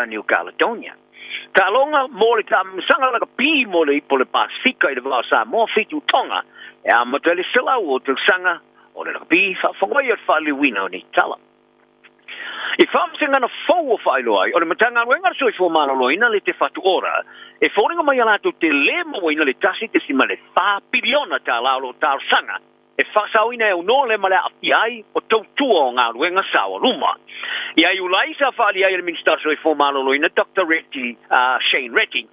ia New Caledonia. Taaloga mo le taamilosaga lakapi mo le Ipu o le Pasefika i le va o Samoa, Fiti, Tonga e amata i le 100 o tausaga o le lakapi faafofoga ai o le faaliliuina o nei tala. I faamasegana fou o faailoa ai, o le Matagaluega a le Soifua Maloloina le Te Whatu Ora, e foliga mai a latou te lē mauaina le $1.4 piliona tālā o lo o talosaga e faasaoina e aunoa le ma le aafia ai o tautua o galuega saoaluma. Ia Iulai sa faaalia ai e le Minisita o le Soifua Maloloina Doctor Reti, Shane Reti,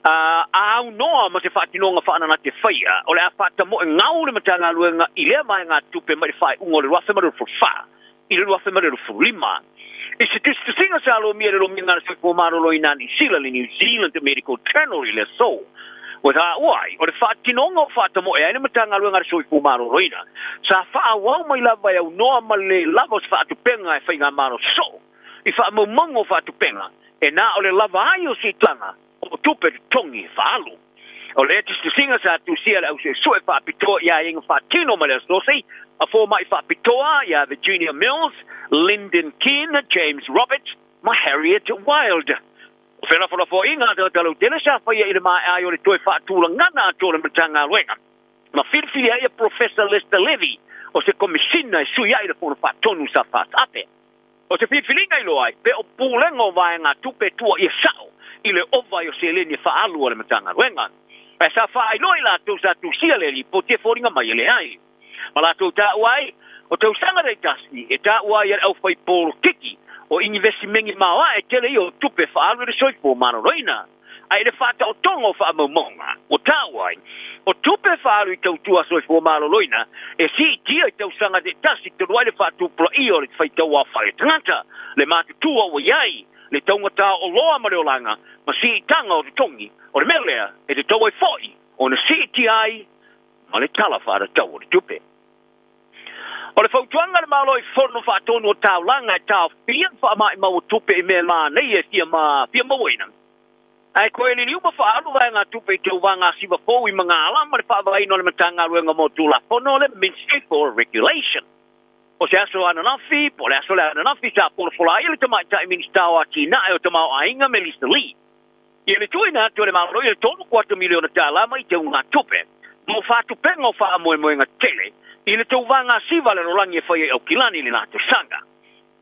a aunoa ma se faatinoga faananati e faia, o le a faatamoe gau le Matagaluega i lea vaegatupe mai le faaiuga o le 2024 i le 2025. I se tusitusiga sa lomia i le Lomiga a le Soifua Maloloina a Niu Sila, le New Zealand Medical Journal i le aso, ua taua ai, o le faatinoga o faatamoe ai le Matagaluega a le Soifua Maloloina, sa faaauau mai lava e aunoa ma le lava o se faatupega e faigamalo soo i faamaumauga o faatupega e na o le lava ai o siitaga o tupe totogi e faaalu. O lea tusitusiga sa tusia e le ausuesue faapitoa i aiaiga faatino ma le Asosi a Fomai Faapitoa ia Virginia Mills, Lyndon Keane, James Roberts ma Harriet Wild. O felafolafoaiga a tagata lautele sa faia i le maea ai o le toe faatulagana atu o le Matagaluega ma filifili ai ia Professor Lester Levy o se Komisina e sui ai le Fono Faatonu sa faataape. O se filifiliga i loa ai pe o pulega o vaegatupe e tuuaia sao i le ova ai o seleni e faaalu a le Matagaluega. Ae sa faailoa i latou sa tusia le lipoti e foliga mai e leai. Ma latou taua ai, o tausaga taitasi e taua ai e le aufai polokiki o inivesimeni maoae tele ia o tupe faaalu i le soifua maloloina. Ae i le faataotoga o faamaumauga, ua taua ai, o tupe faaalu i tautua soifua maloloina e siitia i tausaga taitasi talu ai le faatupulaia o le faitauaofai o tagata, le matutua ua i ai, le taugata o oloa ma le olaga, ma siitaga o totogi, o le mea lea e tatau ai foi ona siitia ai ma le Tala Faatatau o le Tupe. O le fautuaga a le Malo i Fono Faatonu o Taulaga e taofia le faamaimau o tupe i mea manaia e fia fia mauaina, ae toe liliu ma faaalu vaegatupe i tauvaga siva fou i Magaala ma le faavaeina o le Matagaluega mo Tulafono le Ministry for Regulation. O se aso ananafi, po o le aso lea ananafi sa folafola ai e le Tamaitai Minisita o Atinae o Tamaoaiga Melissa Lee Ia le tuuina atu e le Malo i le $3.25 miliona mai teugatupe mo faatupega o faamoemoega tele i le tauvaga siva a le lalolagi e fai ai Aukilani i le la tausaga.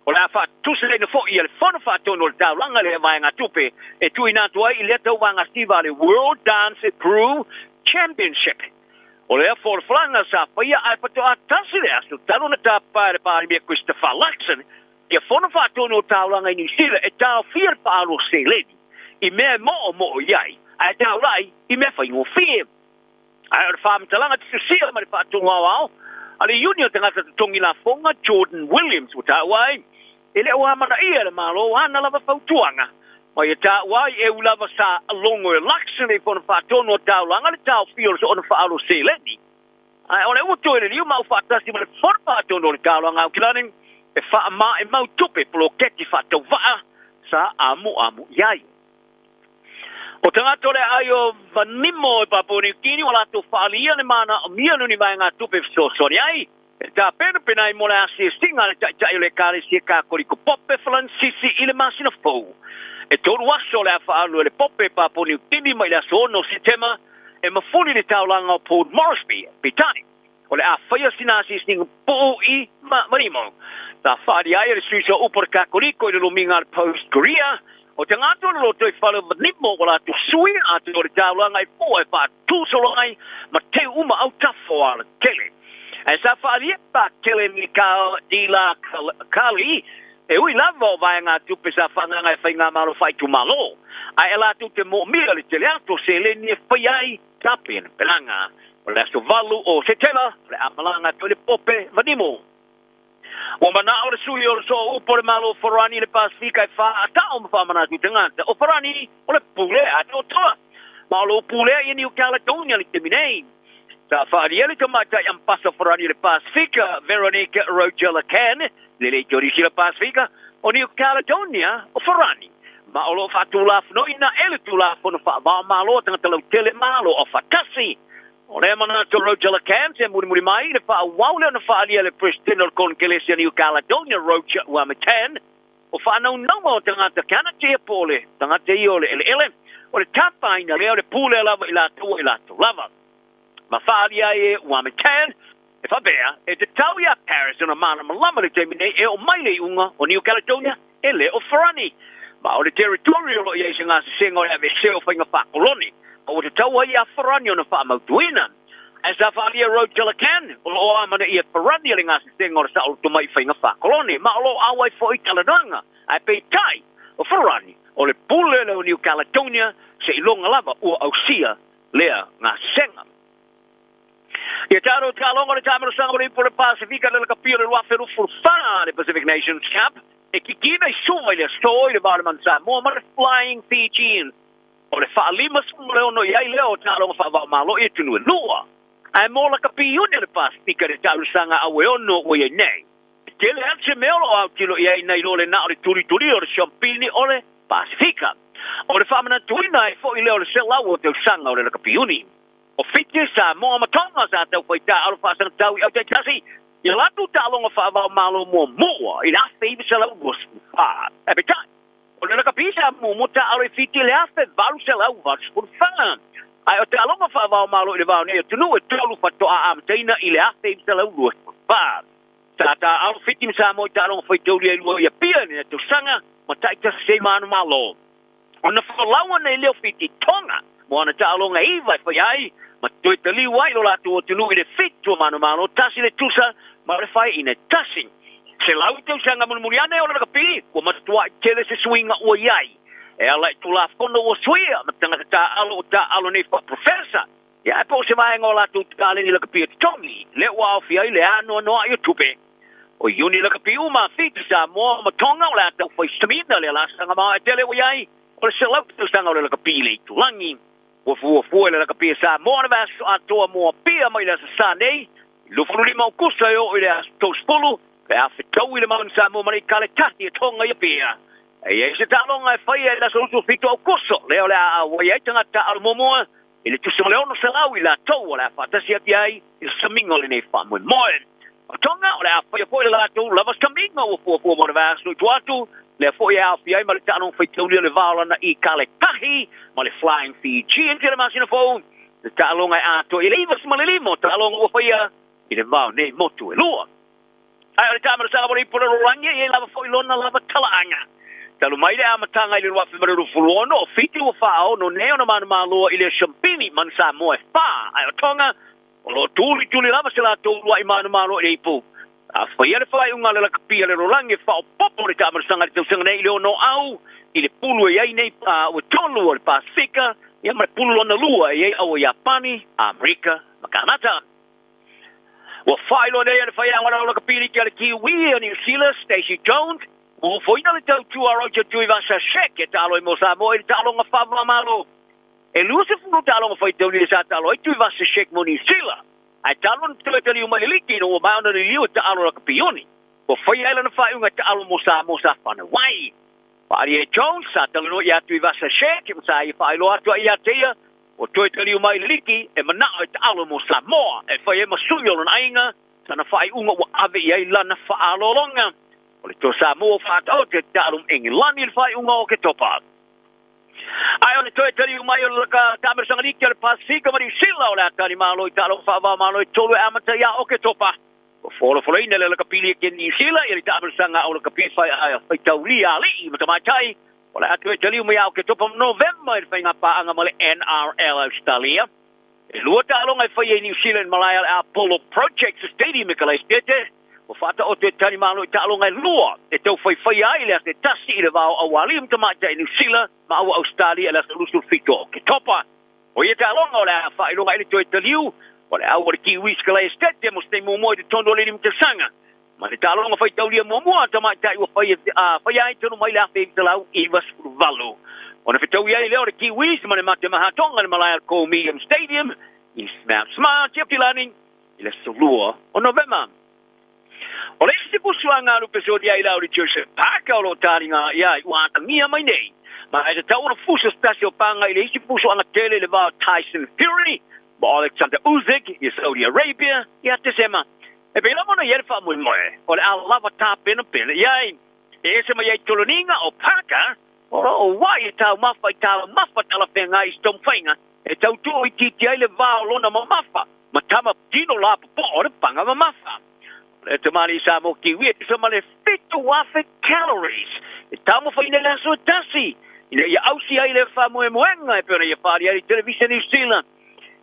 O le a faatusaina foi e le Fono Faatonu o le Taulaga lea vaegatupe e tuuina atu ai i lea tauvaga siva a le World Dance Crew Championship. O lea folafolaga sa faia ae faatoa tasi le aso talu ona tapa e le Palemia Christopher Luxon Ia fono faatonu o taulaga i Niu Sila e taofia le faaalu o seleni i mea e moomoo i ai, ae taulai i mea faigofie. Ae o le faamatalaga tutusia ma le faatonu aoao a le Iuni o Tagata Totogi Lafoga, Jordan Williams, ua taua ai, e le o amanaia e le Malo ana lava fautuaga, ma ia taua ai e ui lava sa logo e Luxon i fono faatonu o taulaga le taofia o le soona faaalu o seleni. Ae o le ua toe liliu ma aufaatasi ma le Fono Faatonu o le Taaloga Aukilani e faamaemau tupe poloketi faatauvaa sa amuamu i ai. O tagata o le aai o Vanimo e Papua Niu Kini ua latou faaalia le manaomia o ni vaegatupe e fesoasoani ai e tapenapena ai mo le asiasiga a le Taitai o le Ekalesia Kakoliko Pope Falansisi i le masina fou. E tolu aso o le a faaalu e le Pope e Papua Niu Kini mai le aso 6 o Setema e mafuli le taulaga o Port Moresby, peitai, o le a faia sina asiasiga puu i Marimo. Sa faaalia ai e le sui soaupu o le Kakoliko i le lumiga a le Post Korea, o tagata o le lotoifale o Vanimo ua latou sui atu o le taulaga i fua e faatusolo ai ma teu uma autafa o alatele. Ae sa faaalia e Pakele Mikal de la Kali, e ui lava o vaegatupe sa faaagaga e faigamalo faaitumalo, ae e latou te moomia le tele atu o seleni e faia ai tapenapelaga. O le aso 8 o Setema, o le a malaga atu ai le Pope Vanimo. Ua manao le sui o le Sooupu o le Malo o Farani i le Pasefika e faaatao ma faamanatu i tagata o Farani o le pule a te Otoa, ma o lo o pulea ia New Caledonia i le taimi nei. Sa faaalia le tamaitai Ambasa o Farani i le Pasefika, Veronique Roger-Lacan, le Leitolisi o le Pasefika o New Caledonia o Farani, ma o lo o faatulafonoina e le Tulafono Faavao Malo a Tagata Lautele Malo Aufaatasi. O lea manatu o Roger Lacan e mulimuli mai i le faaauau lea ona faaalia e le Peresetene o le Konekelesi a New Caledonia, Roger Wamatan. O whaanaunauga o tagata Kanata ia po o le tagata ia o le eleele, o le tapaina lea o le pule lava i latou i latou lava. Ma whaalia ai e ua McCann, e faapea, e tatau iā Paris ona malamalama le taimi nei e oo mai le iuga o New Caledonia e le o Farani. Ma o le territory o lo o i ai se gasesega o le aveesea o faiga faakoloni, ma ua tatau ai iā Farani ona faamautuina. Ae sa faaalia e Rose Telacan, o lo o amanaia e Farani le gasesega o le saoloto mai i faiga faakoloni, ma o lo o auai foi i talanoaga. Ae peitai, o Farani, o le pule lea o New Caledonia, seiloga lava ua ausia lea gasesega. Ia tatou taaloga o le taamilosaga o le Ipu o le Pasefika le Lakapi o le 2024 le Pacific Nations Cup e kikina i Suva i le aso i le va o le Manu Samoa ma le Flying Fijians. O le faa-56 i ai lea o taaloga faava-o-Malo i atunuu e lua. Ae mo lakapi iuni o le Pasefika i le taamilosaga aueono ua i ai nei. E tele atu se mea o lo o autilo i ai nai lo le na o le tulitulia o le siampini o le Pasefika. O le faamanatuina ai foi lea o le 100 o tausaga o le lakapi iuni. O Fiti, Samoa ma Tonga sa tau fai taaalo faasagatau i autaitasi i a latou taaloga faava-o-Malo muamua i le 1924. Ae peitai, o le lakapi sa muamua taaalo i Fiti i le 1884. Ae o taaloga faava-o-Malo i le va o nei atunuu e tolu faatoa amataina i le 1924. Sa taaalo Fiti ma Samoa i taaloga faitaulia e lua i Apia i lena tausaga ma taitasi ai ma ana Malo. Ona folau ana i leo Fiti Tonga mo ana taaloga e iva e fai ai ma toe taliu ai lo latou atunuu i le fitu o manumalo tasi le tusa ma le faeina e tasi. 100 tausaga mulimuli ane o le lakapi ua matuai tele se suiga ua i ai e ala i Tulafono ua suia ma tagata taaalo ua taaalo nei faa-professor ia ae po o se vaega o latou taleni lakapi e totogi lea ua aofia ai le anoanoai o tupe. O Iuni lakapi uma, Fiti, Samoa ma Tonga o le a tau fai samina le alasaga maoae tele ua i ai o le 100 tausaga o le lakapi i le itulagi. Ua fuafua e le lakapi e Samoa le vaiaso atoa mo Apia mai le Aso Sa nei, 25 Okusa e oo i le aso 30, pe a fetaui le Manu Samoa ma le Ikale Tahi e Tonga i Apia. E i ai se taaloga e faia i le aso 27 Aukuso, lea o le a auai ai tagata taaalo muamua i le tusa ma le 600 i latou o le a faatasi atu ai i le samiga o lenei faamoemoe. O Tonga, o le a faia foi le latou lava samiga ua fuafua mo le vaiaso i tua atu, lea foi e aofia ai ma le taaloga faitaulia o le va o lana Ikale Tahi ma le Flying Fijians i le masina fou, le taaloga e atoa i le 95 o taaloga ua faia i le va o nei motu e lua. Ae o le taamilosaga mo le ipu o le lalolagi e i ai lava foi lona lava talaaga. Talu mai le amataga i le 2026, o Fiti ua faaono nei ona manumaloa i le Siampini Manu Samoa e fa, ae o Tonga o lo o tulituli lava se latou uluai manumalo i le ipu. A faia le faaiuga a le lakapi a le lalolagi e faaopoopo le taamilosaga i le tausaga nei i le ono au i le pulu e i ai nei ua tolu o le Pasefika ia ma le pulu lona lua e i ai aua Iapani, Amerika ma Kanata. Ua faailoa nei e le faiaoga o le lakapi liki a le Kiwi a Niu Sila, Stacey Jones, ua ofoina le tautua a Roger Tuivasa-Sheck e taalo ai mo Samoa i le taaloga faava-o-Malo. E 20 taaloga faitauli sa taalo ai Tuivasa-Sheck mo Niu Sila, ae talu ona toe taliu mai le liki ina ua maea ona liliu e taalo lakapi-oni. Ua faia ai lana faaiuga e taalo mo Samoa sa fanau ai. Faaalia e Jones, sa talanoa ia Tuivasa-Sheck ma sa ia faailoa atu ai ia te ia, ua toe taliu mai le liki e manao e taalo mo Samoa e fai ai ma sui o lona aiga sana faaiuga ua ave i ai lana faaaloaloga. O le toa Samoa ua faataoto e taalo ma Engelani i le faaiuga o Oketopa. Ae o le toe taliu mai o le taamilosaga liki o le Pasefika ma Niu Sila o le a tali malo i taaloga faava-o-Malo e tolu e amata ia Oketopa. Ua folafolaina le lakapili e ke Niu Sila i le taamilosaga o lakapi faitaulia alii ma tamaitai o le a toe taliu mai ia Oketopa ma Novema i le faiga paaga ma le NRL Australia. E lua taaloga e faia i Niu Sila i le malae o le Apollo Projects Stadium i Kalaesetete. Ua faataoto e tali malo i taaloga e lua e tau faifaia ai le aso e tasi i le va o Aualii ma Tamaitai Niu Sila ma Aua Australia i le aso 27 o Oketopa. O ia taaloga o le a faailoga ai le toe taliu o le au o le Kiwis Kalaesetete mo se taimi muamua i totonu o le lima tausaga. Ma le taaloga faitaulia muamua a Tamaitai ua faia, faia ai tonu mai le 1998. Ona fetaui ai lea o le Kiwis ma le Matemahatonga i le malae o le Komium Stadium i Mount Smart i Aukilani i le aso 2 o Novema. O le isi pusu a ngā lupe solia i lau le Joseph Parker o lo o talinga i ai ua atagia mai nei. Ma e tatau ona fusa se tasi o panga i le isi pusu anga tele i le va o Tyson Fury ma Alexander Usyk i Saudi Arabia ia Tesema. E pei lava ona i ai le faamoemoe o le a lava tapenapena i ai. E ese mai ai toloniga o Parker, o lo o ua'i e taumafa i taumafa talafeagai i se taumafaiga e tau tuuitiiti ai le va o lona mamafa ma tama tino lapopoa o le paga mamafa. O le tamalii Samoa Kiwi e tusa ma le 7,000 calories e taumafaina i le aso e tasi ina ia ausi ai le faamoemoega e pei ona ia faaalia ai le Televisa New Zealand.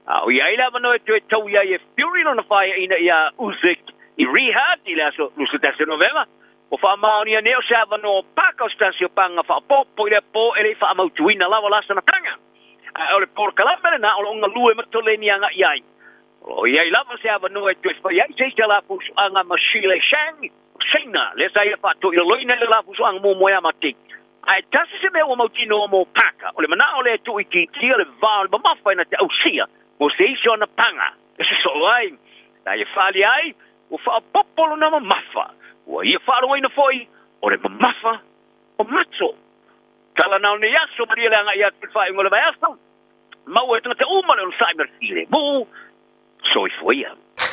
A o i ai le avanoa e toe taui ai e Fury lona faaiaina iā Usyk i Riyadh i le aso 21 o Novema, ua faamaonia nei o se avanoa o paka o se tasi o paga faaopoopo i lea po e le i faamautuina lava lasana paga. Ae o le polokalame lena o lo o galue ma toleni agai ai. O lo o i ai lava se avanoa e toe fai ai se isi alafusuaga ma Shile Shang o Saina, lea sa ia faatoilaloina i le alafusuaga muamua ia Mati. Ae tasi se mea ua mautinoa mo Parker, o le manao lea e tuuitiitia le va o le mamafa ina te ausia mo se isi o ana paga e sosoo ai. Na ia faaalia ai, ua faaopoopo lona mamafa. Ua ia faalogoina foi o le mamafa o Mato. Tala na o lenei aso, malie le agai atu i le faaiuga o le vaiaso. Maua e tagata uma le onosai ma le filemu. Soifua ia.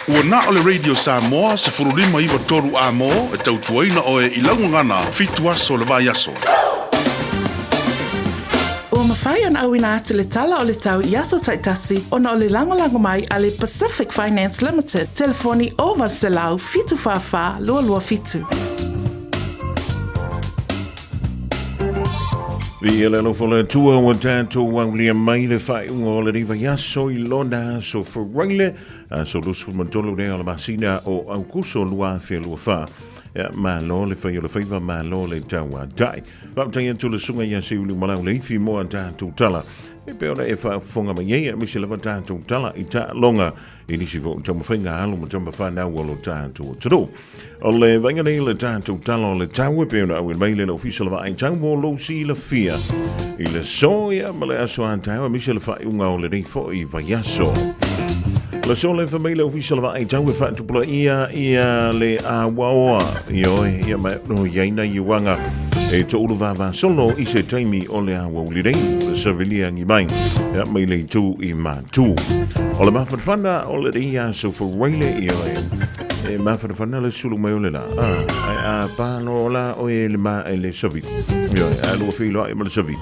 Ua na o le Radio Samoa 15 93 A mo e tautuaina oe i lau gagana fitu aso o le vaiaso. Ua mafai ona auina atu le tala o le tau i aso taitasi ona o le lagolago mai a le Pacific Finance Limited, telefoni 0800 744 227. Viia le alofa o le Atua ua tatou aulia mai le faaiuga o lenei vaiaso i lona aso Faraile, aso 23 lea o le masina o Aukuso 2024. Ia, malo le fai o le faiva, malo le tauatai. Faafetai atu le susuga ia Seiuli Malau Leifi mo a tatou tala. E pei ona e faafofoga mai ai, aemaise lava tatou tala i taaloga i nisi foi o taumafaiga a alo ma tama fanau o lo tatou atunuu. O le vaaiga nei le tatou tala o le tau e pei ona auina mai le Ofisa o le Vaai Tau mo lou silafia i le aso ia ma le aso a taeao aemaise le faaiuga o lenei foi vaiaso. O le aso le fai mai le Ofisa o le Vaai Tau e faatupulaia ia le auaoa ioe ia ma no iai nai uaga e toulu vavasolo i se taimi o le aoauli nei le savilia ngi mai ia mai le itu i Matu. O le mafanafana o lenei aso Faraile ioe E mafanafana le sulu mai o le la. Ah, ai a palo la o e le ma e le savi. Ioe, a lua feiloai ma le savi.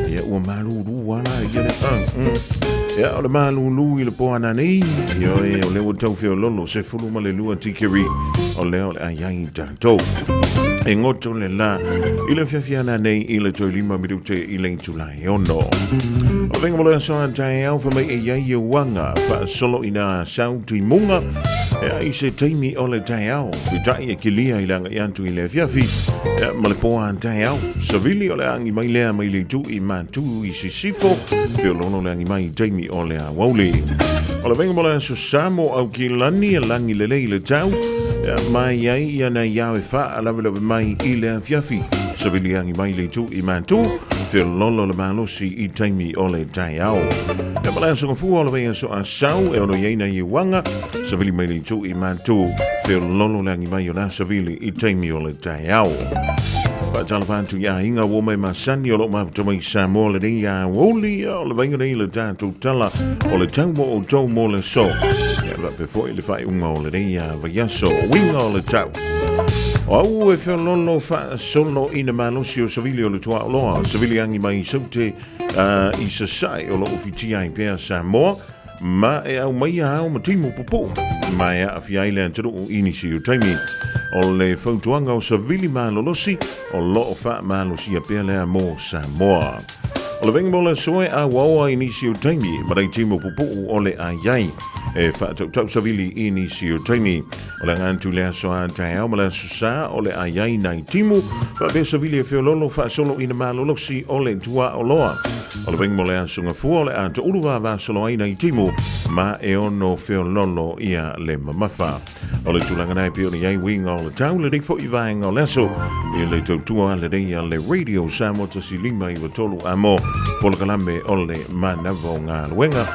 Ia ua malulu ala ia le ah. Ia o le malulu i le po ana nei. Ioe, o le ua tau feololo se fulu ma le lua tikeri. O lea o le ai ai tatou. E ngoto le la i le fiafia ana nei i le toi lima minute i le itula e ono. O venga mo le aso a taeao fa mai e iai e uanga faasolo ina sau tuimunga e ai se taimi o le taeao peitai e kilia i le agai atu i le afiafi e ma le po a taeao savili o le agi mai lea mai le itu i Matu i Sisifo feoloolo le agi mai i taimi o le aoauli. O le venga mo le aso sa mo Aukilani e lagi lelei le tau e mai ai ia nai ao e faalawelawe mai i le afiafi savili agi mai le itu i Matu feoloolo le malosi i taimi o le taeao. E ma le aso gafua o le vaiaso a sau e ono i ai nai uaga, savili mai le itu i Matu, feoloolo le agi mai o la savili i taimi o le taeao. Faatalofa atu i aiga ua mai masani o loo mafuta mai Samoa lenei aoauli o le vaiga nei le tatou tala o le tau mo outou mo le aso. Ia faapea foi le faaiuga o lenei vaiaso, uiga o le tau. O au e feoloolo faasolo i na malosi o savili o le tuaoloa, savili agi mai i Saute i Sasae o loo fitia ai pea Samoa, ma e aumaia ao ma timu pupuu, ma e aafia ai le atunuu i nisi o taimi. O le fautuaga o savili malolosi o loo faamalosia pea lea mo Samoa. O le vaiga mo le aso e auaoa i nisi o taimi, ma lei timu pupuu o le ai ai e faatautau savili i nisi o taimi. O le aga atu i le aso a taeao ma le aso sa o le ai ai nai timu, faapea savili e feoloolo faasolo i na malolosi o le tuaoloa. O le vaiga mo le aso gafua o le a toulu vavasolo ai nai timu ma e ono feoloolo ia le mamafa. O le tulaga na e pei ona i ai uiga o le tau lenei foi vaega o le aso i le tautua a lenei a le Radio Samoa 1593 amo polokalame o le manava o galuega.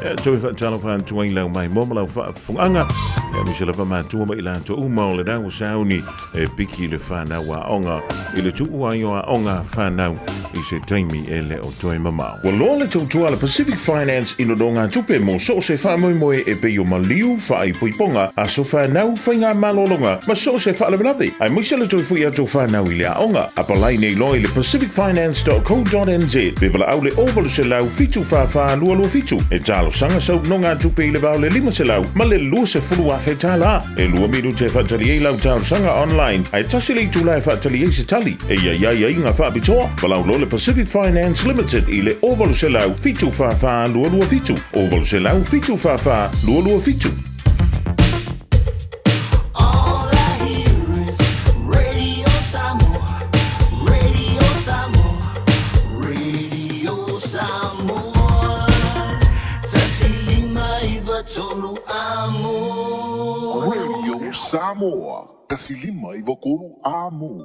E toe faatalofa atu ai lau maimoa ma lau faafofogaaga, aemaise lava matua ma i latou uma o lena ua sauni e piki le fanau aoga i le tuu ai o aoga fanau i se taimi e le o toe mamao. Ua loa le tautua a le Pacific Finance i nonogatupe mo so o se faamoemoe e pei o maliu, faaipoipoga, aso fanau, faiga malologa ma so o se faalavelave, aemaise le toe foi atu o fanau i le aoga. Apalai nei loa i le pacificfinance.co.nz pe valaau le 0800 744 227 e talosaga sau nonogatupe i le va o le 500 ma le 20,000 tala. E lua minute e faatali ai lau talosaga online, ae tasi le itula e faatali ai se tali. E i ai aiaiga faapitoa, valaau loa le Pacific Finance Limited i le 0800 744 227, 0800 744 227. All I hear is Radio Samoa, Radio Samoa, Radio Samoa. Tasilima iva tolu amo. Radio Samoa, tasilima iva tolu amo.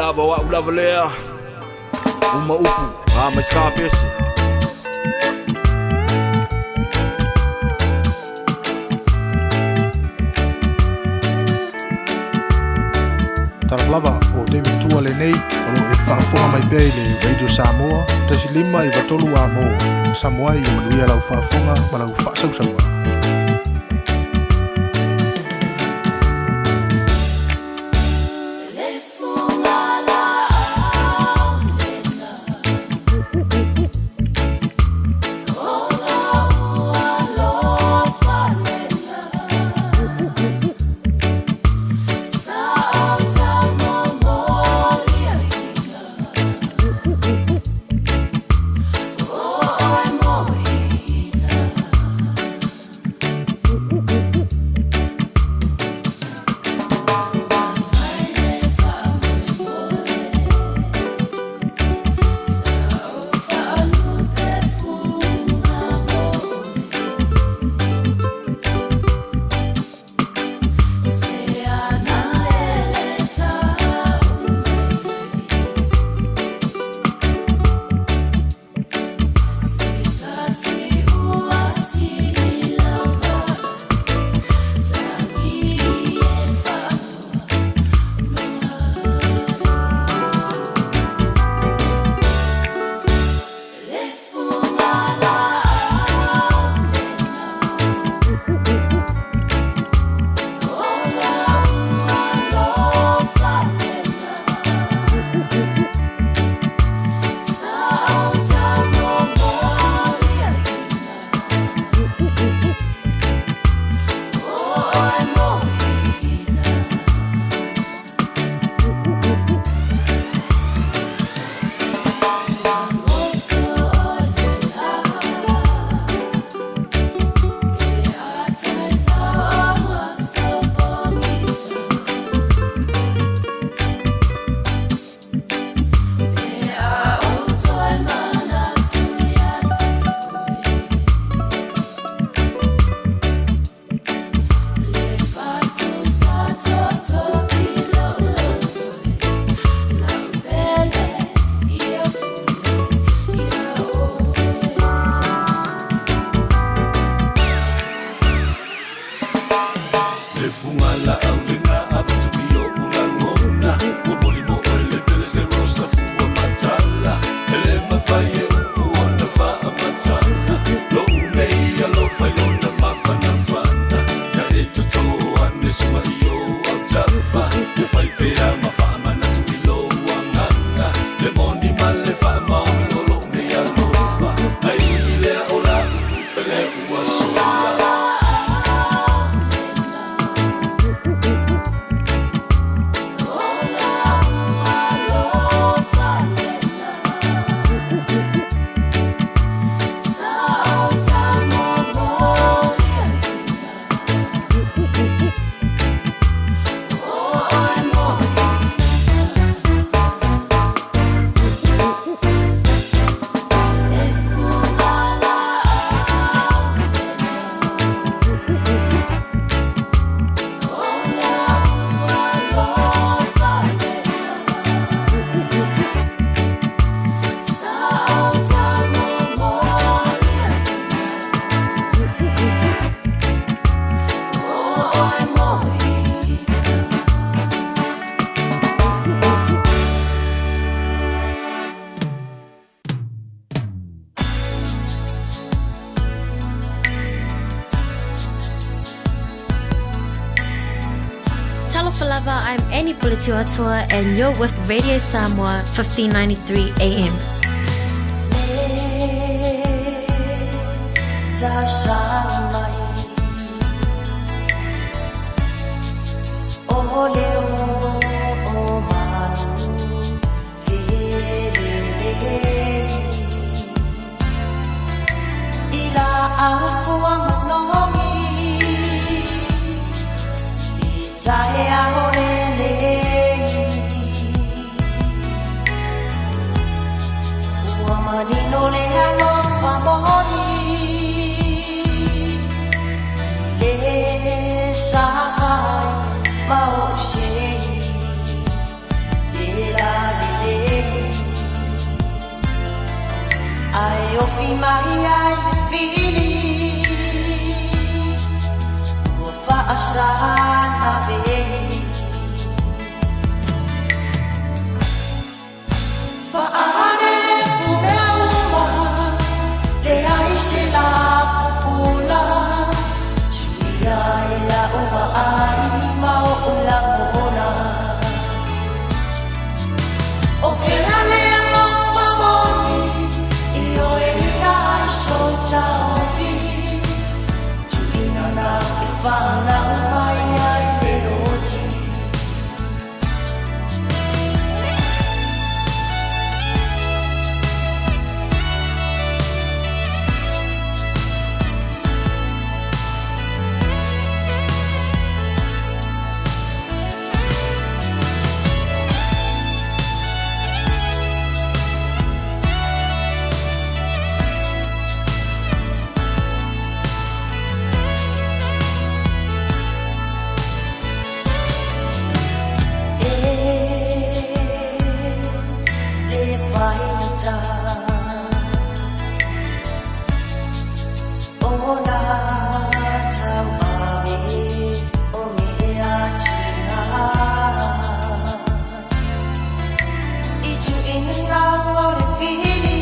lava o a'u lava lea uma upu a mai se kapese. Talofa lava o David Tua lenei o lo o e faafofoga mai pea i le Radio Samoa 1.5 93 amo. Samoa ia manuia lau faafofoga ma lau faasausauga. Le fuga laau lena avatu i o'u lagona Ua molimo oe le pele se rosa fua matala E le mafai e upu ona faamatala Lo'u nei alofa i lona mafanafana Ia e toto ane se ma'i ou autafa Ia fai pea ma faamanatu i lou agaga Le moni ma le faamaoni o lo'u nei alofa Ae ui i lea o la upu pele ua sola. Talofa lava, I'm Annie Pulitiwatua and you're with Radio Samoa 1593 AM. mai ai le fili ua faasana vei. Fa'anele mea uma, leai se la pupula, suia i la'u vaai ma o'u lagona. O fea le alofa moni i oe ai sou taofi, tuuina na e fanau mai ai le oti. E le faigata ona tauave o mea tina i tuuina o le fili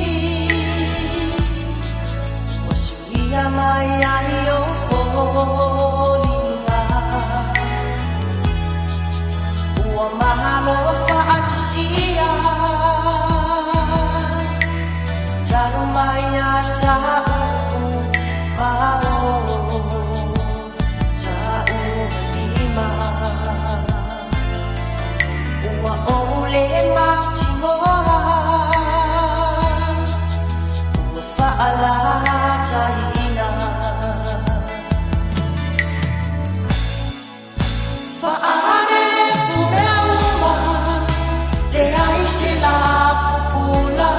ua suia mai ai ou foliga. Ua mahalo fa'atisia talu mai a ta'u ma o ta'u lima ua ou le mautinoa ua fa'alataina. Fa'anele mea uma, leai se la pupula,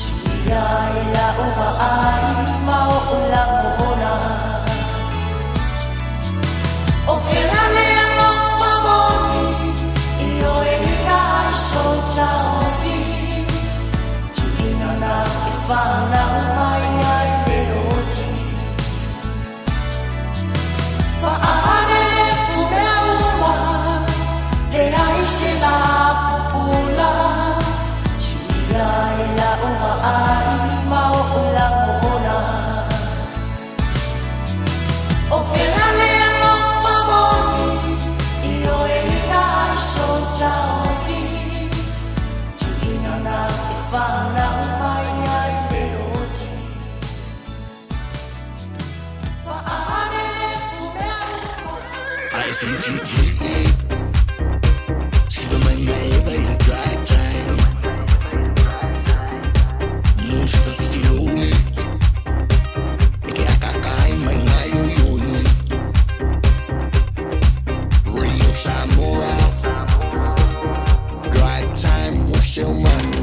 suia i la'u vaai ma o'u lagona. O fea le alofa moni i oe ai sou taofi, tuuina na e fanau mai ai le oti. Fa'anele mea uma, leai se la pupula, suia i la'u vaai ma o'u lagona. O fea le alofa moni i oe ai sou taofi, tuuina na e fanau mai ai le oti. Fa'anele mea uma. ICGTE. Siva mai maeva i le drive time. Musika fifiloi. E ke akakai mai ngai oi oi. Radio Samoa. Drive time o seu mano.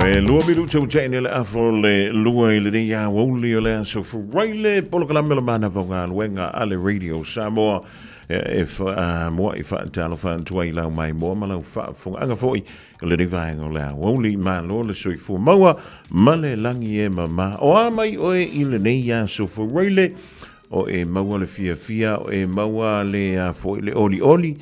E lua minuta ua teine le afo le lua i lenei aoauli o le aso Furaile, polokalame o le manava o galuega a le Radio Samoa e mua'i faatalofa atu ai i lau maimoa ma lau faafofogaaga foi i lenei vaega o le aoauli. Malo le soifua maua ma le lagi e mama. O a mai oe i lenei aso Furaile, o e maua le fiafia, o e maua le a foi le olioli,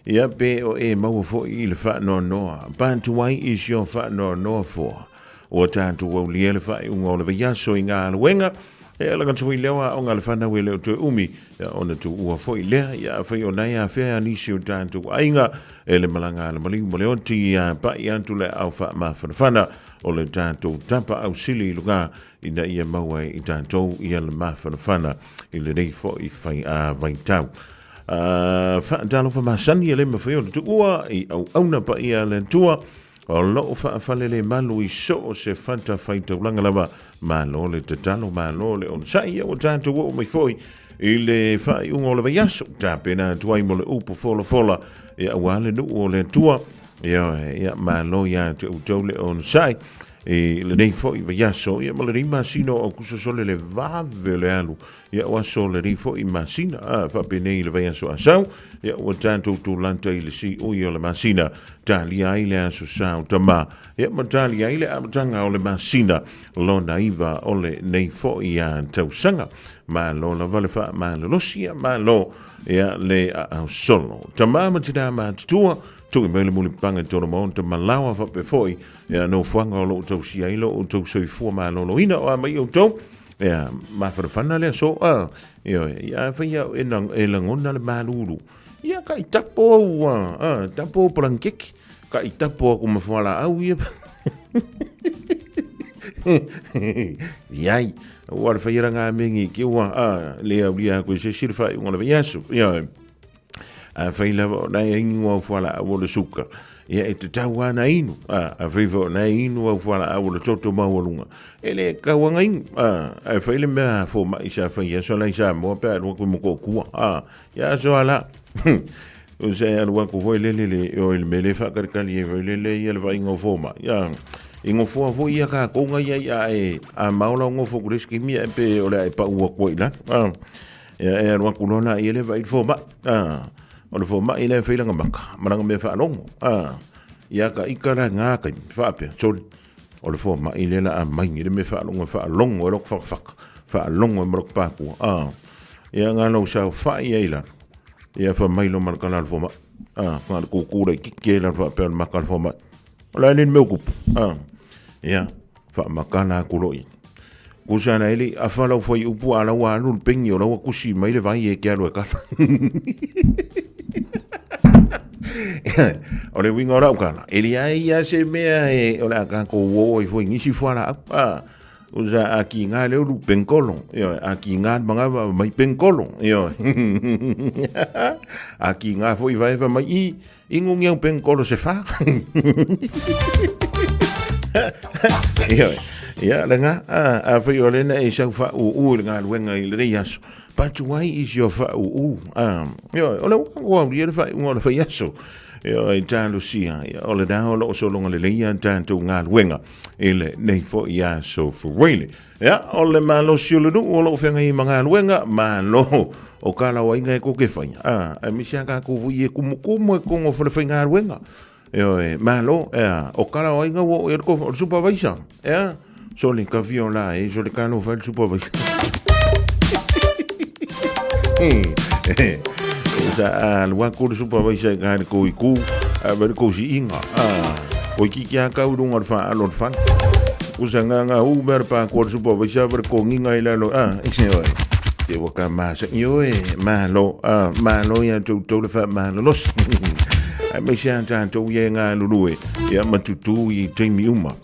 ia pe o e maua foi i le faanoanoa. Patu ai i si o faanoanoa foa. Ua tatou aulia le faaiuga o le vaiaso i galuega, e ala atu ai lea o aoga a le fanau e le o toe umi, ia ona tuua foi lea, ia afai o nai afea a nisi o tatou aiga, e le malaga a le maliu ma le oti, ia pai atu le aao faamafanafana o le tatou tapa ausili i luga ina ia maua ai i tatou ia le mafanafana i lenei foi fai a vaitau. Faatalofa masani e le mafai ona tuua i auauna paia a le Atua. O lo o faafalelemalu i so o se fatafaitaulaga lava. Malo le tatalo, malo le onosai. Ia ua tatou oo mai foi i le faaiuga o le vaiaso, tapena atu ai mo le upu folafola, ia aua le nuu o le Atua. Ia, ia malo ia te outou le onosai i lenei foi vaiaso, ia ma lenei masina o Aukuso sole le vave o le alu. Ia o aso o lenei foi masina, a faapenei i le vaiaso a sau, ia ua tatou tulata i le siui o le masina, talia ai le aso sa o Tama, ia ma talia ai le amataga o le masina lona iva o lenei foi a tausaga. Malo lava le faamalolosi, ia malo ia le aao solo. Tama ma tina matutua, tui mai le mulipapaga i tona maota malaoa faapea foi ia nofoaga o lo o tausia ai lo outou soifua maloloina o a mai outou. Ia, mafanafana le aso, a, ioe, ia afai au e, e lagona le malulu, ia ka i tapo au, a, a, tapo au palankeki, ka i tapo aku ma fualaau ia. Iai, ua le whai ranga mengi ki ua, a, le au lia koe se siri whai unga le vaiaso, ia, Afai lava o nai inu au fualaau o le suka, ia e tatau lava ona inu. A, afai foi o nai inu au fualaau o le toto maualuga, e le tatau lava ona inu. A, ae fai le mea a fomai sa fai i aso la i Samoa pe a alu atu i Motootua. A, ia aso a la. O se alu atu foi lele le, o le mea lea e faatalitali ai foi lele ia le vaaiga o fomai. A, i nofoa foi ia tatou na i ai a e, a mao lau nofo atu i le isi taimi ae pe o le a e pau atu ai i lalo. A. Ia e alu atu loa la ia le vaai i le fomai. Ah, o le fomai lea e fai lana maka ma lana mea faalogo. Ah, ia ka ika la ngā taimi, faapea, sorry. O le fomai lea la a mai i le mea faalogo e faalogo e loko fakafaka, faalogo e ma loko pākua. Ah, ia ngā lau saofai ai lalo. Ia fa mai lo ma le kala le fomai. Ah, ngā le kūkū la i kike la faapea o le maka le fomai. O la le mea o kupu. Ah, ia, Faamakala aku loa ia. Kusa na ele afa lau fai upu a lau alu le pengi o lau kusi mai le vai e ke alu e kala. O le uiga o lau kala, e leai ia se mea e o le a kākou o ai foi nisi fualaau. Ah, usa a ki ngā leo lu penkolo. Ioe, a ki ngā manga mai penkolo. Ioe. A ki ngā foi vai fa mai i Ingungi au penkolo se wha. Ia, ia, le ngā, a, a whai o lena e sau wha u u le ngā luenga i le rei aso. Patu ai i si o wha u u. A, ia, o le uka kua uri le wha unga o le whai aso. Ia, i tā Lucia, ia, o le rā o lo o solonga le leia tātou ngā luenga i le nei fo i aso fuwele. Ia, o le malosi o le nuu o loo feagai ma galuega, malo o ka lauaiga e koke whaia. A, aemaise a kākou foi e kumukumu e kongo falefaigaluega. Ioe, malo, ea, o ka lauaiga ua oo i ai le kofa, o le supervisor, ea, sole ka fia o la e, sole ka alofa ai le supervisor. Sa a alu aku le supervisor i ka le kou i ku, a vai le kou siiga, a, oi kiki a kau i lunga o le faalo o le fale. Usa nga nga u mea le pākua le supervisor va le kongiga i lalo, a, ioe, te ua ka masa, ioe, malo, a, malo ia toutou le faamalolosi. Aemaise a tatou ia e galulue, ia matutu i taimi uma.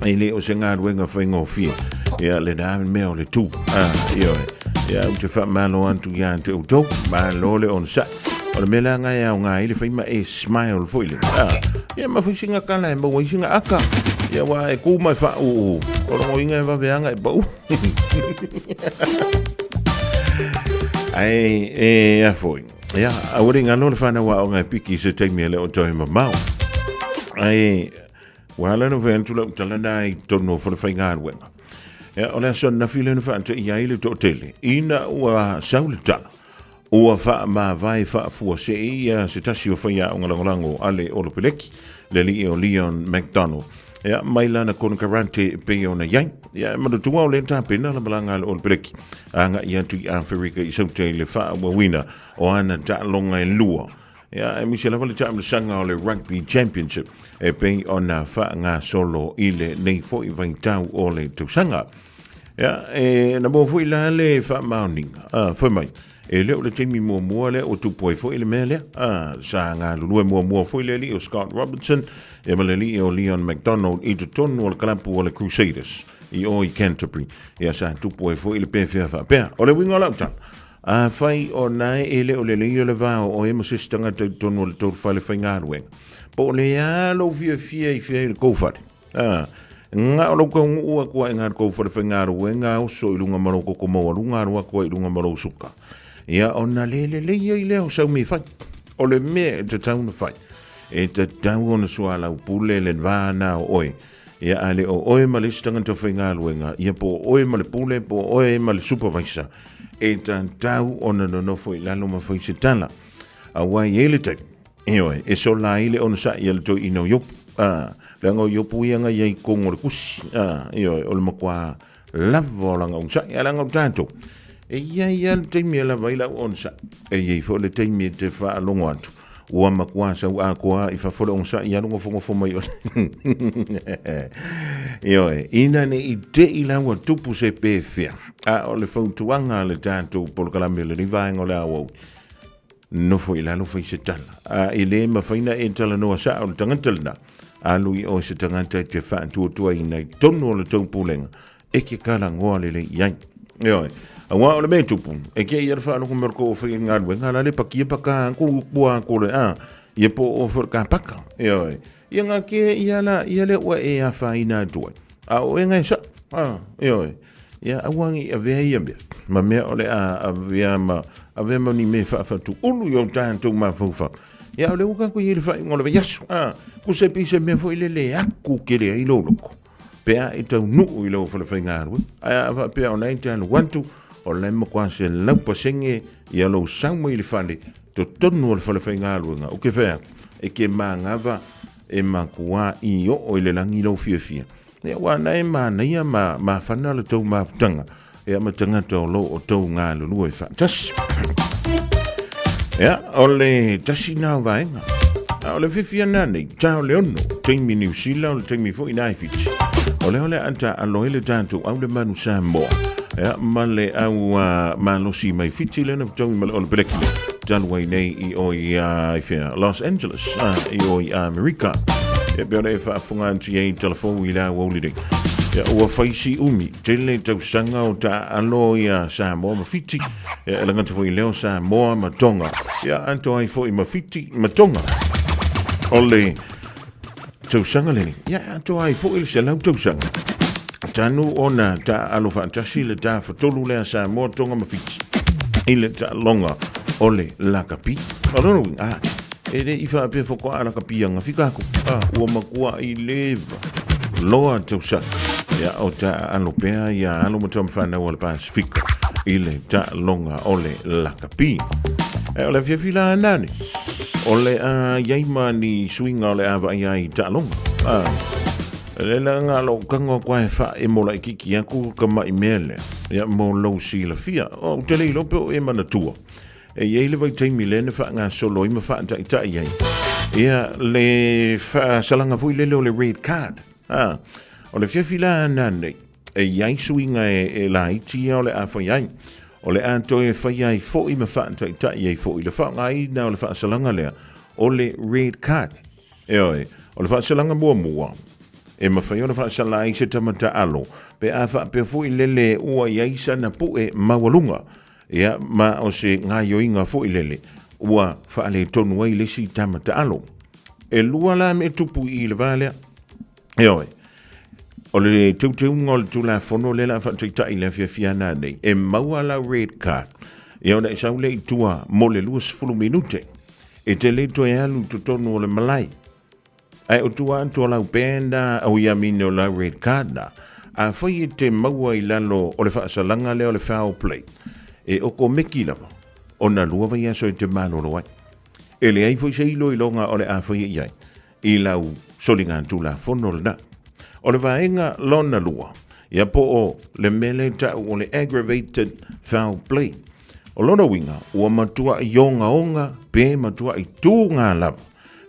E le o se galuega faigofie, ia lena mea o le tu, a, ioe. Ia, ou te faamalo atu ia te outou, malo le onosai. O le mea la nga e aoga ai le fai ma e smile foi le. Ah, ia ma foi singa kala e maua ai singa aka. Ia wa e ku mai fa u. O rongo inga e vaveanga e pau. Ai, e a foi. Ia, a uri ngalo le whanau a onga e piki se taimi e le o toi mamao. Ai, Ua ala ona fai atu lau tala na i totonu o Falefaigaluega. Ia, o le aso ananafi lea na faataia ai le toatele, ina ua sau le tala, ua faamavae faafuasei ia se tasi o faiaoga lagolago a le Olopeleki, le alii o Leon MacDonald. Ia, mai lana konekarate e pei ona i ai. Ia, e manatua o lea tapena le malaga a le Olopeleki, agai atu i Aferika i Saute i le faaauauina o ana taaloga e lua. Ia, aemaise lava le taamilosaga o le Rugby Championship e pei ona faagasolo i lenei foi vaitau o le tausaga. Ia, e na maua foi la le faamaoniga, a, fai mai, e le o le taimi muamua lea ua tupu ai foi le mea lea. A, sa galulue muamua foi le alii o Scott Robertson ia ma le alii o Leon MacDonald i totonu o le kalapu o le Crusaders i o i Canterbury. Ia, sa tupu ai foi le pefea faapea. O le uiga o lau tala, Afai o na e le o lelei o le va o oe ma se isi tagata i totonu o le tou fale faigaluega, po o le a lou fiafia i fea i le kou fale, a, na o lou taunuu atu ai i le kou fale faigaluega oso i luga ma lou toto maualuga alu atu ai i luga ma lou suka, ia ona le lelei ai lea o sau mea e fai. O le mea e tatau ona fai, e tatau ona soalaupule le va na o oe, ia a le o oe ma le isi tagata faigaluega, ia po o oe ma le pule, po o oe ma le supervisor, e tatau ona nonofo i lalo ma fai se tala. Aua e i ai le taimi, ioe, e sola ai le onosai a le toeaina o Iopu, a, leaga o Iopu ia na i ai i totonu o le tusi, a, ioe, o le matua lava o lana onosai, ae leaga o tatou, e i ai lava le taimi e lava ai lau onosai, e i ai foi le taimi e te faalogo atu, ua matua sau atoa i fafo le onosai, alu nofonofo mai o Ioe, ina ne i te i la ua tupu se pefea, a o le fautuaga a le tatou polokalame o lenei vaega o le aoauli, nofo i lalo fai se tala. A e le mafai na e talanoa sao le tagata lena, alu i o se tagata e te faatuatuaina i totonu o le tou pulega, e ke talanoa lelei i ai. Ioe, aua o le mea e tupu, e ke ia le faalogo mai o le kou faigaluega, la le pakia paka aku kua aku le a, ia po o foi le kapaka. Ioe, ia ngā ke ia la, ia le ua e afaina atu ai. A o e ngai sa, a, ioe, ia aua nei avea ia mea, ma mea o le a avea ma, avea ma ni mea faafatuulu i o tatou mafaufau. Ia o le ua tatou i ai le faaiuga o le vaiaso, a, kusa pei se mea foi lele e aku tele ai lou loto, pe a e taunuu i lau fale faigaluega. Ae a faapea o la e te alu atu, o la e matua 100% ia lou sau mai i le fale, totonu o le fale faigaluega, ou te fai atu, e ke manava e matua i oo i le lagi lou fiafia. Ia, aua na e manaia ma mafana le tou mafutaga, ia ma tagata o lo o tou galulue faatasi. Ia, o le tasi na o vaega. A o le fiafia na nei, ta o le ono, taimi Niu Sila, o le taimi foi na i Fiti. O lea o le a taaalo ai le tatou au le manu Samoa. Ia, ma le au malosi mai Fiti lea na fetaui ma le Ole Peleki. Talu ai nei i o i, i whea, Los Angeles, i o i Amerika. Ia, pe ona e faafofoga atu i ai telefou i le aoauli nei. Ia, ua fai si umi, tele tausaga o taaalo ia Samoa ma Fiti. Ia, e le gata foi i lea o Samoa ma Tonga. Ia, atoa ai foi ma Fiti ma Tonga. O le tausaga lenei, ia, atoa ai foi le 100 tausaga. Tanu ona taaalo faatasi le tafatolu lea Samoa, Tonga ma Fiti i le taaloga o le lakapi. O lona uiga, a, e le i faapea faatoa lakapi anafi tatou, a, ua matua i leva loa tausaga. Ia, o taaalo pea ia alo ma tamafanau a le Pasifika i le taaloga o le lakapi. E, o le afiafi la nani, o le a iai ma ni suiga o le a vaai ai i taaloga. A, le la ngā lo kango kwa e wha e mola i kiki aku ka mai mea lea. Ia, mo lou silafia. O, te le iloa pe o e manatua. E i ai le vaitaimi lea na faagasolo ai ma faataitai ai ia le faasalaga foi lele o le red card. Ah, o le fiafi la na nei, e i ai suiga e laiti ia o le a fai ai. O le a toe fai ai foi ma faataitai ai foi le faaaogaina o le faasalaga lea o le red card. Ioe, o le faasalaga muamua, e mafai ona faasala ai se tama taalo pe a faapea foi lele ua i ai sana pue maualuga. Ia, ma o se gaoioiga foi lele ua faaletonu ai le isi tama taalo. E lua la mea tupu i le va lea. Ioe, o le teuteuga o le Tulafono lea la faataitai i le afiafi ana nei, e maua lau red card, ia ona e sau lea i tua mo le 20 minute, e te le toe alu i totonu o le malae. Ae o tua atu o lau band a, o ia mine o lau red card na, afai e te maua i lalo o le faasalaga lea o le foul play, e okomeki lava ona lua vaiaso e te malolo ai. E leai foi se iloiloga o le a faia i ai i lau soligatulafono lena. O le vaega lona lua, ia po o le mea lea e tau o le aggravated foul play. O lona uiga, ua matuai ogaoga pe matuai tuga lava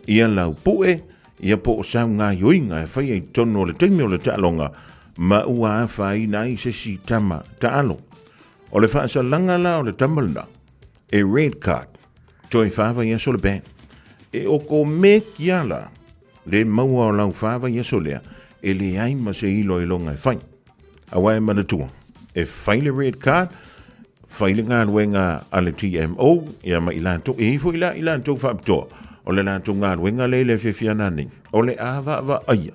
ia lau pue, ia po o sau gaoioiga e faia i totonu o le taimi o le taaloga, ma ua afaina ai se isi tama taalo. O le faasalaga la o le tama lena, e red card, toe fa vaiaso le ban. E okomeki lava la le maua o lau fa vaiaso lea, e leai ma se iloiloga e fai. Aua e manatua, e fai le red card, Fai le galuega a le TMO, ia ma i latou, e i ai foi la i latou faapitoa, o le latou galuega lea i le afiafi ana nei, o le avaavaaia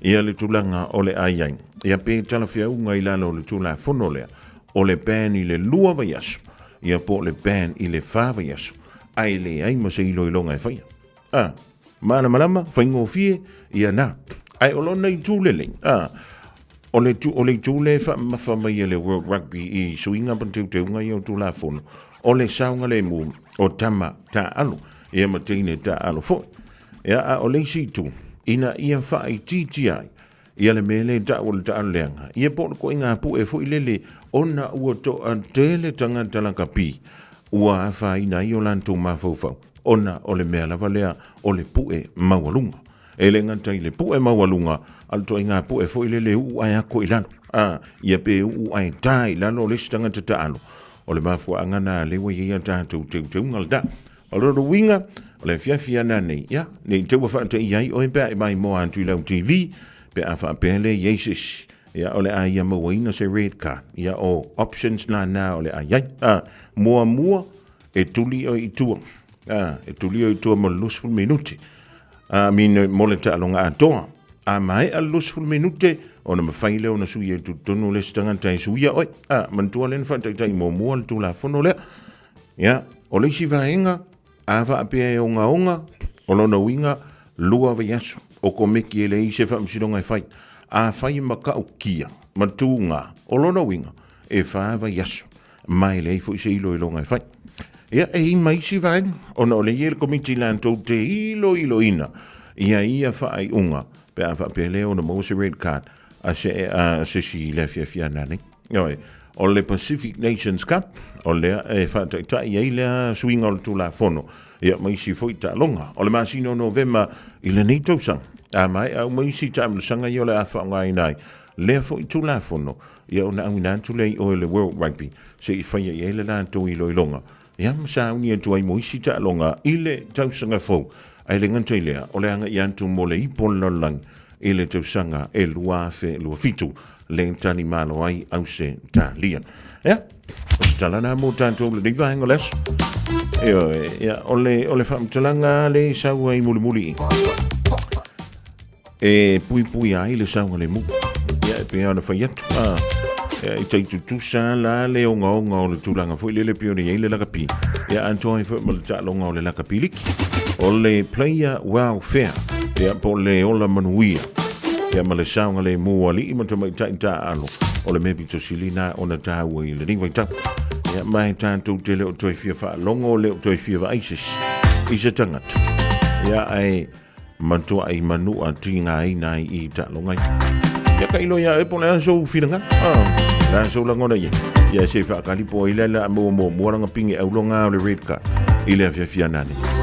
ia le tulaga o le a i ai, ia pe talafeauga i lalo o le Tulafono lea, o le ban i le 2 vaiaso, ia po o le ban i le 4 vaiaso, ae leai ma se iloiloga e faia. A, malamalama, faigofie, ia na. Ae o lona itu lelei, a, o le, o le itu lea e faamamafa mai e le World Rugby i suiga ma teuteuga ia o Tulafono, o le saogalemu o tama taaalo, ia ma teine taaalo foi. Ia, a o le isi itu, ina ia faaitiitia ai ia le mea lea e tau o le taaalo leaga, ia po o le koiga pue foi lele ona ua toatele tagata lakapi ua afaina ai o latou mafaufau ona o le mea lava lea o le pue maualuga. E le gata i le pue maualuga, a o le ituaiga pue foi lele e uu ae ako i lalo, a, ia pe uu ae ta i lalo le isi tagata taalo. O le mafuaaga lena lea ua i ai a tatou teuteuga lena. O lona uiga, o le afiafi ana nei, ia, ne i te i ua faateia ai oe pe a e maimoa atu i lau TV, pe a faapea lea i ai se isi, ia, o le a ia mauaina se red card. Ia, o options lana o le a i ai. A, muamua, e tuli oe i tua. A, e tuli oe i tua mo le 20 minute. A, I mean, mo le taaloga atoa. A maea le 20 minute, ona mafai lea ona sui atu i totonu le isi tagata e suia oe. A, manatua lea na faataitai muamua le Tulafono lea. Ia, o le isi vaega, a faapea e ogaoga, o lona uiga, 2 vaiaso o komeki e leai se faamasinoga e fai. Afai e matautia ma tuga, o lona uiga, e 4 vaiaso, ma e leai foi se iloiloga e fai. Ia, e i ai ma isi vaega, ona o lea e i ai le komiti latou te iloiloina ia ia faaiuga, pe a faapea lea ona maua se red card a se, a se isi i le afiafi ana nei. Ioe, o le Pacific Nations Cup, o lea e faataitai ai lea suiga o le Tulafono, ia ma isi foi taaloga. O le masina o Novema i lenei tausaga, a maea uma isi taamilosaga ia o le a faaaogaina ai lea foi Tulafono, ia ona auina atu lea i o i le World Rugby se i faia i ai le latou iloiloga, ia ma sauni atu ai mo isi taaloga i le tausaga fou. Ae le gata i lea, o le agai atu mo le ipu o le lalolagi i le tausaga e 2027 le tali malo ai Ausetalia. Ia, o se tala lena mo tatou lenei vaega o le aso. Ioe, ia, o le, o le faamatalaga le i sau ai mulimuli e puipuia ai le saogalemu. Ia, e pei ona fai atu, a, ia, i tai tutusa la le ogaoga o le tulaga foi lele pei ona i ai le lakapi. Ia, atoa ai foi ma le taaloga o le lakapi liki. O le player welfare, ia, po o le ola manuia. Ia, ma le saogalemu o alii ma tamaitai taaalo, o le mea pito sili lena ona taua i lenei vaitau. Ia, ma e tatou te le o toe fia faalogo, le o toe fia vaai se isi i se tagata. Ia, ae matuai manua tigaina ai i taaloga ia. Ia ka ilo ia e po le a sou finagalo. Ah, le a sou lagona ia. Ia se whaakali po i le la mua mua mua ranga pinge aulonga o le red card i le afiafi ana nei.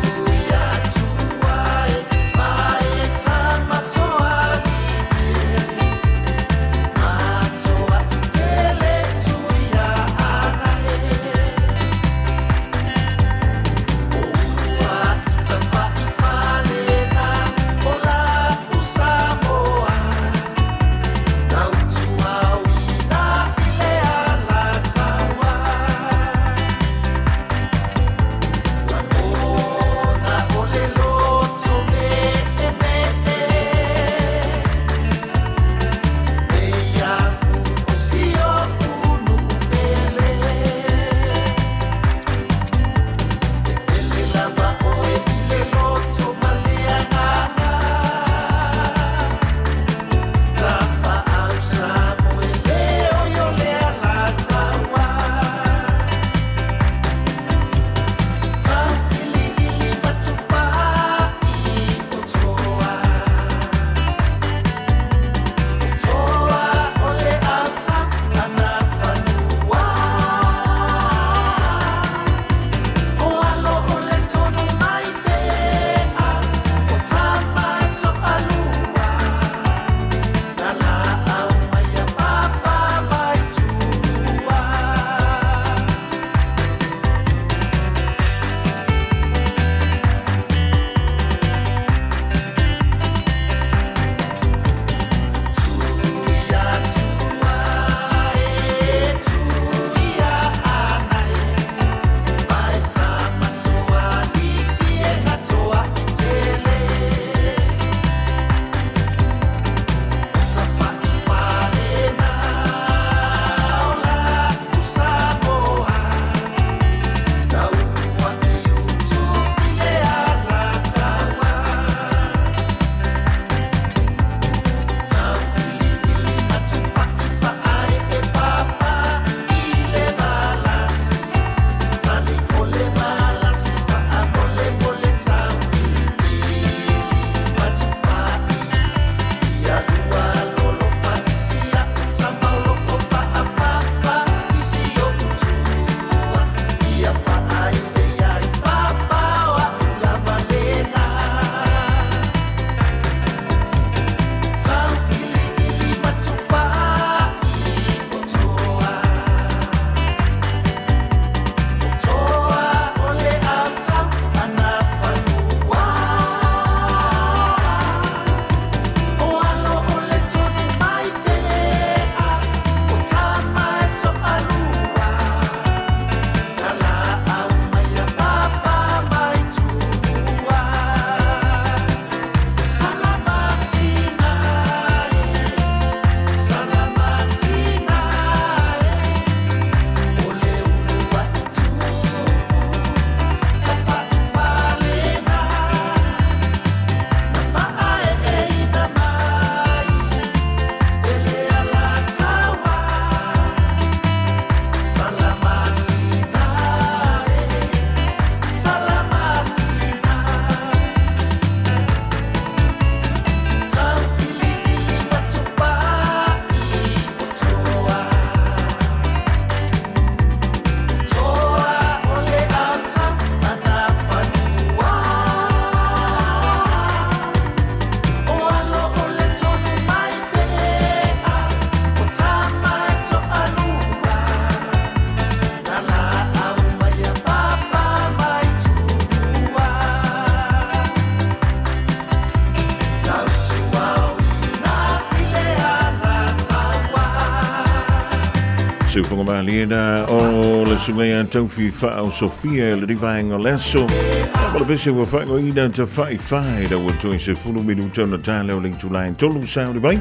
Se ufoga malie na o le suga ia taufi wha o Sofia le rivaenga o le aso. Ma le pese ua whaingoina ta whai whai da ua toi se fulu minuta na tale o le itulai tolu sa o mai.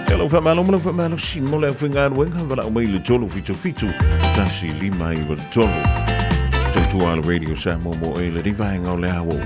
E lau whamalo ma lau whamalo si mo le awhinga aruenga wala o mai le 377 1 593. Tautua le Radio Samoa mo e le rivaenga o le awo.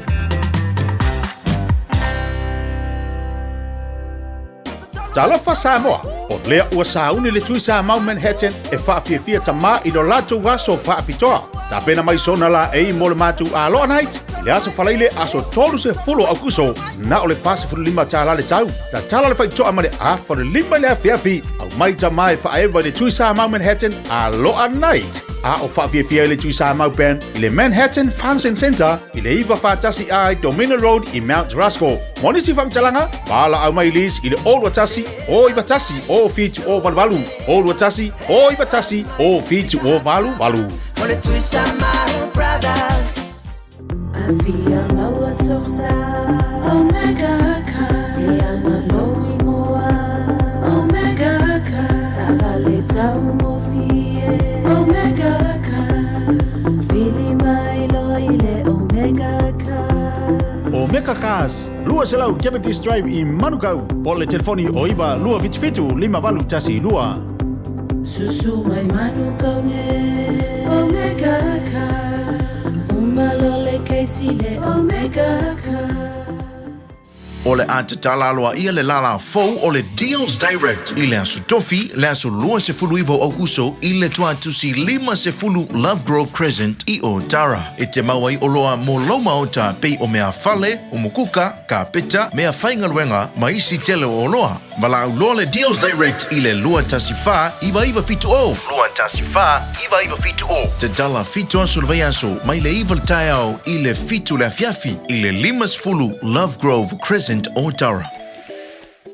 Talofa Samoa, o lea ua sauni le tui Samau Manhattan e faafiafia tamā i lo latou aso faapitoa. Tapena mai sona la ei mo le matou Aloha Night i le aso Faraile aso 30 o Aukuso, na o le 45 tālā le tau. Tatala le faitoa ma le afa o le lima i le afiafi, aumai tamā e faaeva i le tui Samau Manhattan Aloha Night. A o faafiafia ai le tui Samau Band i le Manhattan Function Centre i le 941 I Dominion Road i Mount Roskill. Mo nisi faamatalaga, valaau mai Liz i le 021 091 07 088, 021 091 07 088. O le Tui Samoa Brothers. Afia maua sosa Omega Car E anga lou ingoa Omega Car Savale taugofie Omega Car Vili mai loa i le Omega Car Omega Cars, 200 Cavendish Drive i Manukau, po o le telefoni o 9 277 5812. Susu mai Manukau nei Omega Cars Uma loa le kesi le Omega Cars. O le a tatala aloaia le lala fou o le Deals Direct i le Aso Tofi, le aso 29 o Aukuso i le Tuatusi 50 Lovegrove Crescent i Otara. E te mau ai oloa mo lou maota pei o mea fale, umukuka, kapeta, mea faigaluega ma isi tele o oloa. Valaau loa le Deals Direct i le 214 9970. 214 9970. Tatala 7 aso o le vaiaso mai le 9 le taeao i le 7 le afiafi i le 50 Lovegrove Crescent, Otara.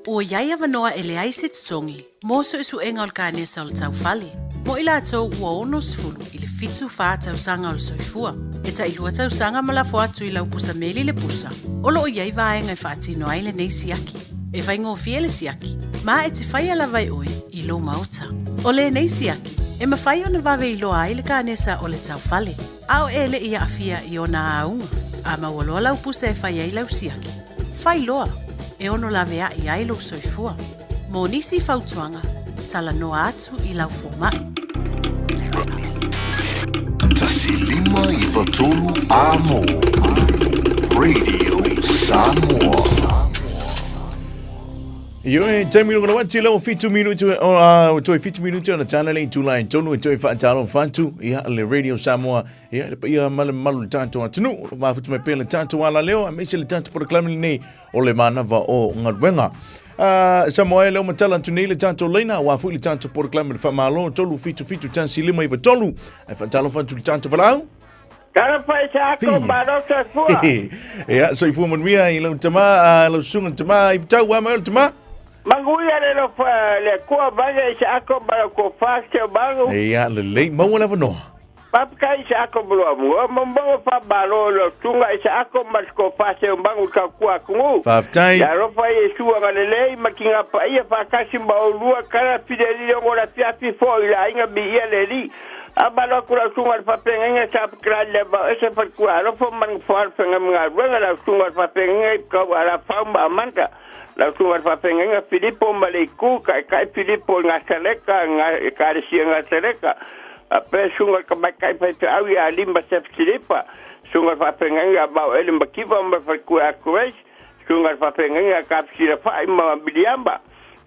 Ua i ai avanoa e leai se totogi mo suesuega o le kanesa o le taufale, mo i latou ua 60 i le 74 tausaga o le soifua. E tailua tausaga ma lafo atu i lau pusa meli le pusa, o lo o i ai vaega e faatino ai lenei siaki. E faigofie le siaki, ma e te faia lava e oe i lou maota. O lenei siaki, e mafai ona vave iloa ai le kanesa o le taufale, a o e le i aafia i ona auga. A maua loa lau pusa e fai ai lau siaki, fai loa, e ono laveai ai lou soifua. Mo nisi fautuaga, talanoa atu i lau fomai. 1 5 9 3 Amo Radio Samoa. Ioe, taimi lunga na wati lau 7 minutu, o toe 7 minutu ona tala le itula e tolu e toe whaatalo fatu, ia le Radio Samoa, ia le paia ma le mamalu le tatou atunuu, o mafutu mai pea le tatou ala leo, aemaise le tatou polokalame lenei o le manava o galuega. Samoa e leo matala atu nei le tatou laina, aua foi le tatou polokalame le faamalo, 3 7 7 1 5 9 3, ai faatalofa atu le tatou valaau. Talofa i sa ako malo soifua. Ia, soifua manuia i lau tama, lau susuga tama, i tau a mai o le tama. Manuia le lofa le kua mai i sa ako malo ko fa se mangu. Ia, lelei, maua le avanoa. Papakai i sa ako malo amu. Mambo fa malo lo tunga i sa ako mas ko fa se mangu ka kua kungu. Faafetai. Ya rofa i sua ga lelei makinga pa ia fa kasi ma o lua kara fideli longo la fiafi fo i la inga bi ia leli. A malo aku lau susuga i le faafeagaiga sa apakala le vao ese falekua alofa ma le gafoa le feagai galuega lau susuga i le faafeagaiga i kau alafau ma amanda lau susuga i le faafeagaiga Filipo ma le Itu taitai Filipo i Gasaleka ekalesia Gasaleka faapea susuga i le tamaitai faifeau ia Lima Sefsilipa susuga i le faafeagaiga vao ele Mativa ma le falekua Grace susuga i le faafeagaiga Kapisilafai ma Miliama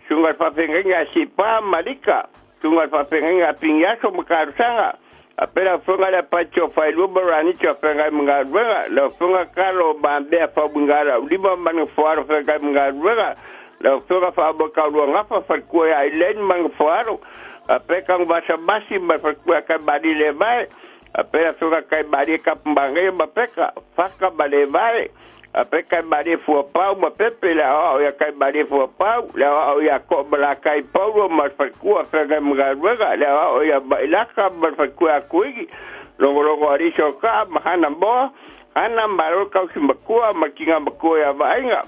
susuga i le faafeagaiga Sipa ma Lika Susuga i le faafeagaiga a Piniaso ma Talosaga, a pea lau Afioga le Apaiti o Failua ma Raniti o Feagai ma Galuega, lau Afioga Kalo ma Mea Fauiga Laulima ma Nofoalo Feagai ma Galuega, lau Afioga Faamoekaulua Gafa Falekua ia Ailen ma Nofoalo, a pea Tanuvasa Masi ma Falekua ia Kaimali Levae, a pea lau Afioga Kaimalie Kapumagaia ma Peka, Faka ma Levae, a pe kai malie fuapau ma pepe le aoao ia kai malie fuapau le aoao ia ko ma la kai paulo ma le falekua feagai ma galuega le aoao ia mailaka ma le falekua akuigi logologo alisi o kaa ma hana moa hana malo kausi makua ma kiga makua ia vaaiga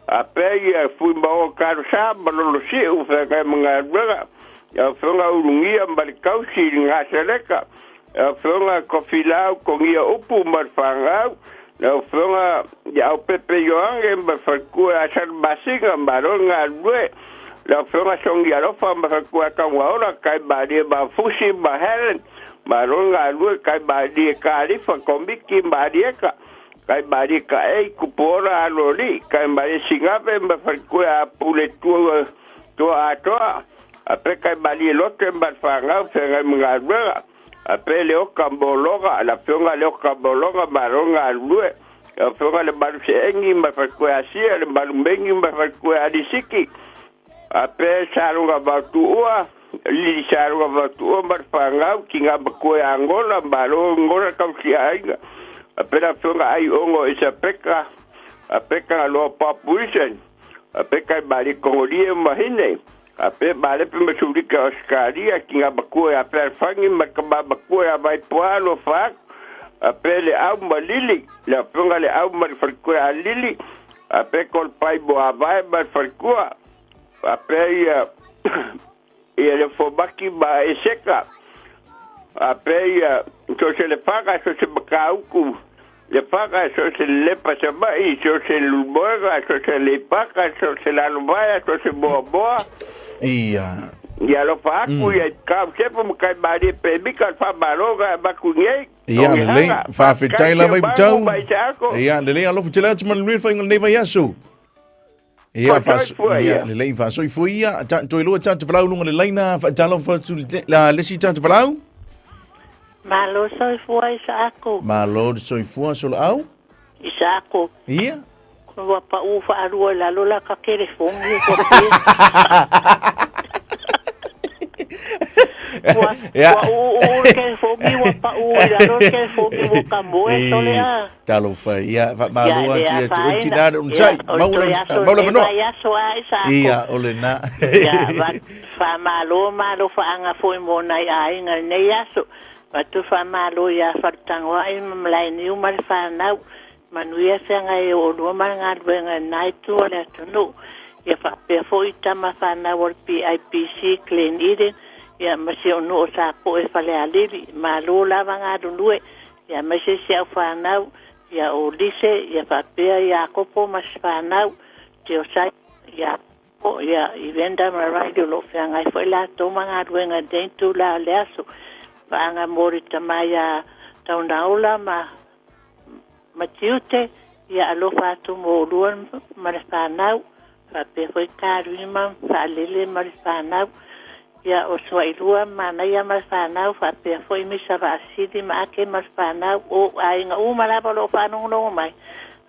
a pe ia fui ma o kalo sa ma lolo siu feagai ma galuega. Lau Afioga Ulugia ma le tausi i le Gasaleka, lau Afioga Tofilau Togia Upu ma le fanau, lau Afioga Leaupepe Ioane ma le faletua ia Salamasina, malo le galulue. Lau Afioga Sogialofa ma le faletua ia Tanuaola, Tai Malie Mafusi ma Helen, malo le galulue. Tai Malie Kalifa, Komiti ma Alieta, Tai Malie Taei, Tupuola Aloalii, Tai Malie Sinave ma le faletua ia Puletua Toa Atoa, a pe kai malie loto e ma le fanau feagai ma galuega, a pe le oka mologa, la afioga le oka mologa malo le galulue, la afioga le malu seegi ma le falekue asia, le malu mengi ma le falekue alisiki, a pe saloga vautuua, lili saloga vautuua ma le fanau, tiga matua ia Angola, malo Angola tausiaiga, a pe la afioga ai ono Isapeka, a pe Tagaloa Papuisen, a pe kai malie Kogolie mahine, A pe malepe ma sulika o Australia ki ngā matua ia Fealofani ma le tama matua ia Vaipoa alofa atu. A pe le au ma Lili, le afioga le au ma le faletua ia Lili, a pe Kolepai Moavae ma le faletua. A pe ia ia le Fomaki ma Eseka. A pe ia so se le faka so se matautu le faka so se lepa sama'i so se lumoega so se leipaka so se lalovaea so se moamoa. Ia. Ia alofa atu ia i kau sepo ma kai malie pemika le faamalo na avatu nei. Ia, lelei, faafetai lava i Putau. Mai se ako. Ia, lelei, alofa tele atu ma le manuia le faiga o lenei vaiaso. Ia, Faasoifua ia, ia. lelei, faasoifua ia. Ta, toe lua tata falau lunga le laina, faatalofa atu le, la, le isi tata falau. Malo soifua Isaako. Malo le soifua solaau. Isaako. Ia. Ua pau faalua i lalo la ka telefoni ua pe. Ua, Ia. ua uu uu le telefoni ua pau i lalo le telefoni ua ka moe sole a. Talofa, ia, faamalo Ia, atu le ia te afaina. oti nā le Ia, onosai. o le Maua toe le, aso maua le lenei avanoa. vaiaso a Isaako. Ia, o lena. Ia, va, faamalo malo faaaga foi mo nai aiga i lenei aso. Avatu faamalo iā Faletagoai ma Malaeniu ma le fanau. Manuia feagai e oolua ma le galuega i lena itu o le atunuu. Ia faapea foi tama fanau o le PIPC Glen Eden, ia ma si ou nuu o Sapoe Falealili. Malo lava galulue. Ia aemaise si au fanau, ia o Lise, ia faapea Iakopo ma si fanau, Josiah, Iakopo, ia Ivenda ma Riley o lo o feagai foi latou ma galuega i lenei itula o le aso. Vaaga mo le tama ia Taunaola ma ma Tiute, ia alofa atu mo oulua ma le fanau, faapea foi Karima, Faalele ma le fanau. Ia, o Suailua, Manaia ma le fanau, faapea foi Misa Vaasili ma Ake ma le fanau, o aiga uma lava o lo o faalogologo mai.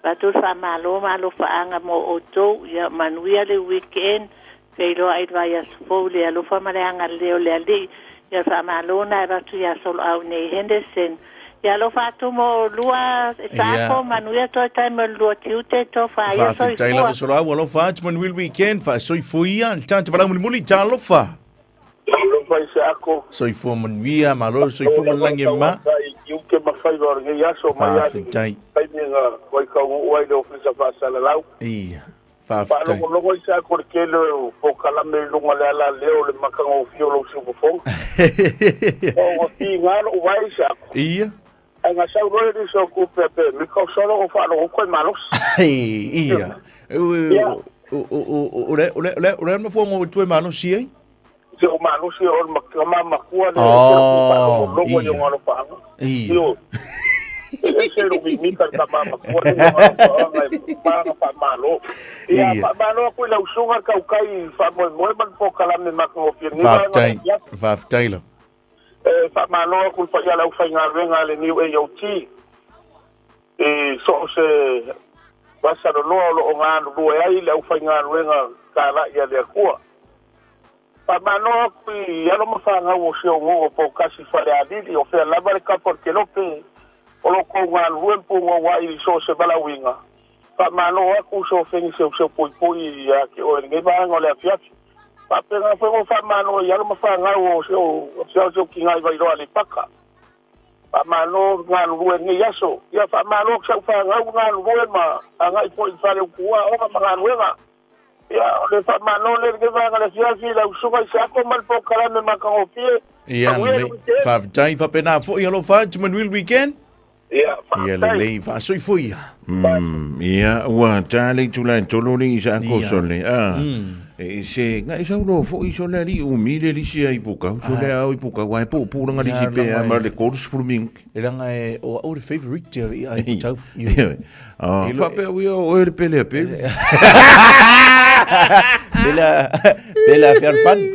Avatu le faamalo ma alofaaga mo outou, ia manuia le weekend, feiloai i le vaiaso fou i le alofa ma le agalelei o le Alii. Ia, le faamalo lena e avatu ia Soloau nei Henderson. Ia alofa atu mo oulua, Isaako, manuia toe taimi o le lua tiute, tofa ia Faafetai lava soifua. Soloau, alofa atu manuia le weekend, faasoifua ia le tata valaau mulimuli, talofa. Alofa Isaako. Soifua manuia, malo le soifua ma le lagi e mama. I tiute ma faiva o lenei aso mai lava i Faafetai. taimi na vaikauguu ai le Ofisa Faasalalau. Ia. Faafetai. Faalogologo i sa ko le tele o polokalame i luga o le alaleo o le matagofie o lou siufofoga. Ua tiga lou vae i sa. Ia. Ae na sau loa le lisi o tupe a pemika o solo o faalogo atu ai malosi. Ia. O le o le o le mafuanga o tue malosi ai? Se o malosi o le tama matua le faalogologo i ona alofaaga. Ia. E ese lou mimita le tama matua le ona alofaaga e paga faamalo. Ia faamalo atu i lau susuga le tautai faamoemoe ma le polokalame matagofie lenei vaega o le Faafetai. afiafi. Faafetai lava. E faamalo atu i le paia o le aufaigaluega a le New AOT i so o se vasaloloa o lo o galulue ai le aufaigaluega talai a le Atua. Faamalo atu i alo ma fanau o si ou nuu o Poutasi Falealili, o fea lava le kapa o le kelope o lo outou galulue ma punouai i so o se valaauina. Faamalo atu Sofeni Seuseu Puipui ia te oe i lenei vaega o le afiafi. Faapena foi ona faamalo i alo ma fanau o si ou tina i Vailoa Aleipata. Faamalo galulue i lenei aso. Ia faamalo atu i si au fanau galulue ma agai foi i le fale utu aoga ma galuega. Ia, o le faamalo lea i lenei vaega o le afiafi i lau Susuga Isako ma le polokalame matagofie. Ia, Manuia le lelei. weekend. Faafetai faapena foi alofa atu manuia le weekend. Ia, Ia faafetai. lelei faasoifua. Ia, ua ta le itula e tolo le isa ako Ia. sole. A, e se, nga isa ulo fo i sole ali umi le lisi ai pukau, sole au i pukau, ai pu pu langa lisi Ia, pe a langa ma e- le 30 minute. E langa e o au le favorite i ai putau. Ia, ah, E lo- faapea uia o oe le pele a pele. Pele pele a fealofani.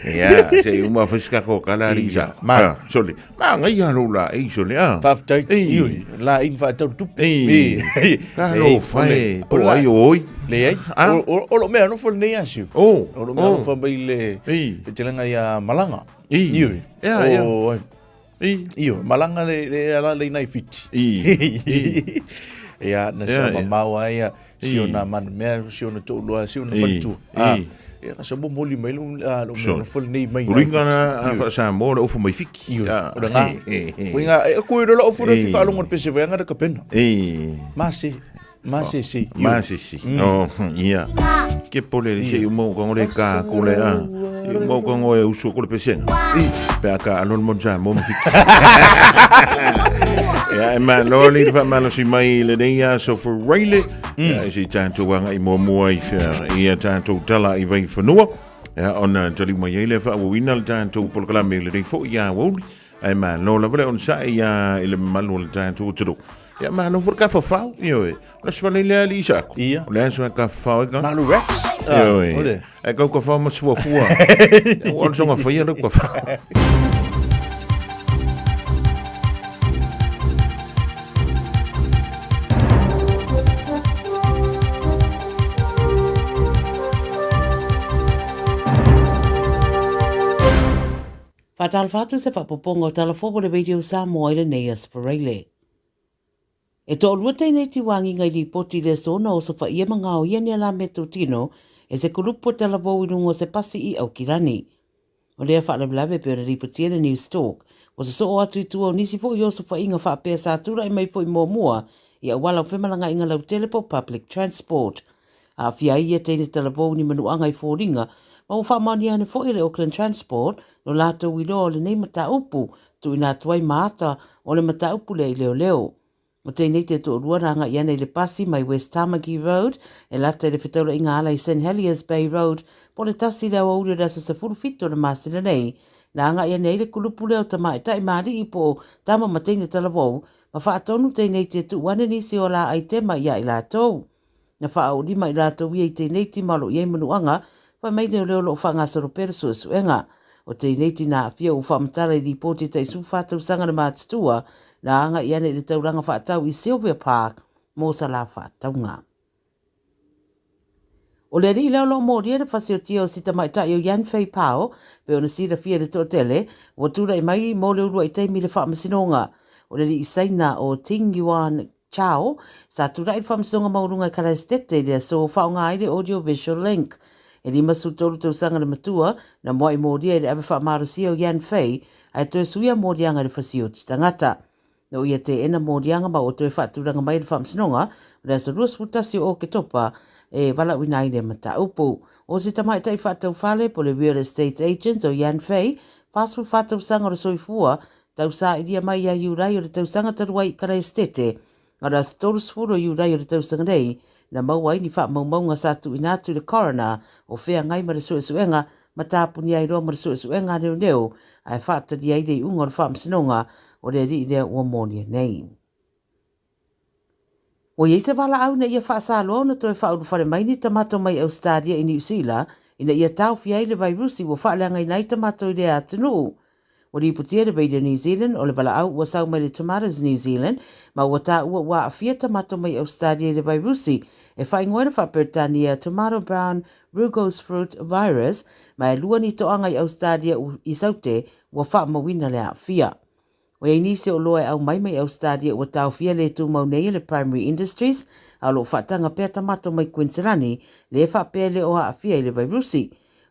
Ia, se uma fai kala ali isa. Ma. Ah, sole. Ma ngai a lo la ei sole a. Faafetai. Ei. Ioi, la ina faatau tupe. Ei. Ka lo fai, po ai o oi. Leai. Ah. O lo mea nofo lenei aso. Oh, O lo mea oh. nofo mai le Ei. fetelenga ia Malaga. Ei. Ioi. Ia, ia. O, Ei. Ioi, Malaga le le ala le nai fiti. Ei. Ei. Ia, na Ia, sa ia. mamao ai ia, si Ei. ona manu mea, si ona to'oloa, si ona Ei. faletua. Ah, Ei. ia, na sa momoli mai lo ah, lo mea Sure. nofo lenei mai nai Uringa fiti. na a Ioi. fa sa mo le ofu mai fiki. Ioi, Ah, o le ngā. eh, eh, Uinga, e koe rola ofu le Ei. fi whaalongo le pese whaanga ka pena. Eh. Ma se, ma se se. Ioi. Ma se si. Oh, ia. Ke pole le se umo ka ngore ka kole a. Umo ka ngoe usu ko le pesenga. Pe aka alon mo ja mo fiki. Ia, e ma lo le fa malo si mai le nei a so for raile. Ia, e si tātou anga i mua i whia, i a tātou tala i vai whanua. Ia, ona tali mai ei le wha uina le tātou polokalame le nei fo i a wauli. Ai ma lo lava le on sa i a i le malu o le tātou turu. Ia, ma lo fur ka whawhau, io e. O le swana i le ali isako. Ia. O le aso e ka whawhau e ka. Malu Rex. Ah, Io e. ole. E kau ka whau ma sua fua. O le songa whaia le ka whau. Faatalofa atu se faapopoga o Talafou o le Radio Samoa i lenei Aso Faraile. E toalua teineiti uagiga i lipoti i le aso na osofaia ma gaoia ni ala meatotino e se kulupu o Talavou i luga o se pasi i Aukilani. O lea faalavelave e pei ona lipotia le Newstalk, ua sosoo atu i tua o nisi foi osofaiga faapea sa tulai mai foi muamua i auala o femalagaiga lautele po o public transport. Aafia ai ia teine talavou ni manuaga i foliga ma ua faamaonia ane foi e le Auckland Transport lo latou iloa o lenei mataupu tuuina atu ai ma ata o le mataupu lea i leoleo. O tēnei te toʻalua na agai ana i le pasi mai West Tamaki Road e lata i le fetaulaiga ala i St Heliers Bay Road po o le tasi le aoauli o le aso 17 o le masina nei. Na agai ane ai le kulupu lea o tamaitai ma alii po o tama ma teine talavou ma faatonu tēnei te tuu ane nisi o la aitema ia i latou. Na faaolima i latou ia i tēnei tima o lo o i ai manuaga, fai mai leoleo o lo o faagasolo pea le suesuega. O tēnei tina aafia ua faamatala i lipoti e tai 14 tausaga le matutua, na agai ane i le taulaga faatau i Sylvia Park mo sa la faatauga. O le alii lea o lo o molia le fasiotia o si tamaitai o Yan Fei Pao, pei ona silafia e le toatele, ua tulai mai mo le uluai taimi i le faamasinoga. O le alii Saina o Ting Yuan Chao, sa tulai i le Faamasinoga Maualuga i Kalaestete i le aso faaaoga ai le Audio Visual Link. E 53 tausaga le matua, na moai molia i le ave faamalosia o Yan Fei, ae toe suia moliaga i le fasioti tangata. No ia teena moliaga ma ua toe faatulaga mai e le Faamasinoga o le aso 21 o Oketopa e valaauina ai lea mataupu. O se tamaitai faataufale po le Real Estate Agent o Yan Fei, 44 tausaga o le soifua, Tausailia mai ia Iulai o le tausaga talu ai i Karaestete, a o le aso 30 o Iulai o le tausaga nei, na maua ai ni faamaumauga sa tuuina atu i le Coroner o feagai ma le suesuega ma tapunia ai loa ma le suesuega a leoleo ae faatalia ai le iuga o le faamasinoga o le alii lea ua molia nei. Ua i ai se valaau ina ia faasaloa ona toe faaulufale mai ni tamato mai Ausetalia i Niu Sila ina ia taofia ai le vairusi ua faaleagaina ai tamato i lea atunuu. Ua lipotia le Radio New Zealand o le valaau ua sau mai le Tomatoes New Zealand ma ua taua ua aafia tamato mai Ausetalia i le vairusi e faaigoaina faa-Peretania Tomato Brown Rugose Fruit Virus ma e lua ni toaga i Ausetalia i Saute ua faamauina le aafia. Ua i ai nisi o oloa e aumai mai Ausetalia ua taofia le tumau nei e le Primary Industries, a o lo o faataga pea tamato mai Kuiniselani, lē faapea e le o aafia i le vairusi.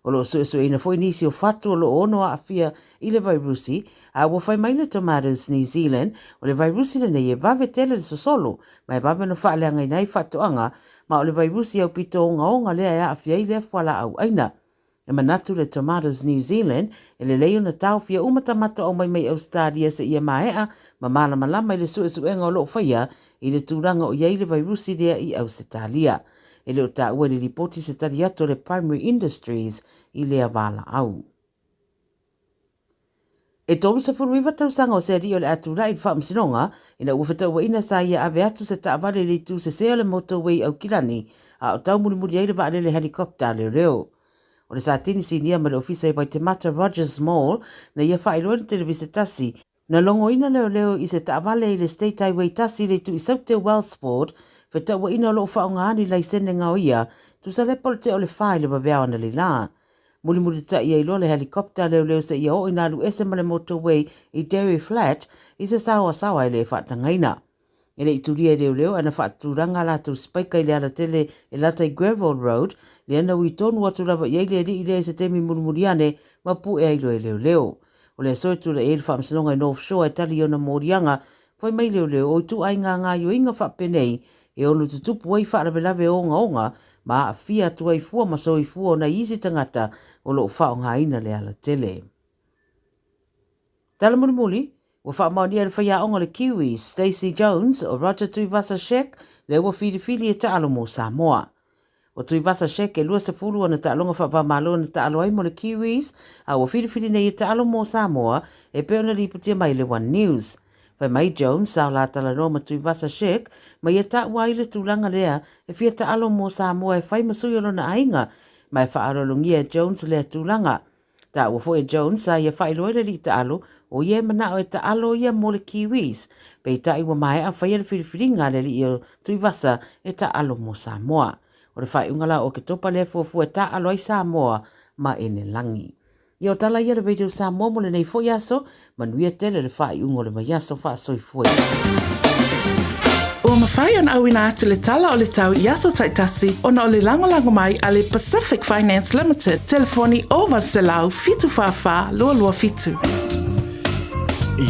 O lo o suesueina foi nisi o fatu o lo o ono aafia i le vairusi, a ua fai mai le Tomatoes New Zealand, o le vairusi lenei e vave tele le sosolo, ma e vave ona faaleagaina ai faatoaga, ma o le vairusi aupito ogaoga lea e aafia ai lea fualaau aina. E manatu le Tomatoes New Zealand, e lelei ona taofia uma tamato aumai mai Ausetalia seia maea ma malamalama i le suesuega o lo o faia i le tulaga o i ai le vairusi lea i Ausetalia. E le o taua i le lipoti se tali atu a le Primary Industries i lea valaau. E 39 tausaga o se alii o le a tulai i le faamasinoga ina ua fetauaiina sa ia ave atu se taavale i le itu sese o le motorway i Aukilani a o taumulimuli ai le vaalele helicopter a leoleo. O le Satini Sinia ma le Ofisa i Waitemata Rogers Mall na ia faailoa i le televise tasi Na logoina leoleo i se taavale i le State Highway 1 i le itu i Saute Wellsford, fetauaiina o lo o faaaoga ni laisene gaoia, tusa lepa o le tea o le fa i le vaveao analeila. Mulimulita'i ai loa le helicopter a leoleo seia oo ina alu ese ma le motorway i Dairy Flat i se saoasaoa e le faatagaina. E le i tulia e leoleo ae na faatulaga a latou spaika i le alatele e lata i Gravel Road, lea na ui tonu atu lava i ai le alii lea i se taimi mulimuli ane ma pue ai loa e leoleo. O le aso e tulai ai le faamasinoga i North Shore e tali i ona moliaga, fai mai leoleo o ituaiga gaoioiga faapenei e ono tutupu ai faalavelave ogaoga ma aafia atu ai fua ma soifua o nai isi tagata o lo o faaaogaina le alatele. Tala mulimuli, ua faamaonia e le faiaoga o le Kiwis, Stacey Jones, o Roger Tuivasa-Sheck lea ua filifili e taalo mo Samoa. O Tuivasa-Sheck e 20 ana taaloga faava-o-Malo na taalo ai mo le Kiwis, a ua filifili nei e taalo mo Samoa e pei ona lipotia mai e le One News. Fai mai Jones, sa o la talanoa ma Tuivasa-Sheck ma ia taua ai le tulaga lea e fia taalo mo Samoa e fai ma sui o lona aiga, ma e faaaloalogia e Jones lea tulaga. Taua foi e Jones sa ia faailoa i le alii taalo, o ia e manao e taalo ia mo le Kiwis. Peitai ua maea faia le filifiliga a le alii o Tuivasa e taalo mo Samoa. O le faaiuga la o Oketopa lea e fuafua e taaalo ai Samoa ma Enelagi. Ia o tala ia le Radio Samoa mo lenei foi aso, Manuia tele le faaiuga o le vaiaso faasoifua ia. Ua mafai ona auina atu le tala o le tau i aso taitasi ona o le lagolago mai a le Pacific Finance Limited, telefoni 0800 744 227.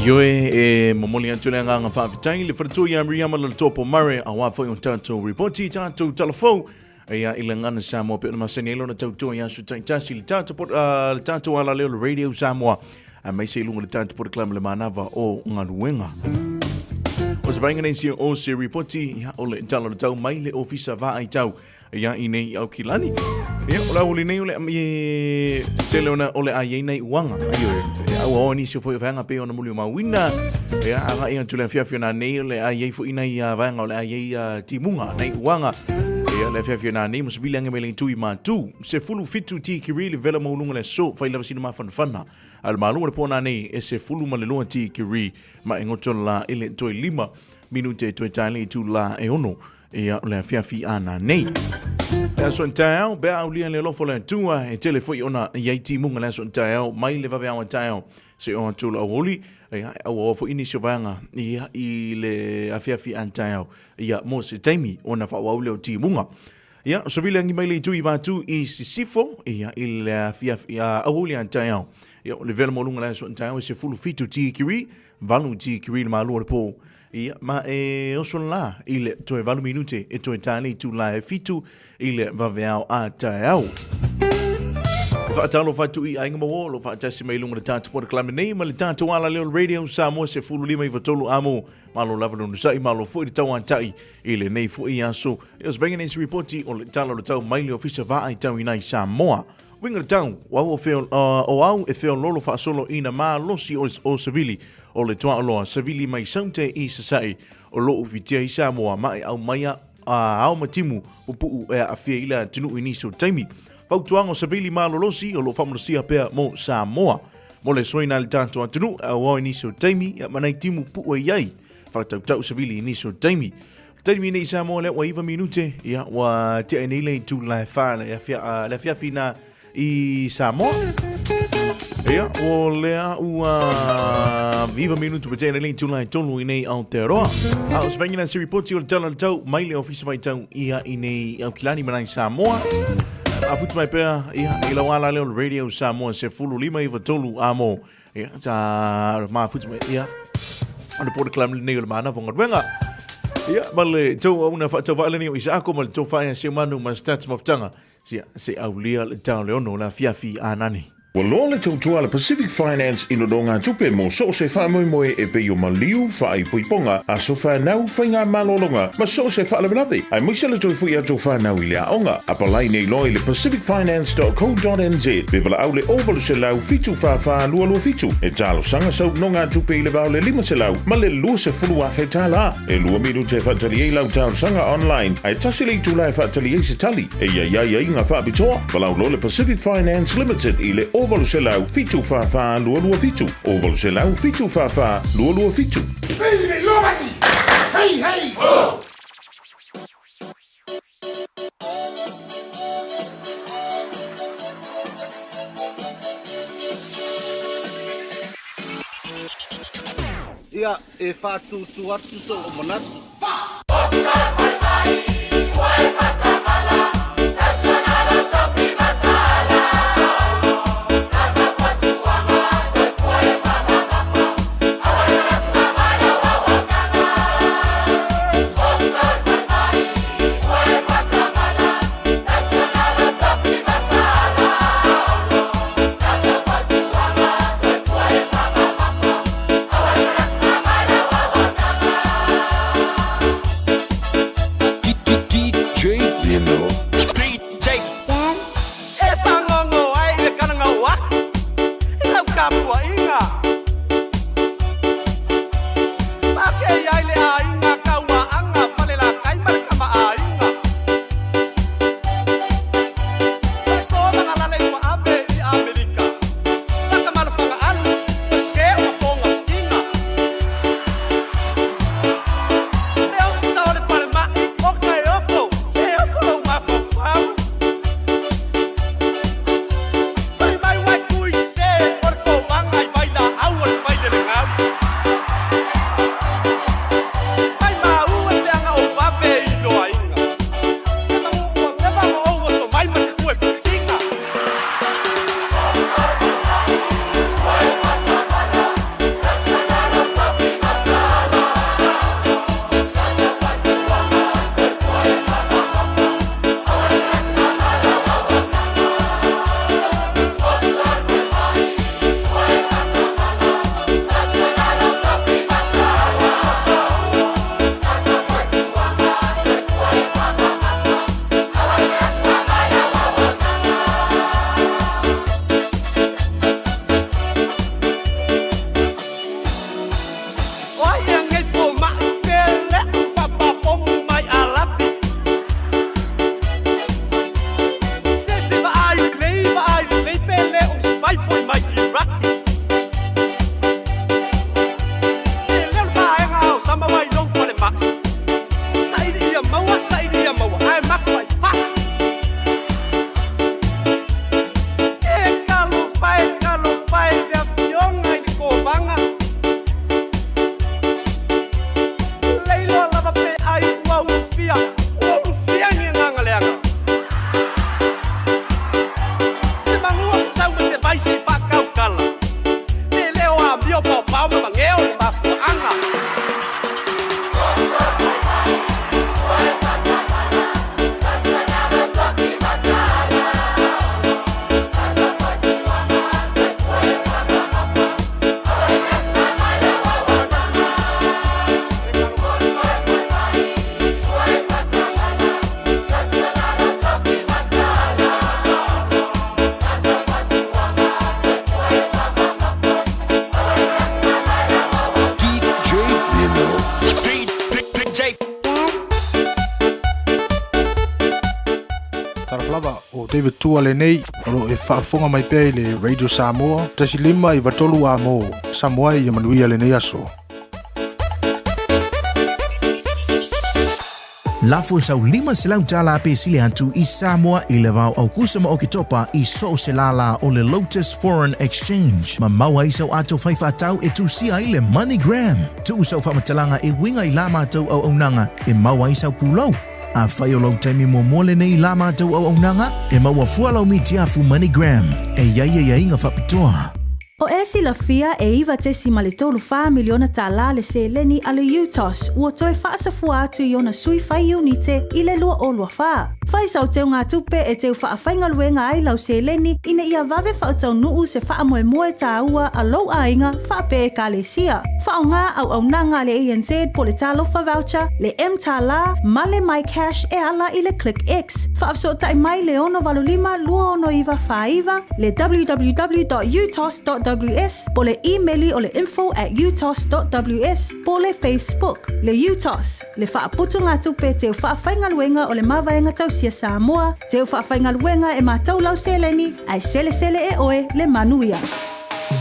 Ioe, e momoli atu le agaga faafetai i le faletua ia Miriama Loletopo Murray aua foi o tatou ripoti, tatou talafou Ia i le gana Samoa pe ona masani ai lona tautua i aso taitasi le tatou pod, le tatou alaleo le Radio Samoa aemaise i luga o le tatou polokalame le manava o galuega. O se vaenga nei o se ripoti ia, o le tala o le tau mai le ofisa vaai tau ia i nei i Aukilani. Ia, o le auli nei o le e, tele ona o le ai ai nei uanga. Ai o e, aua o nisi o foi o vaenga pe ona muli o mauina. Ia, aga ia tule afiafi o nā nei o le ai ai foi nei a vaenga o le ai ai a timuga nei uanga. Ia, le afiafi o nā nei, mo se vili ange mai le tui ma tu. Se fulu fitu ti kiri le vela maulunga le so, fai lava sina mafanafana. A le malo le po nā nei, e se fulu ma le loa ti kiri ma e ngoto la i le toi lima minute toe tae le itu la e ono. Ia, o le afiafi a nā nei. Le aso i taeao, pe a aulia le alofa o le Atua, e tele foi ona i ai timuga le aso i taeao, mai le vaveao a taeao, se o atu o le auauli, ia, e auaoa foi nisi o vaega, ia, i le afiafi a taeao, ia, mo se taimi ona faaauau lea o timuga. Ia, o se vili agi mai le itu i Matu i Sisifo, ia, i le afiafi, a, auauli a taeao. Ia, o le vela maualuga le aso i taeao e 17 tikiri, 8 tikiri le malu o le pō. Ia, ma e oso la i le toe 8 minute e toe tae le itula e 7 i le vaveao a taeao. Faatalofa atu i aiga ma uo o lo o faatasi mai i luga o le tatou polokalame nei ma le tatou alaleo Radio Samoa 15 93 amo. Malo lava le onosai, malo foi le tauatai i lenei foi aso. E o se vaega nei se ripoti o le tala o le tau mai le Ofisa Vaai Tau Inai Samoa. Uiga le tau, o au, o feo, o au e feololo faasolo ina malosi o, o savili o le tuaoloa, savili mai Saute i Sasae, o loo ufitia i Samoa ma e aumaia a ao ma timu pupuu e aafia i le atunuu i nisi o taimi. Fautuaga o savili malolosi o loo faamalosia pea mo Samoa. Mo le soina a le tatou atunuu e auao i nisi o taimi, ia ma nai timu pupuu e i ai, faatautau savili i nisi o taimi. Taimi nei i Samoa lea ua 9 minute, ia ua tea nei le itula e 4 le afia, le afiafi na i Samoa. Ia, o lea ua 9 minutu pa tea nei le itula e 3 i nei Aotearoa. A o se vaingina se ripoti o le tala o le tau mai le ofisa vaitau ia i nei Aukilani ma nai Samoa. Mafuta mai pea, ia, i lau ala lea o le Radio Samoa 15 93 a mo. Ia, ta mafuta mai, ia, o le polokalame lenei o le Manava o Galuega. Ia, ma le tou auauna faatauvaa lenei o Isaako ma le tou faia Seumanu ma Stats Mafutaga. Sia, se aulia le tao le ono le afiafi a nani. Ua loa le tautua a le Pacific Finance i nonogatupe mo so o se faamoemoe e pei o maliu, faaipoipoga, aso fanau, faigamalologa ma so o se faalavelave, aemaise le toe foi atu o fanau i le aoga. Apalai nei loa i le pacificfinance.co.nz pe valaau le 0800 744 227 e talosaga sau nonogatupe i le va o le 500 ma le 20,000 tala. E lua minute e faatali ai lau talosaga online, ae tasi le itula e faatali ai se tali. E i ai aiaiga faapitoa, valaau loa le Pacific Finance Limited i le 0800 744 227, 0800 744 227. Hey, hey! Ho! Ia, e whaatūtū atu tō manatu. E pāgogo ai le kalagau aku i lau tapuaiga. Pakei ai le aiga Kauaʻaga Falelatai ma le kamaʻāina. O le tō magalale i ua ave i ʻAmelika, na ka malofagaalu, ma ke ua pōgafiga. Le ofisa o le falemai o Kaeoko, se oko lou mafaufau. Fai mai wai kui te o le kovaga i vai laau o le failelegau. Mai maua le leaga o vave i loaiga. Se magu ua leva ma ou oto mai ma te kue pusiga. O ai ea nei fomai pe leʻu papapomu mai Alapi. Se se vaai lelei vaai lelei pe le o se vai foi mai Iraki. E leo le vaega o sama wai lou falemai. Saili ia maua saili ia maua ae maku ai faa. E talofa e talofa e le afioga i le kovaga. Leiloa lava pe ai ua ulufia, ua ulufia ni agaga leaga. Se magua ma sau ma se vai se i faakaukala. Le leo amio paopao ma mageo le mafuaaga. Talofa lava, o David Tua lenei, o lo o e faafofoga mai pea i le Radio Samoa, 1.5 93 amo, Samoa ia manuia lenei aso. Lafo sau 500 tala pe sili atu i Samoa i le vao Aukusa ma Oketopa i so o se lālā o le Lotus Foreign Exchange. Ma maua ai sau ato fai faatau e tusia ai le MoneyGram. Tuu sau faamatalaga e uiga i la matou auaunaga e maua ai sau pulou. Afai o lou taimi muamua lenei i la matou auaunaga, e maua fua lau mitiafu MoneyGram e i ai aiaiga faapitoa. O e silafia e $9.34 miliona tālā le seleni a le UTOS ua toe faasafua atu i ona sui fai iunite i le 2024. Fai sau teugatupe e teu faafaigaluega ai lau seleni ina ia vave faataunuu se faamoemoe tāua a lou aiga faapea Ekalesia. Faaaoga auaunaga a le ANZ po le Talofa Voucher, le mTālā ma le MyCash e ala i le ClickX. Faafesootai mai le 685 269 49, le www.utos.ws po le imeli o le info at utos.ws po le Facebook. Le UTOS, le faaputugatupe teu faafaigaluega o le Mavaega Tausia Samoa, teu faafaigaluega e matou lau seleni, ae selesele e oe le manuia.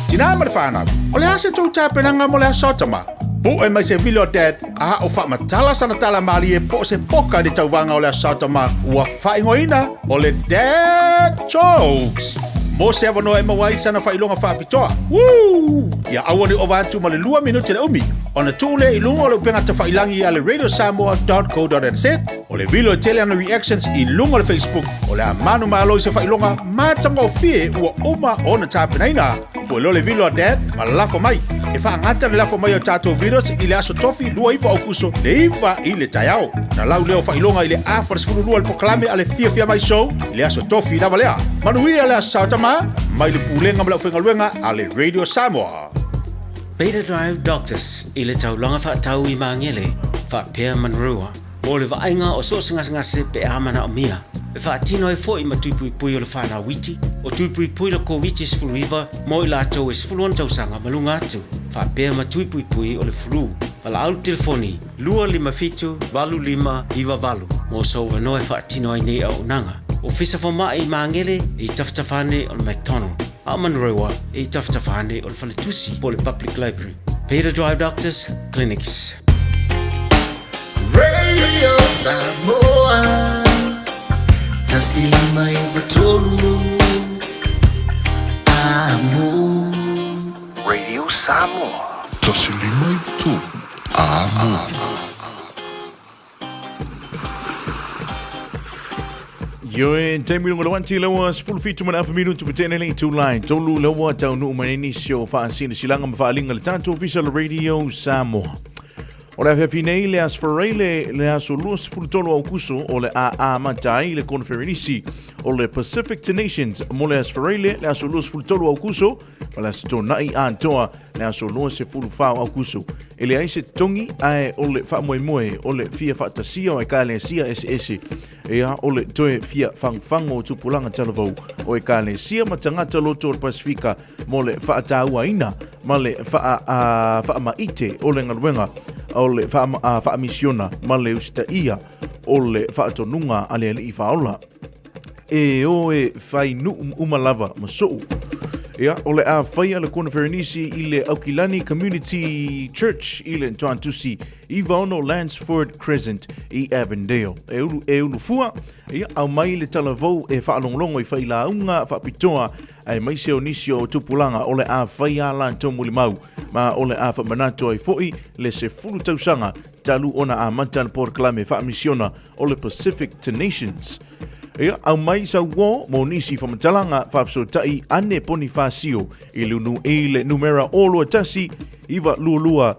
Tinā ma le whānau, o le a se tou tapenaga mo le aso tama? Pu'e mai se vilo dad a o faamatala sana tala malie po o se poka i le tauvaga o le aso tama ua faaigoaina o le Dad Jokes. Mo se avanoa e maua ai sana faailoga faapitoa. Woo! Ia aua ne i ova atu ma le lua minute le umi ona tuu lea i luga o le upega tafailangi a le radiosamoa.co.nz o le vilo e tele ana reactions i luga o le Facebook o le a manumalo i se faailoga matagofie ua uma ona tapenaina. Pue loa le vilo a Dad ma lafo mai. E faagata le lafo mai o tatou vilos i le aso Tofi 29 Aukuso le 9 i le taeao. Na lau lea o faailoga i le afa le 12 le polokalame a le Fiafia Mai Show i le aso Tofi lava lea. Manuia le aso Sao Tama mai le Pulega ma le Aufaigaluega a le Radio Samoa. Beta Drive Doctors i le taulaga faatau i Magele faapea Manurewa mo le vaaiga o so o se gasegase pe a manaomia. E faatino ai foi ma tuipuipui o le whanau iti, o tuipuipui le Koviti-19 mo i latou e 16 tausaga ma luga atu, faapea ma tuipuipui o le flu. Valaau le telefoni 257 8598 mo sou avanoa e faatino ai nei auaunaga. Ofisa Fomai i Magele i tafatafa ane o le McDonald, a o Manurewa i tafatafa ane o le Faletusi po o le Public Library. Peter Drive Doctors Clinics. Radio Samoa 153 Amo. Radio Samoa. 153 Amo. Ioe, taimi lunga le wanti laua 17 ma le afa minutu pa tene le itulai. Tolu laua taunuu mai nei nisi o faasilasilanga ma faaaliga le tatou ofisa o le Radio Samoa. O le afiafi nei le aso Faraile le aso 23 Aukuso o le a amata ai le koneferenisi o le Pacific to Nations mo le aso Faraile le aso 23 Aukuso ma le aso Tona'i atoa le aso 24 Aukuso. E leai se totogi ae o le faamoemoe o le fia faatasia o ekalesia eseese ia o le toe fia fagfago o tupulaga talavou o ekalesia ma tagata loto o le Pasifika mo le faatauaina ma le faamaite o le galuega o le faamisiona ma le usitaia o le faatonuga a le Alii Faaola. E o e fai nuu uma lava ma soo. Ia, o le a faia le koneferenisi i le Aukilani Community Church i le Tuantusi 96 Lansford Crescent i Avondale. E ulu, e ulu fua, ia, au mai le talavou e faalogologo i failauga faapitoa aemaise o nisi o tupulaga o le a fai a latou mulimau ma o le a faamanatu ai foi le 10 tausaga talu ona amata le polokalame faamisiona o le Pacific to Nations. Ia, au mai sau uō mo nisi faamatalaga faafesootai ane Ponifasio i le unu i le numera 021 922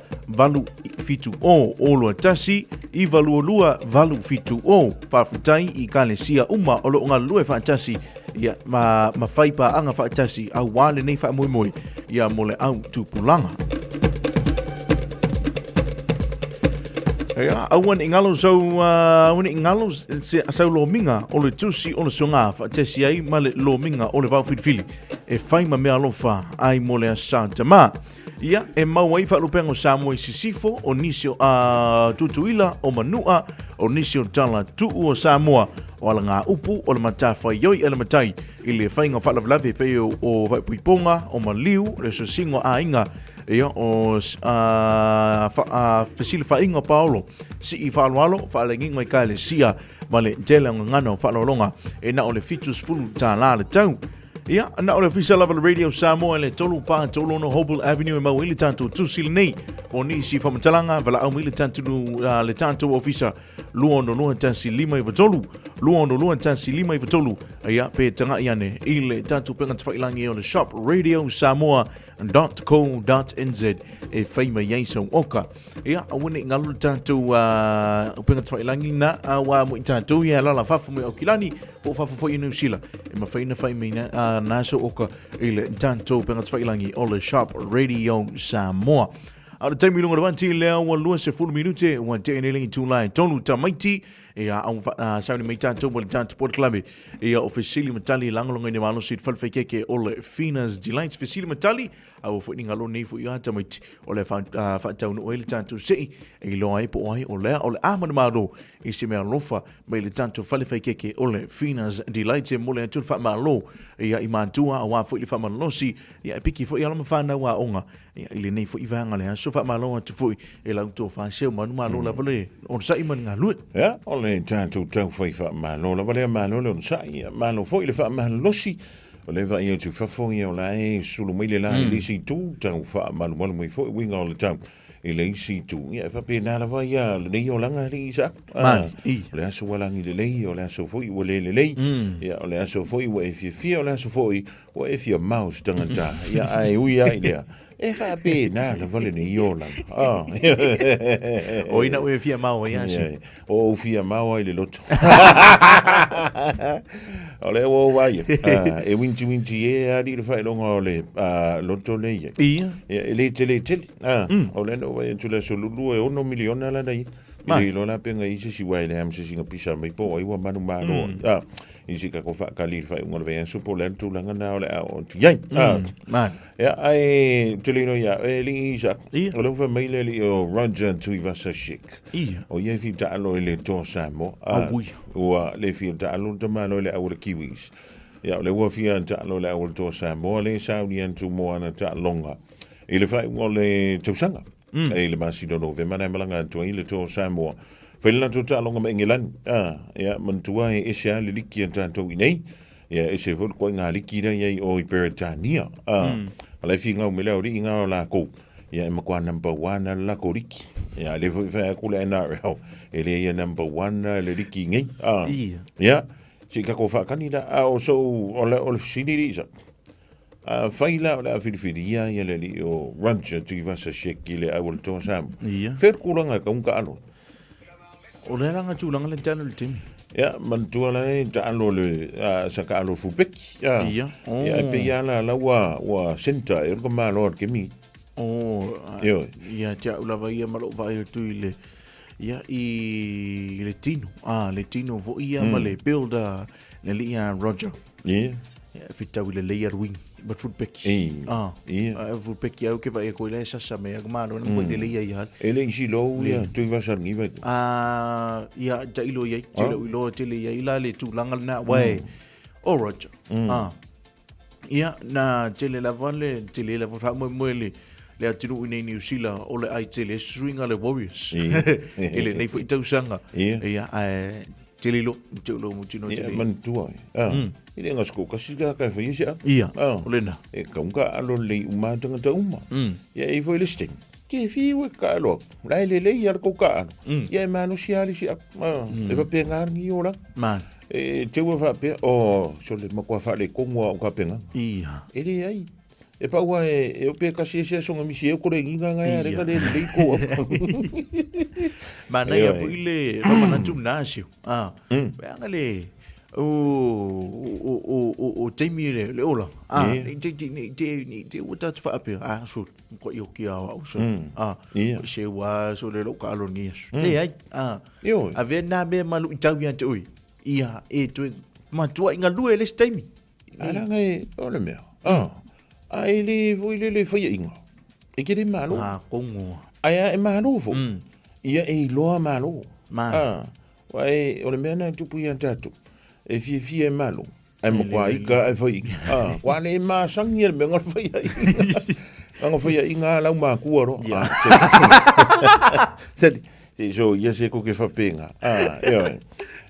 870 021 922 870. Faafetai i Ekalesia uma o lo o galulue faatasi ia, ma, ma fai paaga faatasi auā lenei faamoemoe ia mo le au tupulaga. Ia, aua ne i ngalo sau, aua ne i ngalo se, sau lomiga o le tusi o le soga faatasi ai ma le lomiga o le vao filifili e fai ma mea alofa ai mo le asa tamā. Ia, e mau ai faalupega o Samoa i sisifo, o nisi o a Tutuila, o Manua, o nisi o tala tuu o Samoa, o alagaupu, o le matafaioi a le matai i le faiga faalavelave pei o, o faaipoipoga, o maliu, le ososiga o aiga, ia, o a, fa, a, fesilafaiga o paolo, sii faaaloalo, faalagiga i Ekalesia, ma le tele o gagana o faaaloaloga e na o le $70 le tau. Ia, na o le ofisa lava le Radio Samoa i le 346 Hobel Avenue e mau ai le tatou tusi lenei. O nisi faamatalaga, valaau mai le tatou, le tatou ofisa 262 1593, 262 1593. Ia, pe tagai ane i le tatou pega tafailangi o le shop radiosamoa.co.nz e fai mai ai sau oka. Ia, aua ne i galo le tatou upega tafailangi na, aua mo i tatou ia lala fafo mai Aukilani, po o fafo foi i Niu Sila. E mafai na fai mai na, na sau oka i le tatou upega tafailangi o le Shop Radio Samoa. A o le taimi i luga o le vati lea ua 20 minute ua tea nei le itula e tolu tamaiti ia au sauni mai tatou ma le tatou polokalame ia o fesili ma tali lagolagoina malosi i le fale faikeke o le Fina's Delights. Fesili ma tali Aua foi ne i galo nei foi a tamaiti o le faataunuu ai le tatou sei e iloa ai po o ai o lea o le a manumalo i se mea alofa mai le tatou fale faikeke o le Fina's Delights. E momoli atu le faamalo ia i matua aua foi le faamalolosi ia e piki foi alo ma fanau aoga ia i lenei foi vaega o le aso. Faamalo atu foi e la outou faaseu manumalo lava le onosai ma le galue. Ia, o le tatou taufai faamalo lava lea, malo le onosai, ia malo foi le faamalolosi. O lea e vaai atu i fafo, ia o la e sulu mai le la i le isi itu, tau faamalumalu mai foi uiga o le tau i le isi itu. Ia e faapena lava ia lenei olaga alii Isaac. Ah, o le aso ua lagi lelei, o le aso foi ua le lelei, ia o le aso foi ua e fiafia, o le aso foi ua e fia mao se tagata. Ia ae ui lava i lea, e faapena lava lenei olaga. Ah. O ina ua e fia mao ai a se. O ou fia mao ai le loto. O lea ua ou vaai, e winti winti e alii le faailoga o le loto lea i ai. Ia. E le tele tele. O lea na ou vaai atu i le aso Lulu e 6 miliona lana ia. I le iloa la pe na i ai se isi uaea e leai ma se isi na pisa mai po o ai ua manumalo ai. I se tatou faatali i le faaiuga o le vaiaso po o le a le tulaga lena o le a oo atu i ai. Ia, ae ou te le iloa ia oe, alii Isaac. O lea ua fai mai le alii o Roger Tuivasa-Sheck. O ia e fia taalo i le Toa Samoa. Ua le fia taalo le tamaloa i le au o le Kiwis. Ia, o lea ua fia taalo i le au o le Toa Samoa, lea e sauni atu mo ana taaloga i le faaiuga o le tausaga. I le masina o Novema na e malaga atu ai le Toa o Samoa. Fai le latou taaloga ma Engelani. Ia, manatua e ese lava le liki a tatou i nei. Ia, ese foi le koaiga liki la i ai o i Peretania. A la e finau mai le aualii na o lakou. Ia, e matua number one lava le latou liki. Ia, a lea foi e fai atu le NRL, e le ia number one le liki nei. Ia, se i tatou faatagi la. A o sou, o le fesili alii sa. Afai la o le a filifilia ia le alii o Roger Tuivasa-Sheck i le au o le Toa Samoa, fea le tulaga e tau taalo? O le ala tulaga le taalo le timi. Ia, manatua la e taalo le, sa taalo fulbeki. Ia. Oh. Ia, e pei lava la ua, ua centre e o le tamaloa o le kemi. Oh. Ioe. Ia, te au lava ia ma lou vaai atu i le, ia, i le tino. Ah, le tino foi ia ma le build a le alii a Roger. Ia. Ia, e whitau i le layer wing, ma fullback. Ia. Ah. Ia. A fullback au ke vai ko ile sasa me aku malo na ko ile layer ia. E le isi lou ia, Tuivasa-Niva. Ah, ia, ta ilo ia, te le ilo te le ia ila le tūlanga na wai. O Roger. Ah. Ia, na tele lava le, tele lava faamoemoe le, le atunuu i nei Niu Sila o le ai tele suiga le Warriors. I lenei foi tausaga. Ia. Ia, ae tele ilo, te ulo mo tino Ia, tele. manatua. Ah, e le gaso kasi ka ka whai se a. Ia, Ah. o lena. E kaunga alo lei uma tangata uma. Ia, e foi listing. Ke fi ue ka alo. La e lelei ia le kou ka alo. Ia e malosi a le si a. Ah, e pape ngā ngi o la. Man. E te ua faapea, o, sole matua faalekogo a o kapenga. Ia. E leai. E paua e, e ope kasi e se aso nga misi e kore nginga nga ya reka le lei ko. Manaia foi le manatu na sio. Ah. Anga le o o o o o taimi le le ola. Ah, Ia. nei te te nei te nei te ua tātou faapea. Ah, so ko i oki au au so. Ah, Ia. se ua so le lo ka alo ngi aso. Leai. Ah. Ioe. Avea nā mea malu i tau ia te ui. Ia, e toe matua i ngalue le isi taimi. Ara ngai, o le mea. Ah. A e le foi le le whaia inga. E ke le malo. Ah, kongoa. Ai a e malo fo. Ia e iloa malo. Ma. Ah. Wa e, o le mea na tupu ia tātou. E fia fia e malo. Ai ma kua ika e whai inga. Ah, kua le masangi e le mea ngā whaia inga. Ngā whaia inga lau mākua ro. Ia. Ah, seli. Se so ia se ko ke whapenga. Ah, ioe.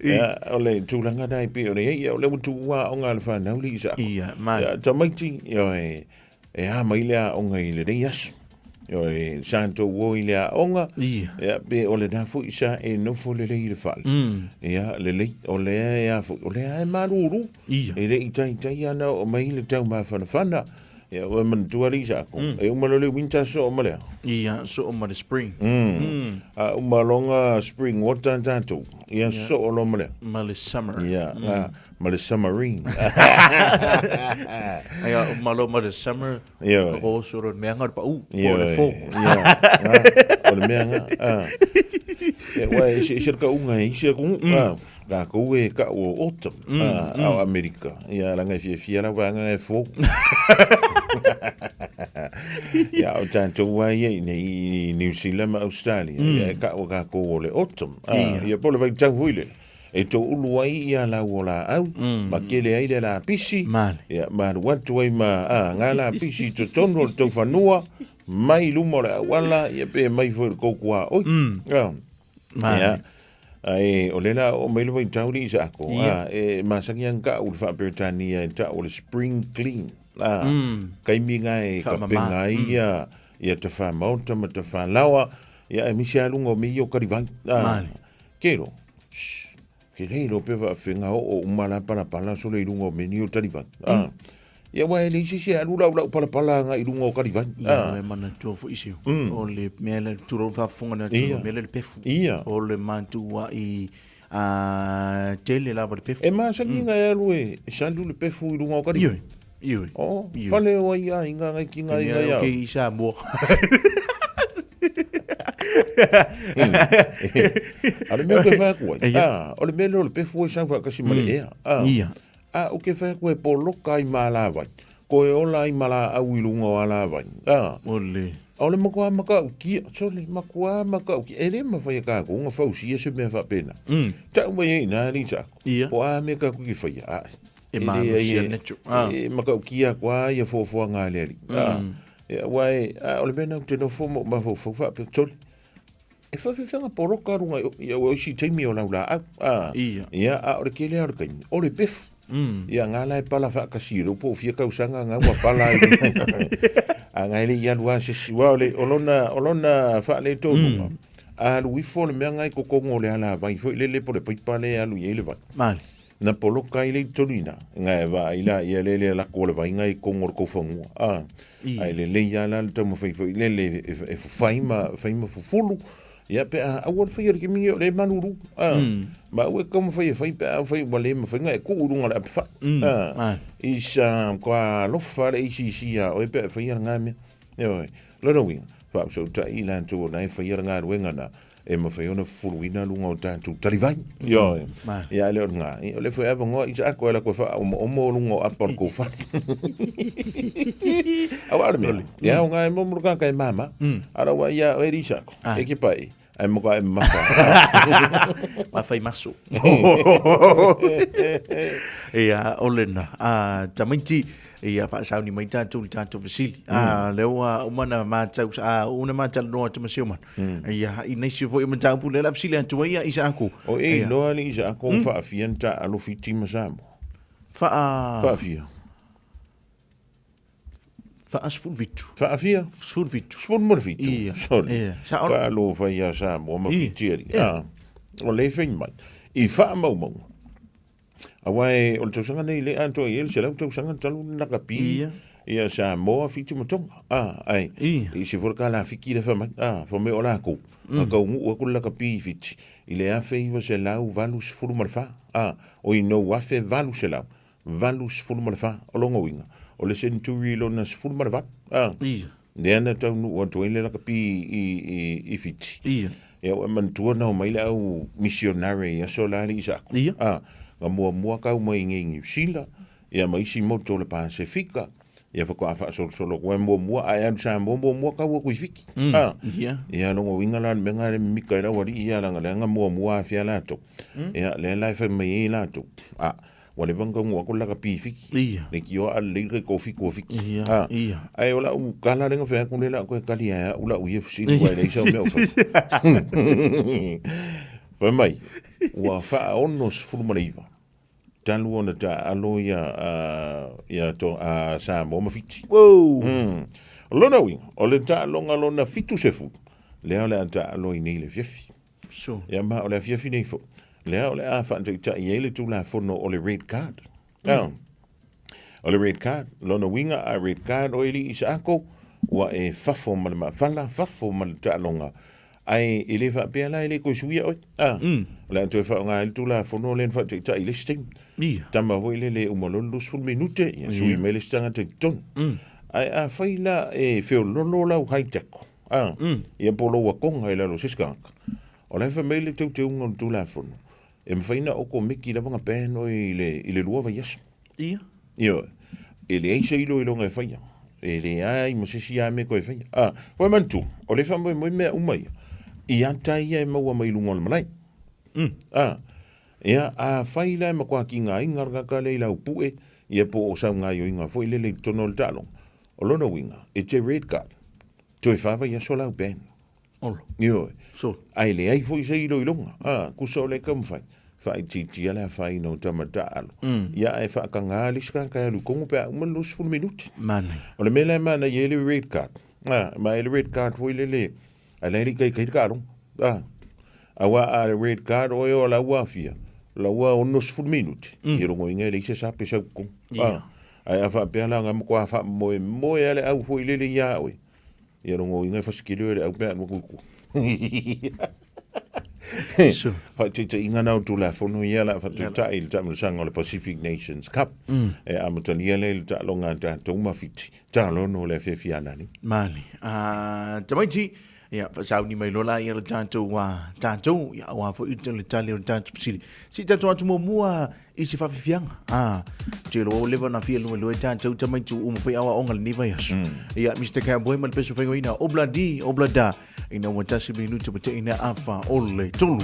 Ia, o le tūlanga nai pe o le ia, o le utu ua o ngā le whanau li isa. Ia, mai. Ia, tamaiti, ioe, e a mai le a onga i le rei aso. Ioe, sa tō o i le a onga. Ia. Ia, pe o le nā fui sa e nofo le rei le whale. Ia, le lei, o le a e a fui, o le a e maruru. Ia. E le i tai tai ana o mai le tau mawhanawhana. Ia, ua manatua le isa ako. E uma lo le winter so o malea. Ia, so o ma le spring. A uma longa spring water tātou. Ia, so o lo malea. Ma le summer. Ia, nga, ma le submarine. Ia, uma lo ma le summer. Ia. O so ro mea nga pa u. Ia, O le fo. Ia, nga, o le mea nga. Ah. Ia, ua, e se ka unga e isi aku. Ah. Kākou e ka o autumn, ao Amerika. Ia, langa e fiafia lau vaega e fou. Ia, o tātou ai ia i nei i New Zealand ma Australia. Ia, e ka o kākou o le autumn. Ah, ia, po le vaitau foi le. E tō ulu ai ia lau o la au, ma kele ai le la pisi. Ia, ma alu atu ai ma, ah, ngā la pisi i totonu o le tau whanua, mai luma o le auala, ia pe mai foi le kouku a oi. Ah. Ia, Ai, o le la o mai le vaitau li isa ako. Ia. Ah, e masani ang ka ul fa Britania e ta o le spring clean. Ah, kaimi nga e ka Whaamama. penga ia ia te wha maota ma te wha lawa. Ia e misi alunga o mi o karivai. Ah, Male. kero. Shh. Ke rei lo pe wa whenga o o umala pala pala so le ilunga o meni o tarivai. Ah. Ia wa e le isi se alu lau lau pala pala nga ilunga o karivai. Ia, Ah. e mana tua fo isi. O le mea le turo whafonga na Ia. turo mea le pefu. Ia. O le mantua i a tele lava le pefu. E masani nga e alu e salu le pefu i lunga o karivai. Ioi. Ioi. Oh, Ioi. fale o ia inga ngai ki ngai ngai Ke au. i Samoa. A le mea ke whai koe. Ia. Ah, o le mea leo le pefu e sau whakasi ma le ea. Ah. Ia. A o ke whai koe po loka i mālāwai. Ko e ola i mala au i lunga o alāwai. Ah. O le. O le makua maka u kia, sole, makua maka u kia. E le mawhai ka ko nga whausia se mea whapena. Tau mai e nā ni sako. Ia. Po a me ka kuki whaia. Ah. E le māno ai sia e- natural. Ah. E maka u kia koa ia fōfōa ngā le ali. Ah. Ia, wai, ah, o le mea nau te nofo mo mawhauwhau whapena. Sole, e whawhiwhenga poroka runga i au isi taimi o lau la au. Ah. Ia. Ia, a o le kele o le kaimi. O le pefu. Ia, ngā lai pala whaakasi, ro po fia kausanga ngā ua pala i A ngā ele i alu a sisi, wa o le, o lona, o lona whaale tōnunga. A alu ifo le mea ngai kokongo le ala vai foi lele po le paipa le alu i ele vai. Male. Na poloka i le tonu ina. Ngā e vā i la, ia lele lako o le vai ngai kongo le kowhangua. Ah. Ia. Ai le le ia la le taumawhai foi lele e, e whai ma, whai ma fufulu. Ia pe a aua le whai o le kimi o le manuru. Ah. Ma ue kama whai e whai pe a whai wa le ma whai ngai ku urunga le ape whai. Ah. Male. I sa kwa lofa le isi isi ia o e pe a whai ara ngā mea. Ia oi. Lona winga. Wha so ta i lan tō nei whai ara ngā ruenga na. E ma whai ona fuluina lunga o tātou tarivai. Ia oi. Male. Ia le o ngā. O le whai awa ngoa i sa ako e la koe wha omo omo lunga o apa o le kōwhai. Au ara mea. Ia o ngā e momoro kā kai mama. Ara wa ia o e risako. Ah. E ki pai. Ai moka e mafa. Ma whai maso. Ia, o le na. Ah, tamaiti, ia whaasauni mai tātou le tātou vasili. Ah, leo a umana mātau, ah, una mātau noa atu maseo mana. Ia, i neisi foi o matau pule la vasili atu ia isa aku. O e Ia. loa le isa ako mm. whaafia ta alofiti masamo. Whaa... Whaafia. Whaa sfulvitu. Whaafia? Sfulvitu. Sful mo fitu. Ia. Sorry. Ia. Sa o- Ka alo whai a Samoa ma Ia. fiti ari. Ia. Ah. O le whai mai. I wha mau mau. A wai, o le tausanga nei le antoa i ele, se lau tausanga talu naka pi. Ia. Ia Samoa fiti matonga. Ah, ai. Ia. I se fora ka la fiki le whamai. Ah, wha me o la kou. Mm. Ka ngu aku la ka pi i fiti. I le afe iwa se lau valu sefulu ma le wha. Ah, o i nou afe valu se lau. Valu sefulu ma le wha. O longo winga. O le century lona sefulu ma le valu. Ah. Ia. Lea na tau nu atu ai le laka pi i, i, i fiti. Ia. Ia o e manatua nao mai le au missionary i aso la ali isa aku. Ia. Ah, nga mua mua kau mai ngai New Zealand, ia ma isi moto o le Pasifika, ia whakoa whaasolosolo koe mua mua, ai anu sa mua mua mua kau aku i fiki. Ah, Ia. ia longo winga la menga le mika i rawa ia langa le nga mua mua afia lato. Ia le lai whai mai e lato. Ah, Ua leva ona taunuu atu le lakapi i Fiti. Ia. Leitioa a lelei le tai toafitu o Fiti. Ia, A, ia. ae o lau tala lea na fai atu lea o le a toe tali ia au lau ia fesili aua e leai sau mea o faia. Fai mai, ua faa-69 talu ona taaalo ia, ia to, a Samoa ma Fiti. Wow. O lona uiga, o le taaloga lona 70, lea o le a taaalo ai nei i le afiafi. Sure. Ia ma o le afiafi nei foi, lea o le a faataitai ai le Tulafono o le Red Card. O le Red Card, lona uiga a Red Card oe alii Isaako, ua e fafo ma le maafala, fafo ma le taaloga, ae e le faapea la e le toe suia oe. O le a toe faaaoga ai le Tulafono lea na faataitai i le isi taimi. Tama foi lele e uma loa le 20 minute, ia sui mai le isi tagata i totonu. Ae afai la e feololo lau high tackle, ia po o lou akoga i lalo o se isi tagata, o la e fai mai le teuteuga o le Tulafono, e mafai ona okomeki lava ona ban oe i le, i le 2 vaiaso. Ia. Ioe. E leai se iloiloga e faia. E leai ma se isi lava mea e toe faia. A, ua manatua, o lea e faamoemoe mea uma ia, i ata ia e maua mai luga o le malae. A, ia, afai la e matua tigaina le tagata lea i lau pue, ia po o sau gaoioiga foi lele i totonu o le taaloga, o lona uiga, e te red card, toe fa vaiaso lau ban. Olo. Ioe. Sure. Ae leai foi se iloiloga. A, tusa o lea e taumafai, faaitiitia le afaina o tama taaalo. Ia ae faataga le isi tagata e alu i totonu pe a uma le 20 minute. Manaia. O le mea la e manaia ai le red card, a, ma e le red card foi lele, ae la e le i taitai le taaloga. A, aua a red card oe o lau aafia, lau a 60 minute, ia lona uiga e leai se sape sau i totonu. A, ae a faapea la na matua faamoemoe lava le au foi lele ia oe, Ia lona uiga e fasikili oe e le au pe a alu atu i tua. Faataitaiga na o Tulafono ia o le a faataitai i le taamilosaga o le Pacific Nations Cup. E amatalia lea i le taaloga a tatou ma Fiti. Talono o le afiafi anani. Mali. Tamaiti, ia, faasauni mai loa la ia le tatou, tatou, ia, aua foi le tali o le tatou fesili. Se i tatou atu muamua i se faafiafiaga. Ah, te iloa ua leva ona fia luelue tatou tamaiti ua uma foi aoaoga lenei vaiaso. Ia, Mister Cowboy ma le peso faigauina, obla di, obla da, ina ua tasi minuti ma teina afa o le tolu.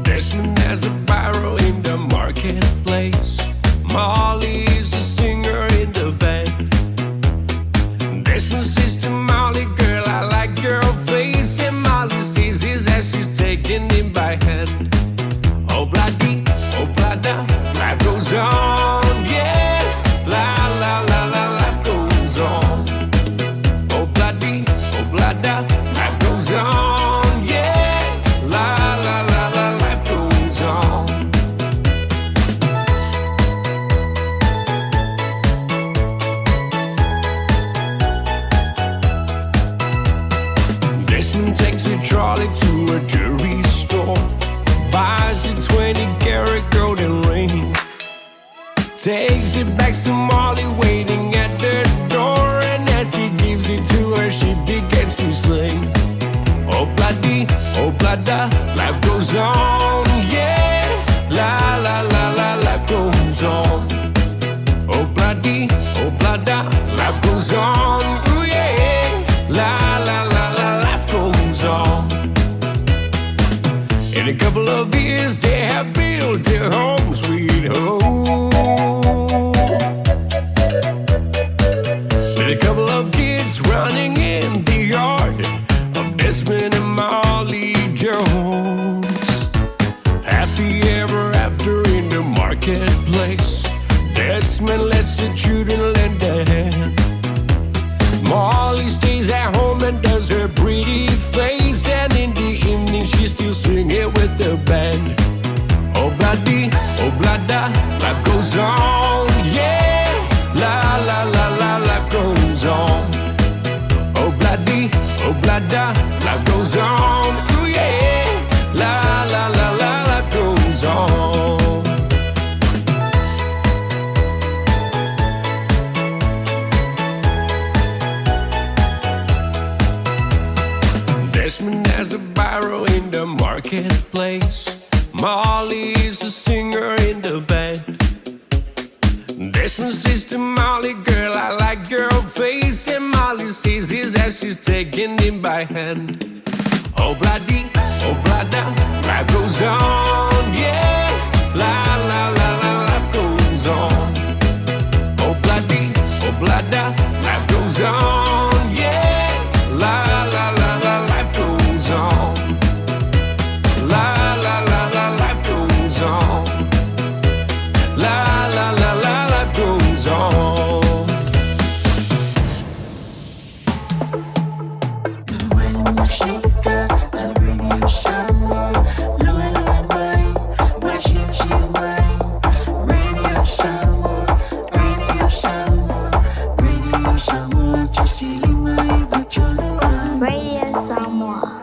Desmond has a barrow in the marketplace. Molly is a singer in the band. Desmond says to Molly, girl, I like your face. And Molly sees his as she's taking him by hand. Oh, bloody, oh, blada, life goes on, yeah. La, la, la, la, life goes on. Oh, bloody, oh, blada, life goes on, yeah. La, la, la, la, life goes on. Desmond takes a trolley to a jewelry store, buys a 20 karat golden ring, takes it back to Molly waiting at the door, and as he gives it to her, she begins to sing. Oh bloody, oh blada, life goes on, yeah. La la la la, life goes on. Oh bloody, oh blada, life goes on, ooh yeah. La la la la, life goes on. In a couple of years, they have built their home, sweet home. With a couple of kids running in the yard of Desmond and Molly Jones. Happy ever after in the marketplace. Desmond lets the children lend a hand. Molly stays at home and does her pretty face, and in the evening she's still singing with the band. Oh bloody, oh blada, life goes on, yeah. La la la la, life goes on. Oh bloody, oh blada, life goes on, ooh yeah. La la la la, life goes on. marketplace. Molly's a singer in the band. Desmond says to Molly, girl, I like your face. And Molly says his as she's taking him by hand. Oh, bloody, oh, blada, life goes on, yeah. La, la, la, la, life goes on. Oh, bloody, oh, blada, life goes on, yeah. La, la, la, la, life goes on. La, la, la, la, life goes on. La, la, la, la, life goes on. Radio Samoa.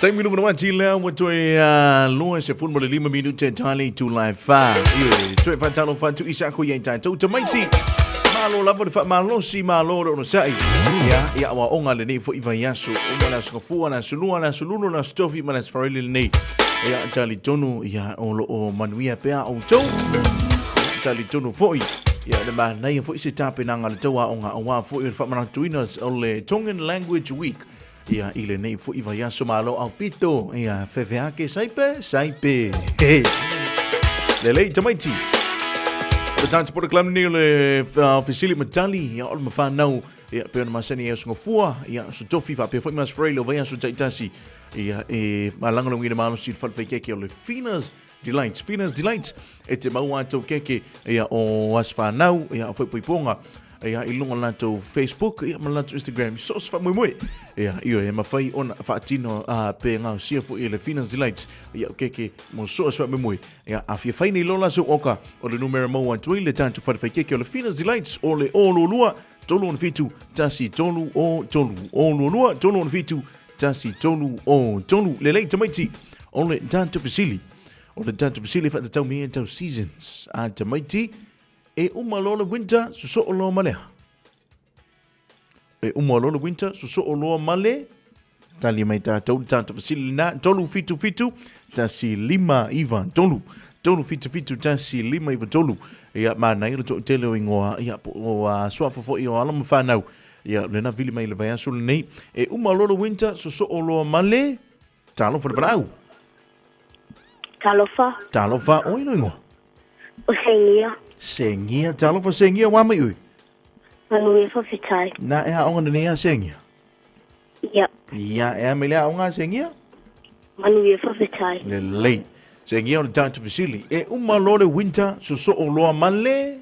Taimi luma na wati lea ua toe 25 minute tali tu lai wha. Ioe, toe whatalo whatu isa ko iai tātou tamaiti. Malo lava le whaamalosi, malo le ono sai. Ia, ia wa onga le nei fo iwa iaso. Uma la skafua, la sulua, la sululu, la stofi, ma la sfarele le nei. Ia, tali tonu, ia, o lo o manuia pea o tau. Tali tonu foi. Ia, le manaia foi se tapenaga le tau aoga auā foi o le faamanatuina o le Tongan Language Week. Ia, i lenei foi vaiaso malo aupito. Ia, fefeake saipe, saipe. Lelei tamaiti. O le tatou polokalame nei o le fesili ma tali, ia, o le mawhanau, ia, pe ona masani e osongofua, ia, so tofi faapea foi mas fraile o vaiaso taitasi, ia, e malagolagina malosi i le falefaikeke o le Fina's Delights. Fina's Delights, e te mau atu keke, ia, o as whanau, ia, o whaipoiponga, ia, i lunga o latou Facebook, ia, ma latou Instagram, so se faamoemoe. Ia, ioe, e mawhai ona whaatino a pe ngau sia fo i le Fina's Delights, ia, o keke, mo so se faamoemoe. Ia, a fia whai nei lola so oka, o le numera mau atu ai le tātou wharewhai keke o le Fina's Delights, o le o lua, 3 6 7 1 o 3, o lua, 3 6 7 1 o 3, le lei tamaiti, o le tātou fesili, o le tātou fesili whaatatau me tau seasons, a tamaiti, e uma loa le winter, sosoo loa ma le aha? E uma loa le winter, sosoo loa ma le tali mai tātou le tātou fesili lena, 3 7 7 1 5 9 3. 3 7 7 1 5 9 3. Ia, manaia le toatele o ingoa, ia, po o suafa foi o alo ma whanau. Ia, lena vili mai le vaiaso lenei. E uma loa le winter, sosoo loa ma le talofa le valaau. Talofa. Talofa, oi no ingoa? O Sengia. Sengia, talofa Sengia, wā mai ui? Manuia whawhitai. Nā e aonga nei a Sengia? Ia. Ia, e a mele aonga a Sengia? Manuia whawhitai. Le lei. Sengia o le tātu fesili. E uma loa le winter, sosoo loa ma le?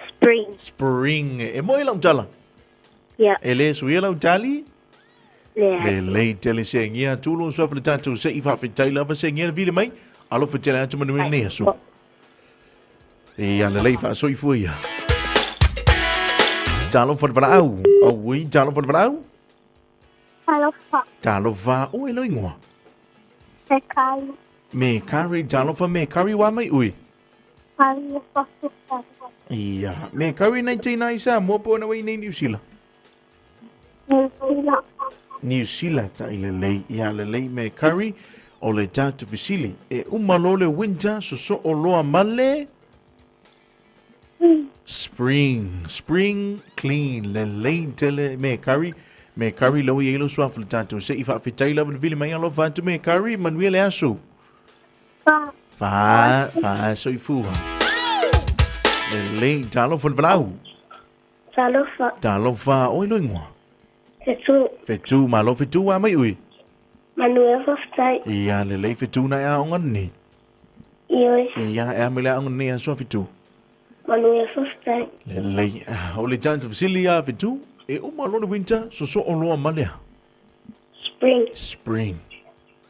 Spring. Spring. E moe lau tala? Ia. E le suia lau tali? Leai. Le lei tele Sengia. Tūlo suafa le tātou se i whawhitai lava Sengia le vile mai. Alofa tele atu manuia nei aso. Ia le lei whaasoifua ia. Talofa le valaau. Aui, talofa le valaau. Talofa. Talofa. O e lo ingoa. Me kari. Me kari, talofa me kari wā mai ui. Kari e whawhitai. Ia. Me kari nei tīna i sa, mua po na wei nei New Zealand. New Zealand. New Zealand ta i le lei. Ia le lei me kari o le tātu fesili. E uma lo le winter, sosoo loa ma le? Spring. Spring clean. Le lei tele me kari. Me kari lau i elo suafa le tātou. Se i whaafetai lava le vili mai alofa atu me kari manuia le aso. Fa. Fa, fa soifua. Le lei talofa le valau. Talofa. Talofa, oi lo ingoa. Fetu. Fetu, malo fetu a mai ui. Manuia whawhitai. Ia le lei fetu na ea onga ni. Ioi. Ia ea mele aonga ni a sua fetu. Manuia whawhitai. Le lei, o le tātu fesili a fetu, e uma lo le winter, sosoo loa malea. Spring. Spring.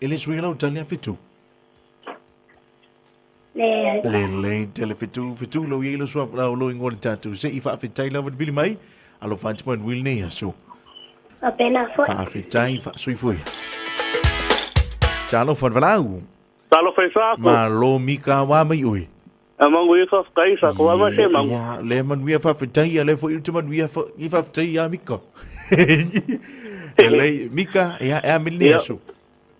E le sui lau tali a fetu. Leai. Le lei tele fetu, fetu lau iei lo sua lau lo ingoa le tātou. Se i whaafetai lava le vili mai, alofa atu mai wil nei aso. Whapena foi. Whaafetai, whaasuifui. Talofa le valau. Talofa i sāku. Malo mika wā mai ui. A manuia faafetai sa ko ama se mangu. Ia, le manuia faafetai, ia le foi te manuia fa i faafetai ia Mika. Lelei, Mika, ia e a mele Ia. aso.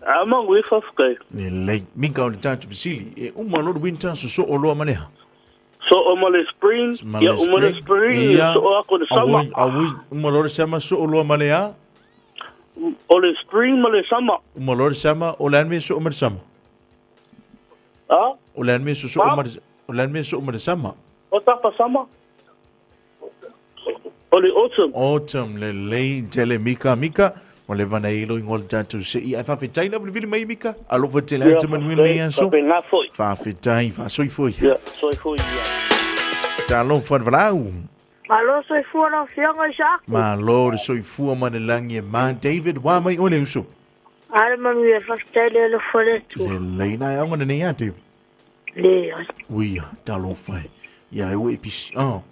A manuia faafetai. Lelei, Mika o le tatou fesili, e uma loa le winter so soo loa ma leha. So o ma le spring, Ma ia le uma le spring, Ia, so o ako le summer. Aui, aui, uma loa le summer soo loa ma lea. O le spring ma le summer. Uma loa le summer, o le a le mea soo ma le summer. A? O le a le mea soo ma le o le a le mea soo ma le summer. O tapa summer. O le autumn. Autumn, lelei, tele Mika, Mika. O le vana i lo ingoa le tatou sei. Ai faafetai na vilivili mai Mika. Alofa tele Ia, atu manuia lenei aso. Faapena foi. Faafetai, faasoifua. Ia, soifua ia. Talofa le valaau. Malo soifua lau afioga Isaaku. Malo le soifua ma le lagi e ma. David, wa mai oe le uso. Ale manuia faafetai le alofa o le Atua. Lelei na e aoga lenei a David. Leai. Uia, talofa e. Ia e ua e pisi. Oh.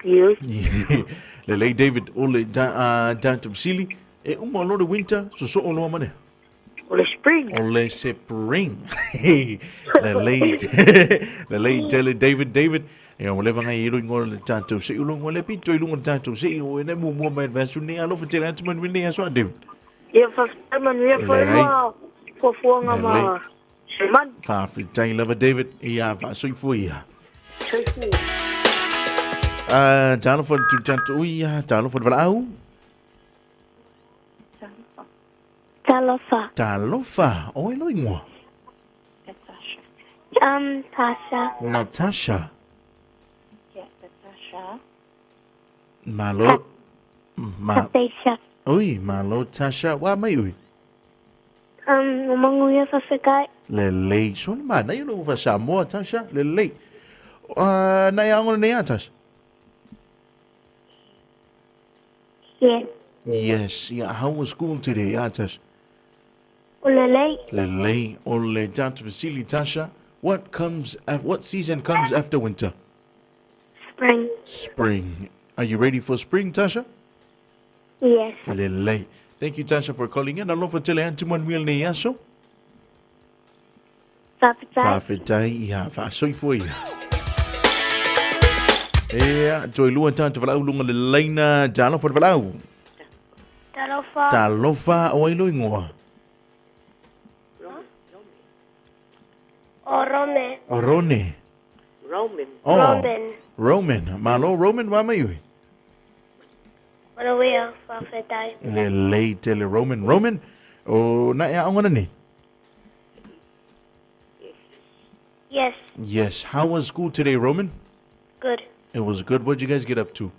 Ioe. Lelei David, o le da, uh, tatou fesili, e uma loa le winter, sosoo loa ma lea. O le spring. O le spring. Lelei, lelei tele David, David. Ia, ua leva ngai ilo ingoa le tatou sei ulo ingoa le pito i lunga le tatou sei o ene mua mai le vasu nei alofa tele atu manuia nei aso a David. Ia faafetai manuia foi Lelei. ma fuafuaga ma Lelei. Semanu. Faafetai lava David, ia faasoifua ia. Soifua. Uh, talofa le tutato ia, talofa le valaau. Talofa. Talofa, o e lo ingoa. Tasha. Natasha. Yeah, Natasha. Malo. Ma. Natasha. Ui, malo Tasha. Wa mai ui. Um, manuia faafetai. Lelei. So le manaia lo ufa Samoa, Tasha. Lelei. Uh, na ia angona nei a, Tasha? Yeah. Yes. Yeah, how was school today, ah, Tasha? O lelei. Lelei. O le tata Vasili, Tasha. What comes, af what season comes after winter? Spring. Spring. Are you ready for spring, Tasha? Yes. Lelei. Thank you, Tasha, for calling in. Alofa tele atu manuia lenei aso. Faafetai. Faafetai ia, faasoifua ia. Ea, toe lua tātou valaau lunga le laina, talofa le valaau. Talofa. Talofa, o ai lo ingoa. O Rome. O Rone. Roman. Oh. Roman. Roman. Malo Roman wa mai ui. Manuia faafetai. Lelei tele Roman. Roman, o na ea aonga nei. Yes. Yes. How was school today, Roman? Good. It was good. What'd you guys get up to?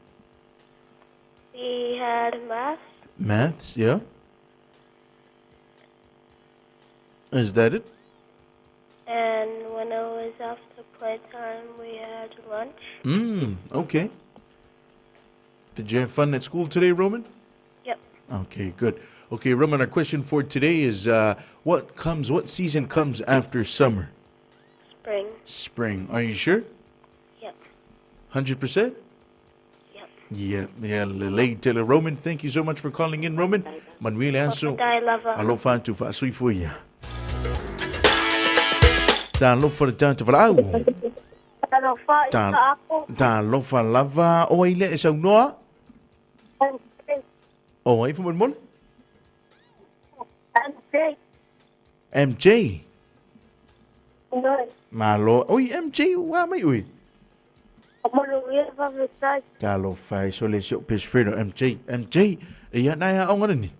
We had math. Maths, yeah. Is that it? And when it was after playtime, we had lunch. Okay. Did you have fun at school today, Roman? Yep. Okay, good. Okay, Roman, our question for today is what comes, what season comes after summer? Spring. Spring. Are you sure? Yep. 100%? Yep. Yeah, yeah, lelei tele Roman. Thank you so much for calling in, Roman. Manuel Anso. Faafetai lava. Alofa atu faasoifua ia. Talofa le tatou valaau. Talofa i Ta- ka ako. Talofa lava. O ai le e saunoa? O ai faamolemole? MJ. MJ. No. Malo. Oi, MJ, ua mai ui. Manuia faafetai. Talofa e so le seo best friend o MJ. MJ, ia na ia aonga ni.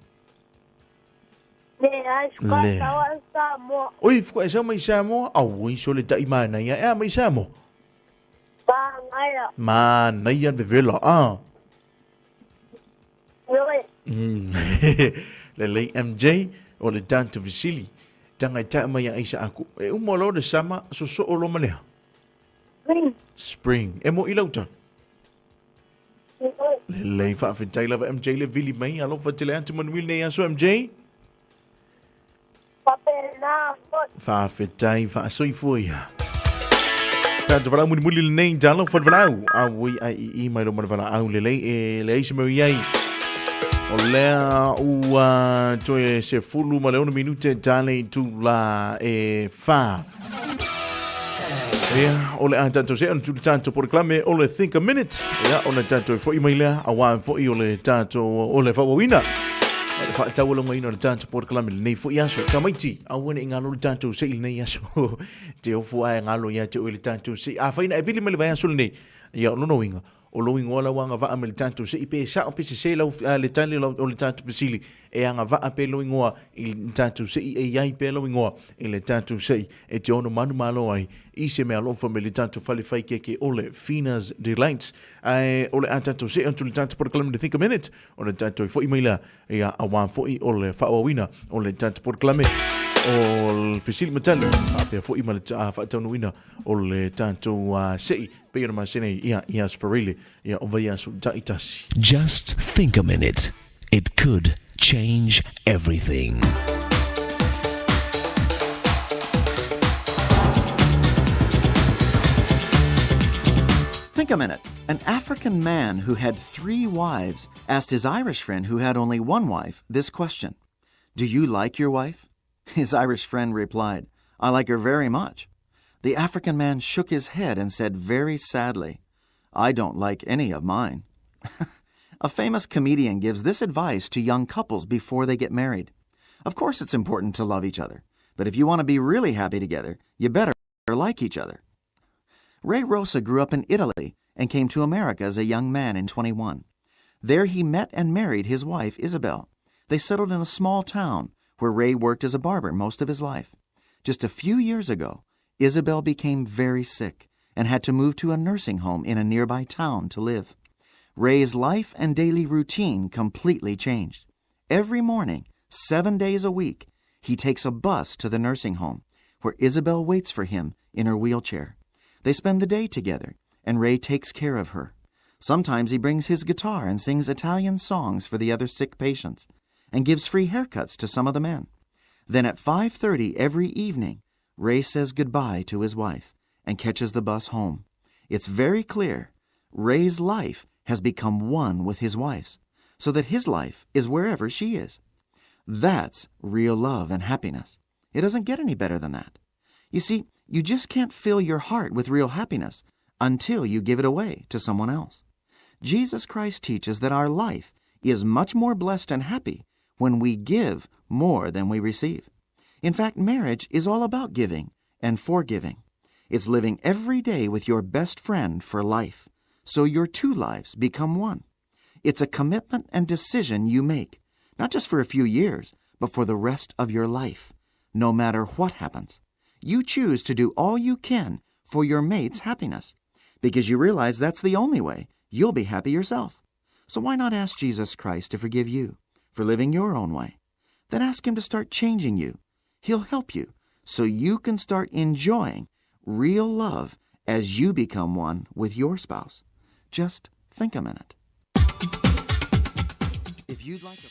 Le ai ska Le. sawa i Samoa. Oi, fuka e sau mai Samoa. Au, so le tai mana ia. Ea mai Samoa. Manaia. Manaia vevela. Ah. Ioe. Lelei MJ o le Dante Vasili. Tanga i tae mai a Aisa aku. E uma loa le sama, sosoo loa ma lea. Spring. Spring. E mo i lauta. Ioe. Lelei faafetai lava MJ le vili mai. Alofa tele atu manuia lenei aso MJ. Faapena foi. Faafetai faasoifua ia. Tatou valaau mulimuli lenei, talofa le valaau. Auoi ai i i mai lo ma le valaau lelei e leai se mea o i ai. O lea ua toe 16 minute tale i tula e whā. Ia, o le a tatou see atu le tatou polokalame o le Think a Minute. Ia, ona tatou fo'i mai lea, auā fo'i o le tatou, o le faaauauina. O le faataualogaina o le tatou polokalame lenei fo'i aso. Tamaiti, aua ne i galo le tatou se'i lenei aso. Te ofo ae galo ia te oe le tatou se'i. Afai na e vili mai le vaiaso lenei, ia o lona uiga, O lou igoa la ua agavaa mai le tatou se'i pe sa'o pe sesē lau le tali o le tatou fesili e agavaa pea lou igoa i le tatou se'i e i ai pea lou igoa i le tatou se'i e te ono manumalo ai i se mea alofa mai le tatou fale fai keke o le Fina's Delights. Ae o le a tatou se'e atu i le tatou polokalame The Think a Minute ona tatou fo'i mai lea Ia, auā foi o le faaauauina o le tatou polokalame o le fesili ma tali, faapea foi ma le faataunuuina o le tatou se'i pei ona masina ai, ia, i Aso Faraile, ia, o vaiaso taitasi. Just think a minute, it could change everything. Think a minute. An African man who had three wives asked his Irish friend who had only one wife this question Do you like your wife? His Irish friend replied, I like her very much. The African man shook his head and said very sadly, I don't like any of mine. A famous comedian gives this advice to young couples before they get married. Of course, it's important to love each other, but if you want to be really happy together, you better like each other. Ray Rosa grew up in Italy and came to America as a young man in 21. There he met and married his wife, Isabel. They settled in a small town where Ray worked as a barber most of his life. Just a few years ago, Isabel became very sick and had to move to a nursing home in a nearby town to live. Ray's life and daily routine completely changed. Every morning, 7 days a week, he takes a bus to the nursing home, where Isabel waits for him in her wheelchair. They spend the day together, and Ray takes care of her. Sometimes he brings his guitar and sings Italian songs for the other sick patients and gives free haircuts to some of the men. Then at 5:30 every evening, Ray says goodbye to his wife and catches the bus home. It's very clear Ray's life has become one with his wife's, so that his life is wherever she is. That's real love and happiness. It doesn't get any better than that. You see, you just can't fill your heart with real happiness until you give it away to someone else. Jesus Christ teaches that our life is much more blessed and happy when we give more than we receive. In fact, marriage is all about giving and forgiving. It's living every day with your best friend for life, so your two lives become one. It's a commitment and decision you make, not just for a few years, but for the rest of your life, no matter what happens. You choose to do all you can for your mate's happiness because you realize that's the only way you'll be happy yourself. So why not ask Jesus Christ to forgive you for living your own way? Then ask Him to start changing you. He'll help you so you can start enjoying real love as you become one with your spouse. Just think a minute. If you'd like a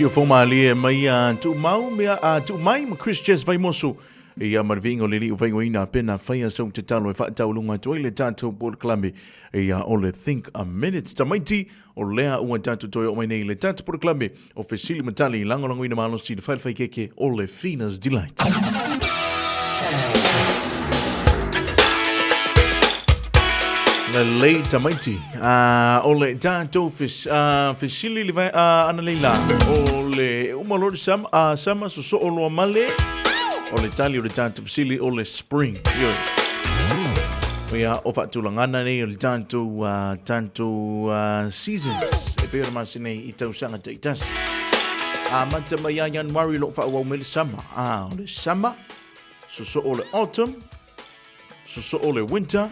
Si o faumalie mai a Tuumau mea a Tuumai ma Chris Jess Vaimoso. Ia ma le viiga o le Alii o faaigoaina pena faia sau tatalo e faatauluga atu ai le tatou polokalame ia o le Think a Minute. Tamaiti, o lea ua tatou toe oo mai nei i le tatou polokalame o Fesili ma Tali lagolagoina malosi i le faalefaikeke o le Fina's Delight. Lelei tamaiti. O le tatou fesili le vai ana leila o le uma loa le sama, sama sosoo loa ma le o le tali o le tatou fesili o le spring. Ioe. Ia, o faatulagana nei o le tatou, tatou seasons e pei ona masina nei i tausaga taitasi. Amata mai ia Ianuari o lo o faaauau mai le sama. O le sama, sosoo le autumn, sosoo le winter,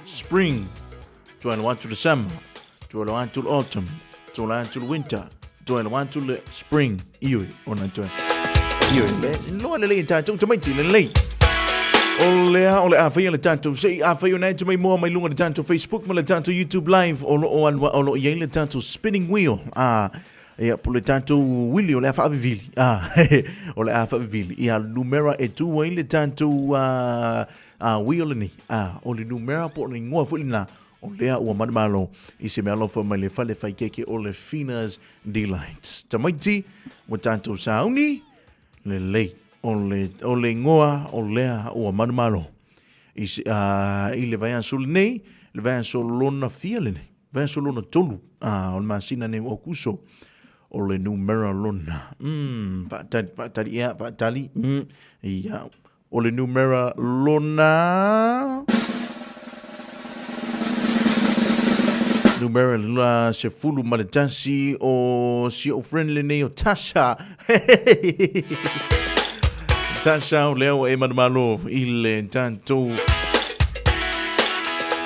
spring, toe alo atu le summer, toe alo atu le autumn, toe alo atu le winter, toe alo atu le spring. Ioe, ona toe. Ioe, le loa lelei e tātou tamaiti, lelei. O lea, o le a whaia le tātou sei, a whaia nei te mai moa mai lunga le tātou Facebook ma le tātou YouTube Live, o lo o alua, o lo i ai le tātou spinning wheel. A, ia, po le tātou wili o le a whaavivili. A, o le a whaavivili. Ia, numera e tū ai le tātou, a, wheel ni. A, o le numera po o le ingoa foi lena, o lea ua manumalo i se mea alofa mai le fale faikeke o le Fina's Delights. Tamaiti, ua tātou sauni, lelei, o le, o le ingoa o lea ua manumalo. I, se, i le vaiaso lenei, le vaiaso lona fia lenei, vaiaso lona tolu, o le masina nei o Aukuso, o le numera lona, faatali, faatali ea, faatali, ia, O le numera lona... Numera lona 11 o si ou friend lenei o Tasha. Tasha o lea ua e manumalo i le tatou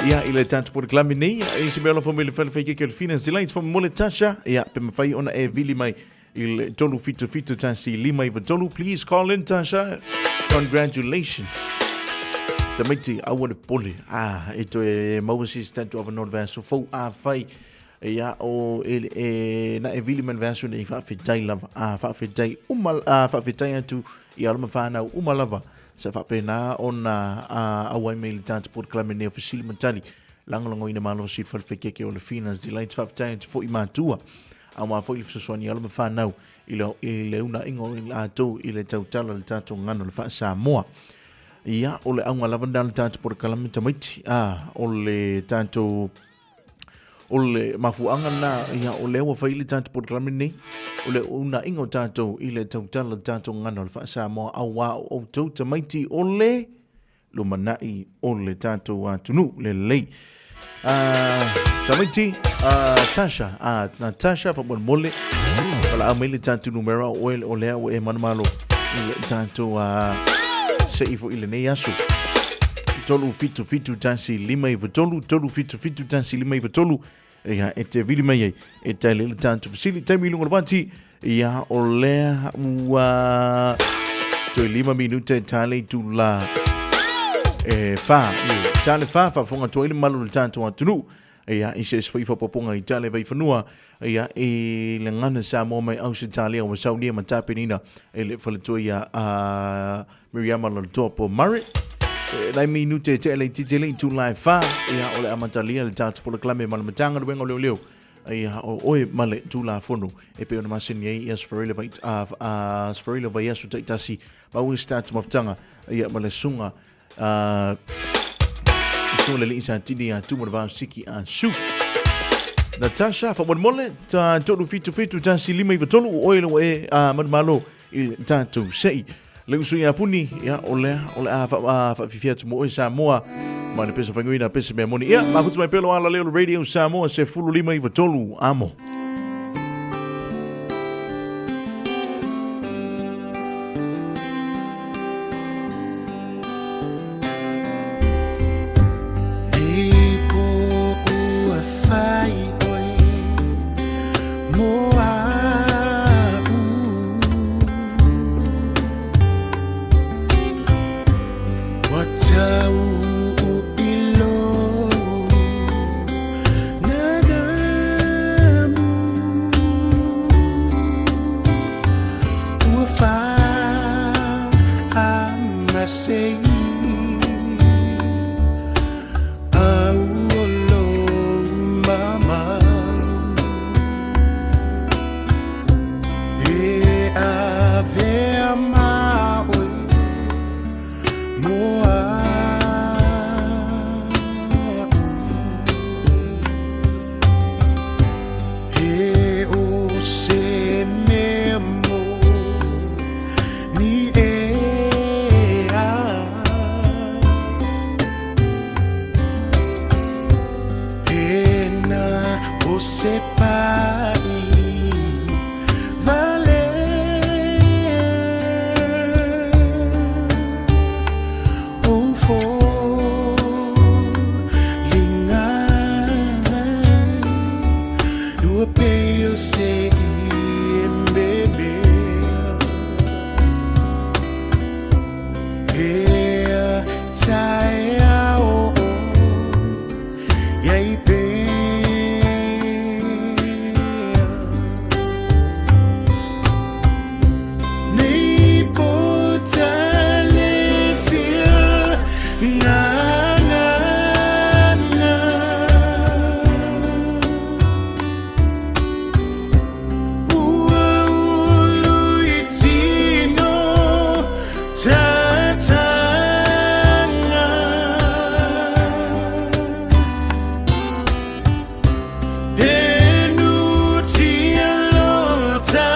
ia i le tatou polokalame nei i se mea alofa mai le fale faikeke o le Finance Delights faamolemole Tasha ia pe mafai ona e vili mai i le 377 593. Please call in, Tasha. Congratulations. Tamaiti, aua le pole. Ah, e toe maua se isi tatou avanoa o le vaiaso fou. Afai, ia, o, e, e, na e vili mai le vaiaso nei, faafetai lava. Ah, faafetai uma, ah, faafetai atu i alo ma whanau uma lava. Sa faapena ona ah, auai mai le tatou polokalame nei o Fesili ma Tali. Lagolagoina malosi i le falefekeke o le Fina's Delights. Faafetai atu foi matua. Aua foi le fesoasoani alo ma fanau i le, i le unaiga o i latou i le tautala le tatou gagana o le faa-Samoa. Ia, o le auga lava lena o le tatou polokalame tamaiti. Ah, o le tatou o le mafuaaga lena, ia, o lea ua fai le tatou polokalame lenei, o le unaiga o tatou i le tautala le tatou gagana o le faa-Samoa, auā o outou tamaiti o le lumanai o le tatou atunuu lelei. Tamaiti, Tasha, Natasha faamolemole, valaau mai le tatou numera o oe o lea ua e manumalo i le tatou se i foi i lenei aso. 377 1 5 93 377 1 5 93 ia e te vili mai ai e tali le tatou fesili taimi i luga o le pati ia o lea ua toe 5 minute e tale i tula e whā e tale whā whaafonga atu ai le malu o le tatou atunuu ia i se isi foi faaopoopoga i tale vaifanua ia i le gana Samoa mai Ausetalia ua saunia ma tapenina e le faletua ia a Miriama Lalotoa po Murray. E nai minute e tea laitiiti le itula e whā, ia o le amatalia le tatou polokalame ma le Matagaluega o Leoleo, ia o oe ma le Tulafono e pei ona masani ai ia Sferila vai, Sferila vaiaso taitasi maua se tatou mafutaga ia ma le susuga susuga le alii Satini ia Tumanavao Siki a Su. Natasha, faamolemole, ta 377 1 5 9 3, o oe le ua e manumalo i le tatou sei. Le uso ia Puni, ia, o lea, o le a whaawhiwhi atu mo oe Samoa, ma le pesa whainguina, pesa mea moni. Ia, mafutu mai pelo ala leo le Radio Samoa, se fulu lima iwa tolu, amo. sei au o lou mamalu E avea ma oe mo a'u He o se mea mo ni e a Pena o se pa'i vale O foliga Ua pei o se ie bebe Pea taeao iai pea Nei po talefia ngagana Ua ulu i tino tatanga Penutia lota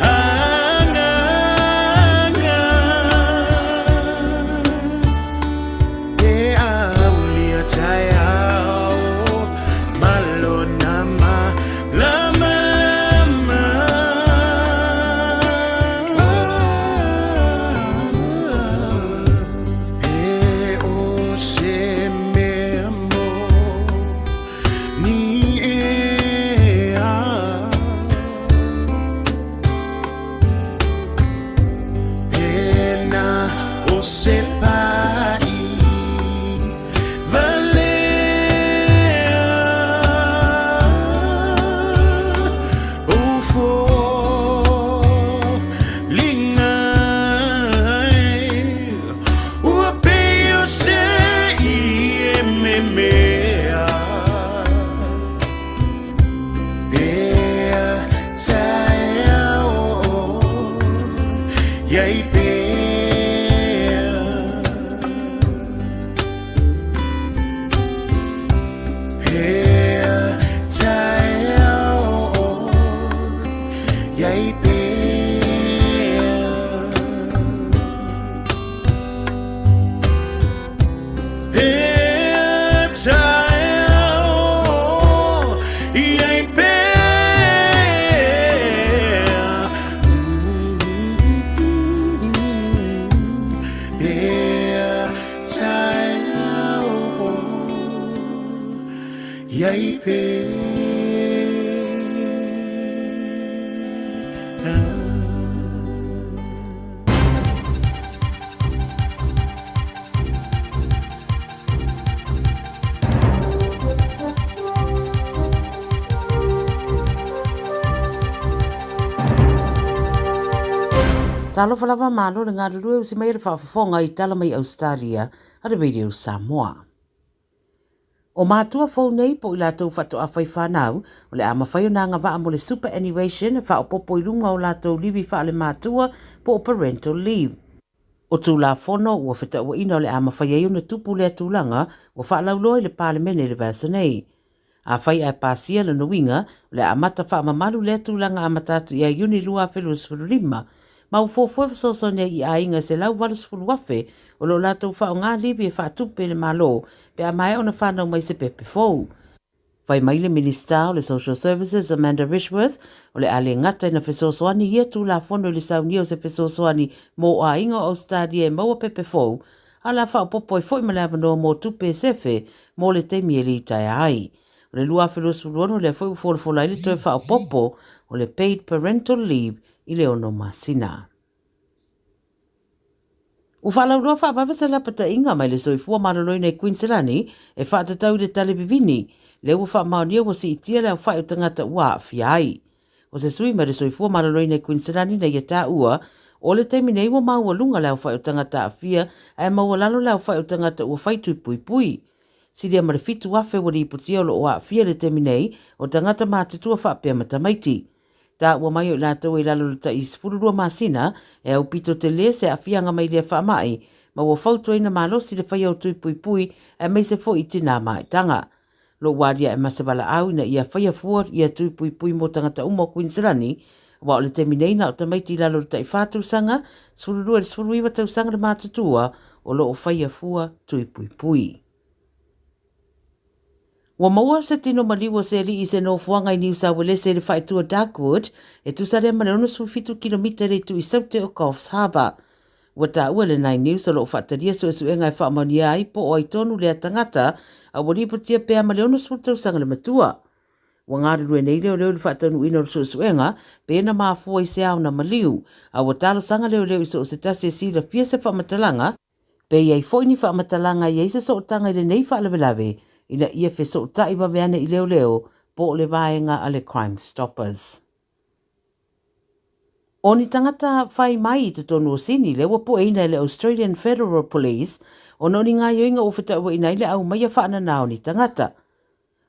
agaga E aulia taeao ma lona malamalama E o se mea moni e a Pena o se pa'i valea O foliga Ua pei o se ie memea Pea taeao iai pea Pea taeao iai pea Pea taeao iai pea Pea taeao iai pea. Talofa lava malo le galulue usi mai le faafofoga i tala mai Australia a le Radio Samoa. O matua fou nei po i latou faatoa fai fanau, o le a mafai ona agavaa mo le superannuation e faaopoopo i luga o latou livi faalematua po o parental leave. O Tulafono ua fetauaina o le a mafai ai ona tupu lea tulaga ua faalauloa i le Palemene i le vaiaso nei. Afai ae pasia lona uiga, o le a amata faamamalu lea tulaga amata atu ia Iuni 2025, ma ua fuafua e fesoasoani ai i aiga e 180,000 o lo o latou faaaoga livi e faatupe e le Malo pe a maea ona fanau mai se pepe fou. Fai mai le Minisita o le Social Services Amanda Rishworth, o le a le gata ina fesoasoani ia Tulafono i le saunia o se fesoasoani mo aiga o Ausetalia e maua pepe fou, a o le a faaopoopo ai foi ma le avanoa mo tupe e sefe mo le taimi e litaea ai. O le 2026 lea foi ua folafola ai le toe faaopoopo o le Paid Parental Leave i le ono masina. Ua faalauiloa faavave se lapataiga mai le soifua maloloina i Kuiniselani e faatatau i le tale vivini, lea ua faamaonia ua siitia le aofai o tagata ua aafia ai. O se sui mai le soifua maloloina i Kuiniselani na ia taua, O le taimi nei ua maualuga le aofai o tagata aafia ae maualalo le aofai o tagata ua fai tui puipui. Silia ma le 7,000 ua lipotia o lo o aafia i le taimi nei o tagata matutua faapea ma tamaiti. Taua mai o i latou e i lalo o le tai 12 masina e aupito tele se aafiaga mai lea faamai ma ua fautuaina malosi le faia o tui puipui aemaise foi i tinā maetaga. Lo ua aliae ma se valaau ina ia faia fua ia tui puipui mo tagata uma o Kuiniselani, aua o le taimi nei na o tamaiti i lalo o le tai 4 tausaga, 12 i le 19 tausaga le matutua o lo o faia fua tui puipui. Ua maua se tino maliu o se alii i se nofoaga i Niu Sauelese i le faetua Darkwood, e tusa lea ma le 67 kilomita i le itu i saute o Coffs Harbour. Ua taua e le Nine News o lo o faatalia suesuega e faamaonia ai po o ai tonu lea tagata a ua lipotia pea ma le 60 tausaga le matua. Ua galulue nei leoleo i le faataunuuina o le suesuega pe na mafua i se ao na maliu, a ua talosaga leoleo i so o se tasi e silafia se faamatalaga, pe i ai foi ni faamatalaga e i ai se sootaga i lenei faalavelave ina ia fesootai vave ane i leoleo po o le vaega a le Crime Stoppers. O ni tagata whai mai i totonu o Sini lea ua pueina e le Australian Federal Police ona o ni gaioiga ua fetauaiina ai le aumaia faanana o ni tagata.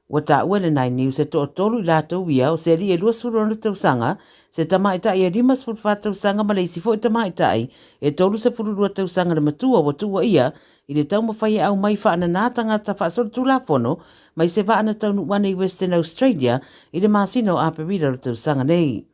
Ua taua e le Nine News e toatolu i latou ia o se alii e 26 tausaga, se tamaitai e 54 tausaga ma le isi foi tamaitai e 32 tausaga le matua ua tuuaia i le taumafai e aumai faanana tagata faasolitulafono mai se vaa na taunuu ane i Western Australia i le masina o Aperila o le tausaga nei.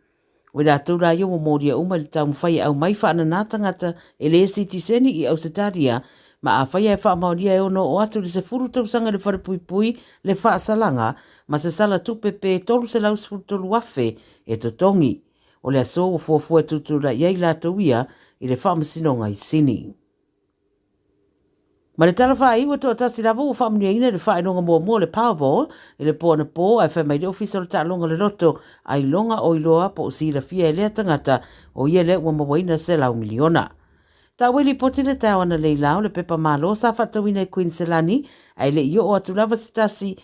O i latou la ia ua molia uma i le taumafai e aumai faanana tagata e le sitiseni i Ausetalia, ma afai e faamaonia e ono oo atu i le 10 tausaga i le falepuipui le faasalaga ma se sala tupe pe $313,000 e totogi. O le aso ua fuafua e tutulai ai latou ia i le faamasinoga i Sini. Ma le tala faaiu, e toatasi lava ua faamanuiaina i le faailoga muamua o le Powerball i le po anapo ae fai mai le Ofisa o le Taaloga o le Loto, ailoga o iloa po o silafia e lea tagata o ia lea ua mauaina $100 miliona. Taua i lipoti le taeao analeila o le pepa malo sa faatauina i Kuiniselani ae le i oo atu lava se tasi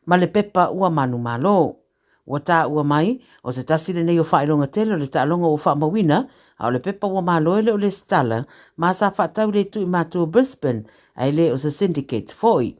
ma le pepa ua manumalo. Ua taua mai, o se tasi lenei o faailoga tele o le taaloga ua faamauina, a o le pepa ua malo e le o lesitala, ma sa faatau i le itu i matua o Brisbane, ae le o se syndicate foi.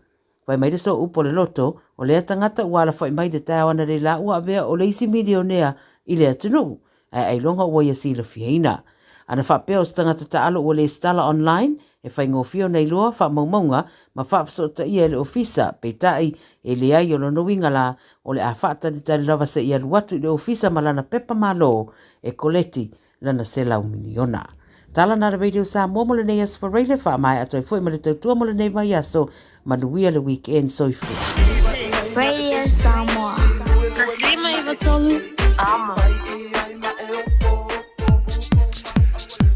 Fai mai le sooupu o le loto, o lea tagata ua alafai mai i le taeao analeila ua avea o le isi milionea i le atunuu, ae ailoga ua ia silafiaina. Ana faapea o se tagata taalo ua lesitala online, e faigofie ona iloa faamaumauga ma faafesootaia e le ofisa, peitai, e leai o lona uiga la, o le a faatalitali lava seia alu atu i le ofisa ma lana pepa malo e koleti lana $100 miliona. Tala na le Radio Samoa mo lenei aso Faraile, faamaea atu ai foi ma le tautua mo lenei vaiaso. Manuia le weekend, soifua. Radio Samoa. 153 Amo.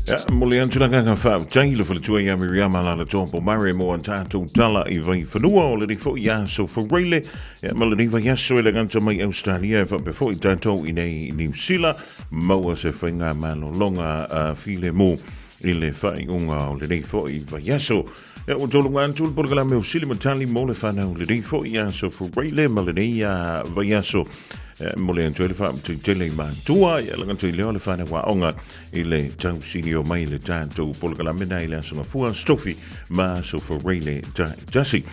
Ia, mo le atu la gaga faafetai le faletua ia Miriama la le Tompo Mare mo an tātou tala i vai whanua o le rifo i aso whareile. Ia, ma le riva iaso e le ganta mai Australia e whape fo i tātou i nei New Zealand. Maua se whainga malolonga a file mo i le whaiunga o le rifo i vai aso. Ia, ua tolu atu le polokalame o Sili Matali mo le whanau le rei fo i aso whareile ma le rei a vai aso. Mo le atu ai le whaamtutele i mātua, ia langa tui leo le whanau wa onga i le tausini o mai le tātou polokalame na i le aso ngafua stofi ma aso whareile ta tasi.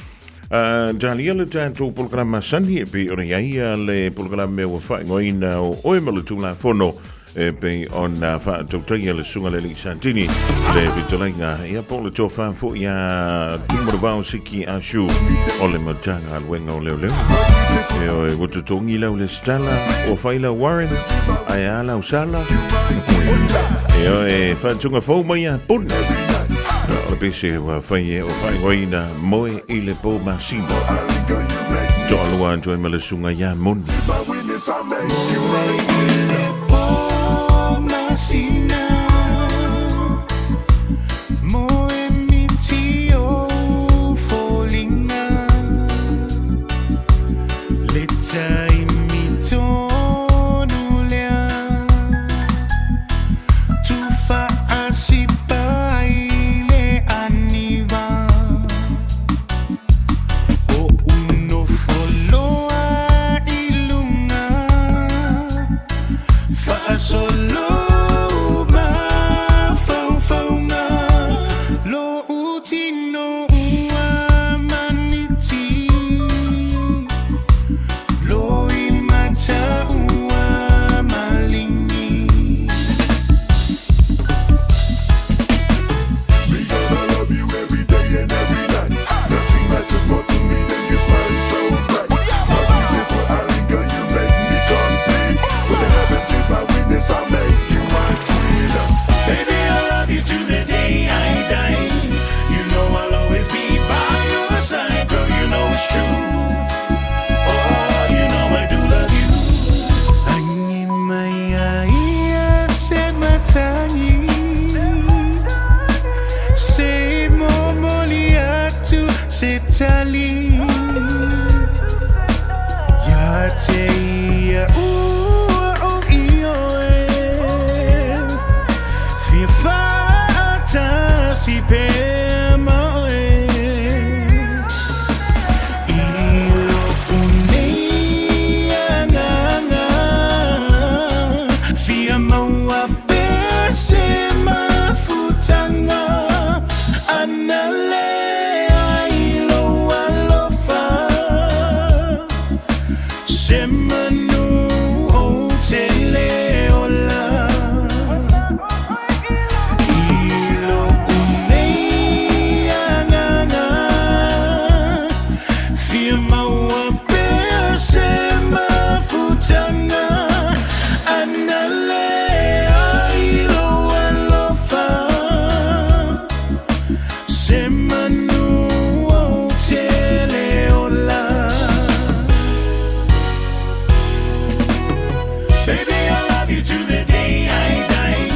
Talia le tātou polokalame masani e pei ona iai le polokalame ua whaingoina o oe ma le tulafono e pei ona faatautaia le susuga le alii Santini le fetalaiga ia po o le tofa foi ia Tumaravao Siki Ashu o le Matagaluega o Leoleo. E oe, ua totogi lau lesitala, ua fai lau warrant, ae a lau sala. E oe, faatuga fou mai ia puna. O le pese ua fai e o faaigoaina moe i le pō masina. Toalua atu ai ma le susuga ia Moni. faatasi pea ma oe. I lo'u nei agaga, fia maua pea se mafutaga, ana leai lou alofa, se manu ou te lē ola. I lo'u nei agaga, fia maua pea se mafutaga, ana leai lou alofa, se manu ou te lē ola. Baby, I love you to the day I die.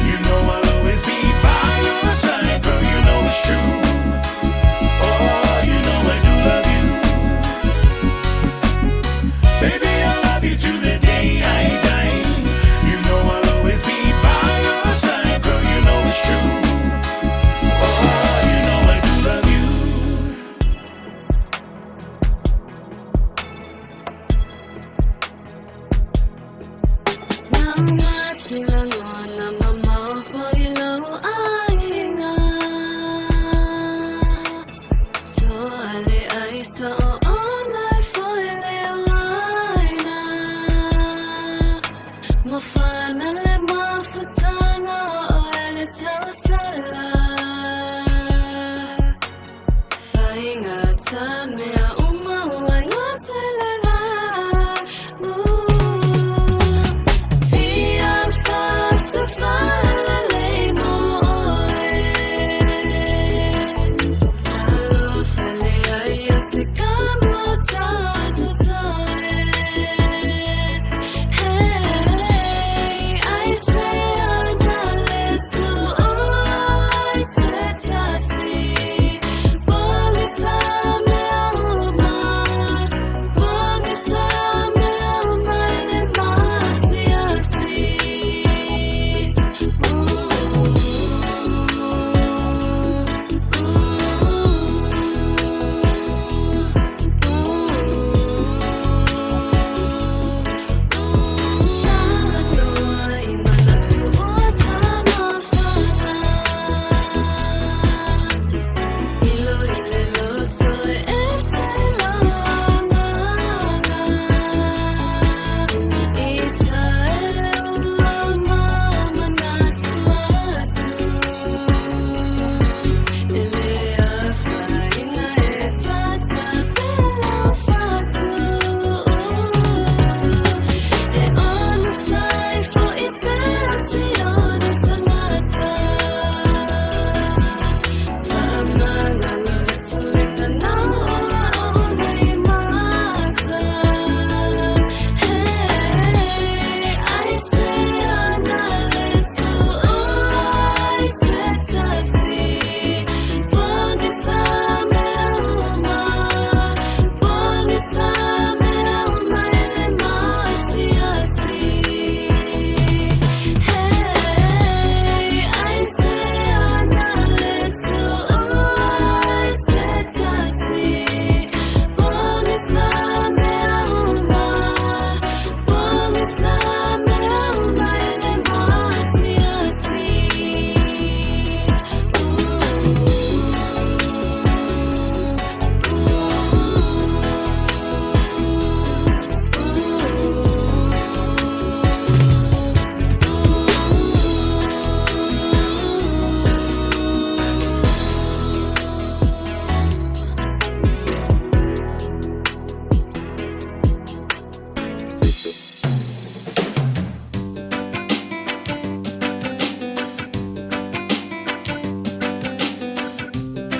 You know I'll always be by your side, girl. You know it's true. Oh, you know I do love you. Baby, I love you to the day I die. You know I'll always be by your side, girl. You know it's true. Oh, you know I do love you.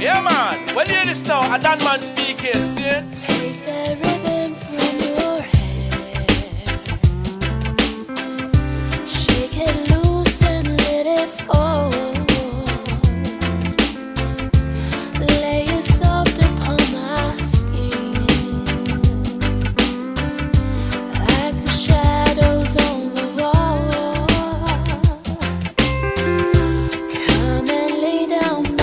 Yeah, man. Well, hear this now. A Dan man speaking. See it? Take the ribbon from your hair. Shake it loose and let it fall. Lay it soft upon my skin. Like the shadows on the wall. Come and lay down.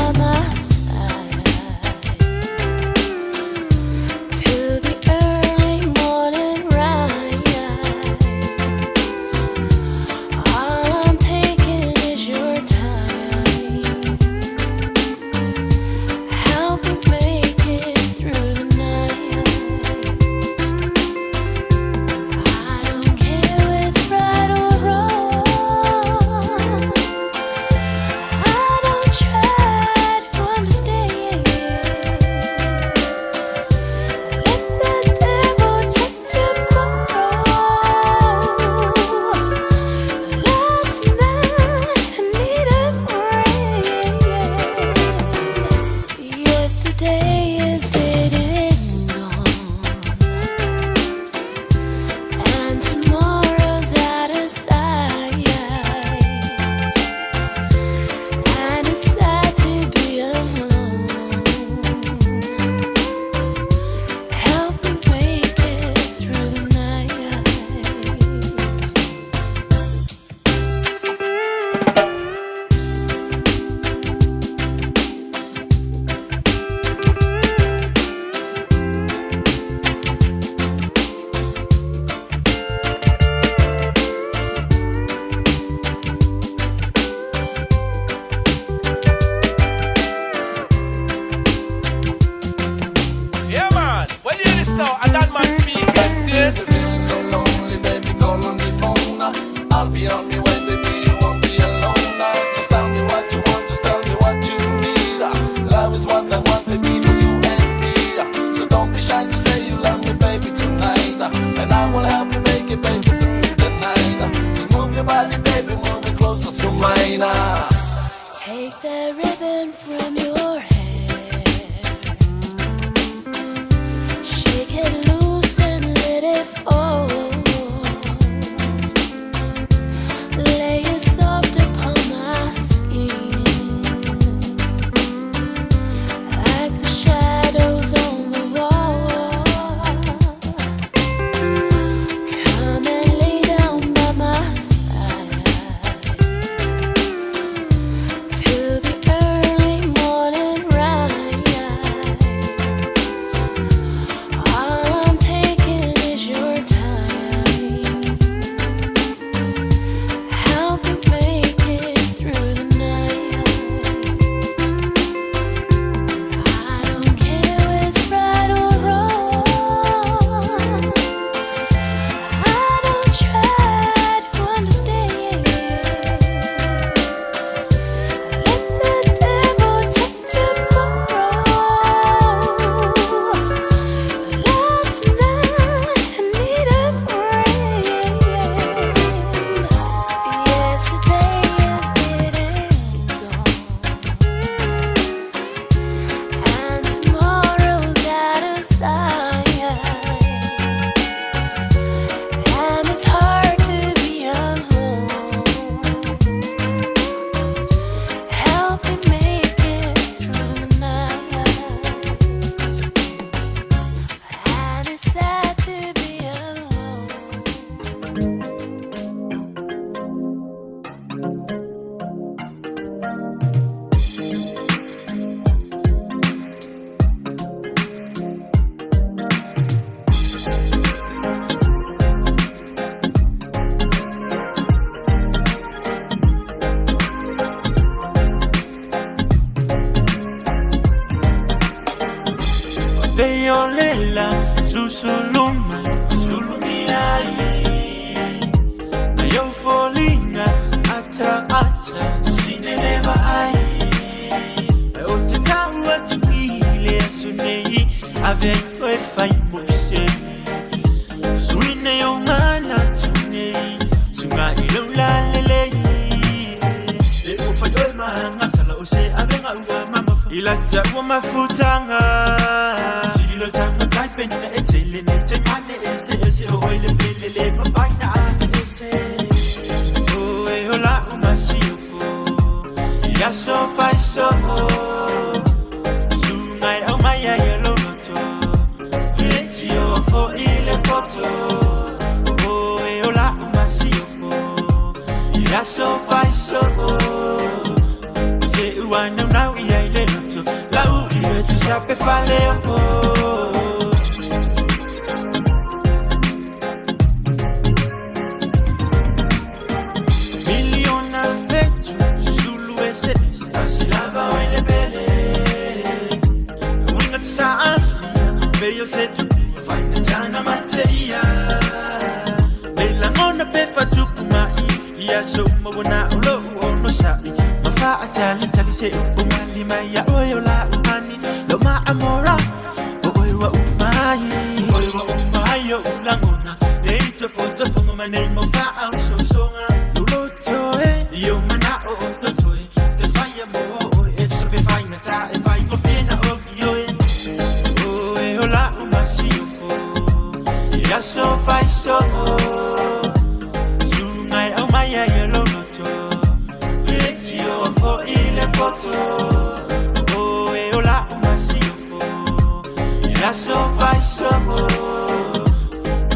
Take that ribbon from your hair. Shake it loose and let it fall. Lay it soft upon my skin. Like the shadows on the wall. Come and lay down by my side. Till the early morning rise. All I'm taking is your time. Help me make it through the night. I don't care what's right or wrong. I don't try to understand. Let the devil take tomorrow. Last night I need a friend. Yesterday is getting gone, and tomorrow's out of sight. And it's hard to be alone. Help me make it through the night. And it's sad to be alone. Peyolela susuluma sulumiai Ayofolina ata ata sineleva ai Otatawa tuile sunei ave oefai muse Suine yongana tunei sunga ilaulalelei E ofa yoimanga sala ose avenga ua mamafa Ilata ua mafutanga Tililo tanga taipena etele nete mane ese ese o oile pele le mafana ese O e hola umasiofo Ya so fai so Sungai au maya ya loloto Ile tiofo ile poto O e hola umasiofo Ya so fai so Se ua nau nau ia ile loto Lau ile tu sape fale o Miliona fetu Zulu ese ese Asilava o ile pele Winga tsa afia Peyo se tu Faina tana mateia Lela ngona pe fatupu mai Ia so mawona ulo ono sa'i Mafa atali tali se upu malima Ya oyo la umani Lo ma amora O oyo wa umai Oyo wa umai yo ulangona Neito foto fongo mane mo fa au so songa Lulo toe Yo mana o o to toe Te fire mo o e te pe fai na ta e fai mo fena o yo e O e hola umasi ofo Ya so fai so Sungai au maya ya loloto Ile tio fo ile poto O e hola umasi ofo Ya so fai so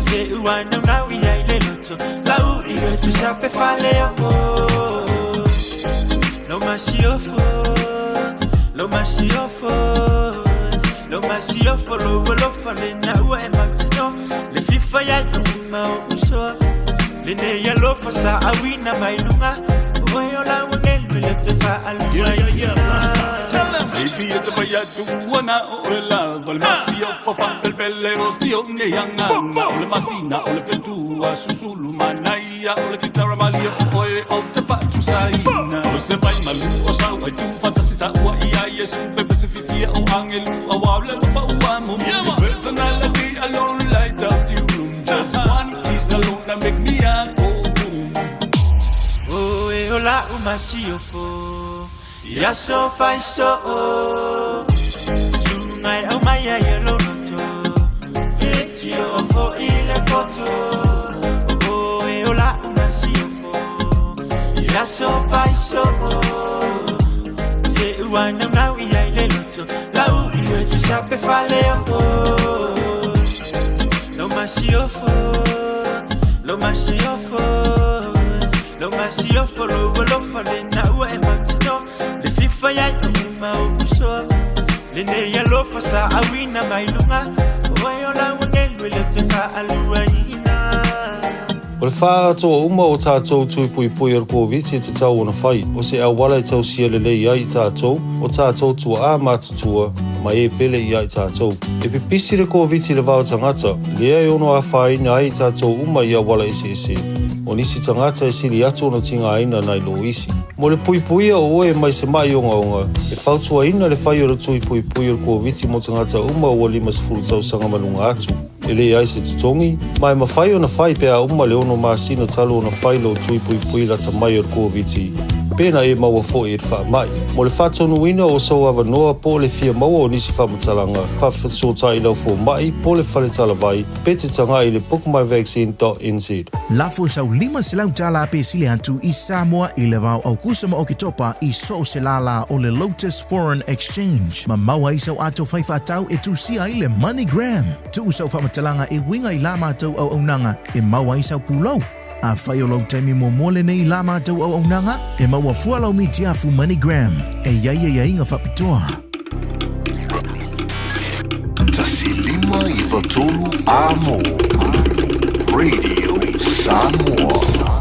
Se ua nau nau ia ile loto Lau ile tu sape fale o Lo masiofo Lo masiofo Lo masiofo Lo lo fale na ua e matino Le fifa ya uma o uso Le ne ya lo fa sa awina mai lunga Oe o la wangel le te fa alua Yeah. Tell 'em. Baby, it's a baya tu wana o la valmasio fa fa bel bel rosio ne yanga o le masina o le fetua susulu manaia o le kitara malia o e o te fa tu saina o se vai malu o sa o tu fantasy sa ua ia yesu bebe se fifia o angelu o wa le fa ua mo mo personality alone light up the room just one kiss alone that make me a go boom. O e ola umasiofo. Ia so fai so o Sungai au mai ai e loloto E tio o fo i le koto O e o la una si o fo Ia so fai so o Se ua nau nau i ai le loto Lau i e tu sape fale o Lo masi o fo Lo masi o fo Lo masi o fo Lo lo fa le na ua e matino Le fifa iai o ma o uso Le nei alofa sa awina mai lunga O e o la wangelu le te fa alua ina. O le faaatoa uma o tatou tui puipui o le Koviti e tatau ona fai, o se auala e tausia lelei ai i tatou, o tatou tuaa matutua, ma e pele ia i tatou. E pipisi le Koviti i le va o tagata, lea e ono afaina ai i tatou uma i auala eseese. O nisi tagata e sili atu ona tigaina nai lo isi. Mo le puipuia o oe mai se ma'i ogaoga, e fautuaina le fai o le tui puipui o le Koviti mo tagata uma ua 50 tausaga ma luga atu. E leai se totogi, ma e mafai ona fai pe a uma le 6 masina talu ona fai lou tui puipui lata mai o le Koviti, pe na e maua foi i le faamai. Mo le faatonuina o sou avanoa po o le fia maua o nisi faamatalaga, faafesootai i lau fomai po o le fale talavai pe te tagai i le bookmyvaccine.nz. Lafo sau $500 pe sili atu i Samoa i le vao Aukuso ma Oketopa i so o se lālā o le Lotus Foreign Exchange. Ma maua ai sau ato fai faatau e tusia ai le MoneyGram. Tuu sau faamatalaga e uiga i la matou auaunaga e maua ai sau pulou. Afai o lou taimi muamua lenei i la matou auaunaga, e maua fua lau mitiafu MoneyGram. E i ai aiaiga faapitoa. 1 5 9 3 Amo. Radio Samoa.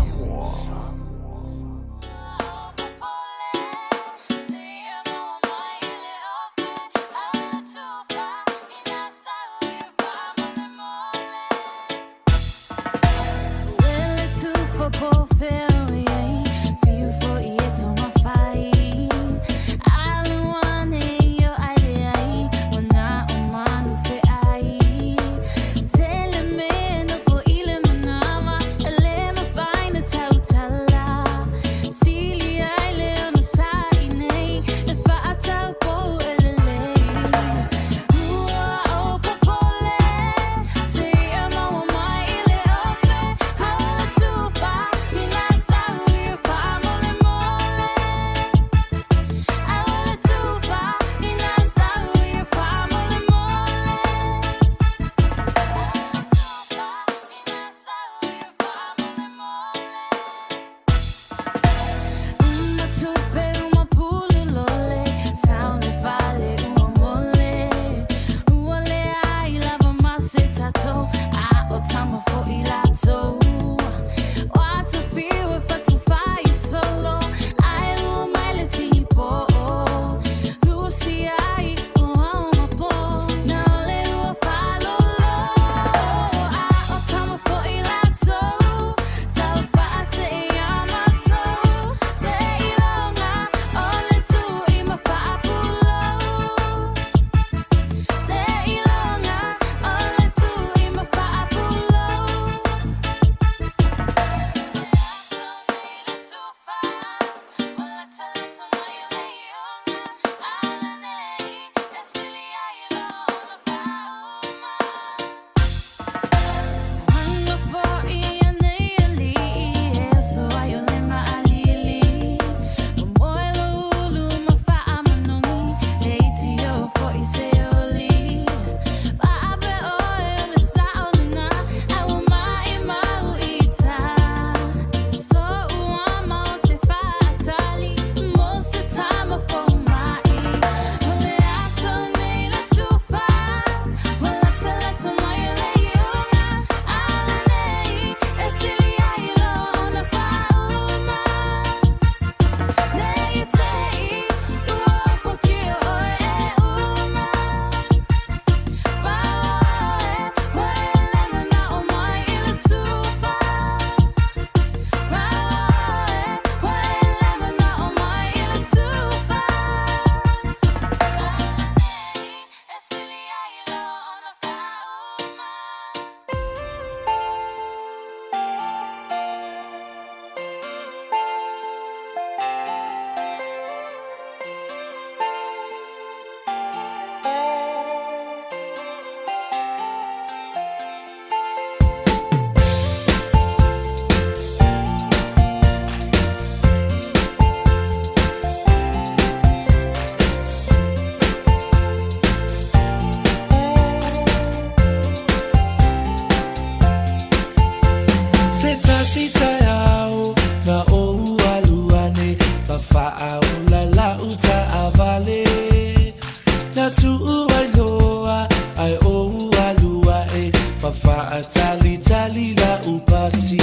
Sa tuu ai loa ai ou alu ae ma faatalitali lau pasi.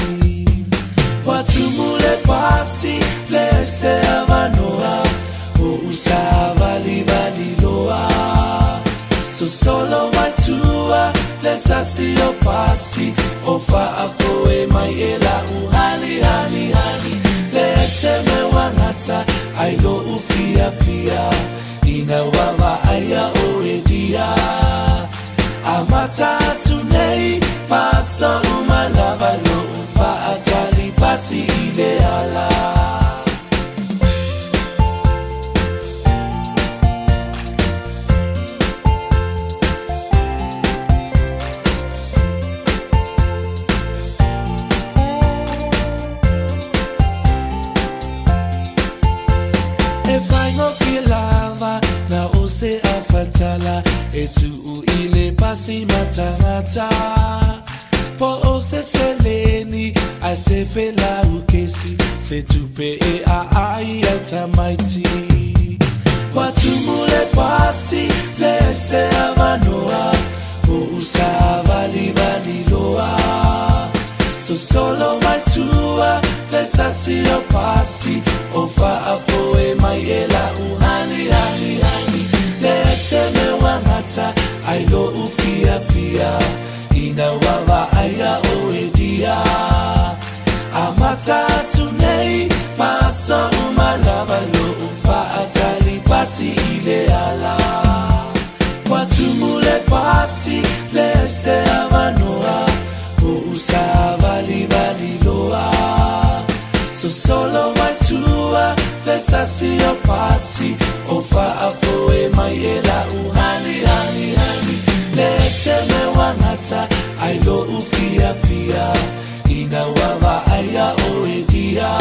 Ua tumu le pasi le se avanoa o u savalivali loa. Sosolo mai tua le tasi o pasi o faafoe mai e lau hani hani hani. Le ese me wangata ai lo'u fiafia ina ua vaaia oe dia. Amata atu nei ma aso uma lava lo'u faatali pasi i le ala. E faigofie lava na o se afatala e tuu i le pasi matagata. Po o se seleni ae se felaukesi se tupe e aai ai tamaiti. Ua tumu le pasi le se avanoa o u savalivali loa. Sosolo mai tua le tasi o pasi o faafoe mai e lau hani hani hani. Le ese me wangata ai lo'u fiafia ina ua vaaia oe dia. Amata atu nei ma aso uma lava lo'u faatali pasi i le ala. Ua tumu le pasi le se avanoa o u savalivali loa. Sosolo mai tua le tasi o pasi o faafoe mai e lau hani hani hani. Le ese me wangata ai lo'u fiafia ina ua vaaia oe dia.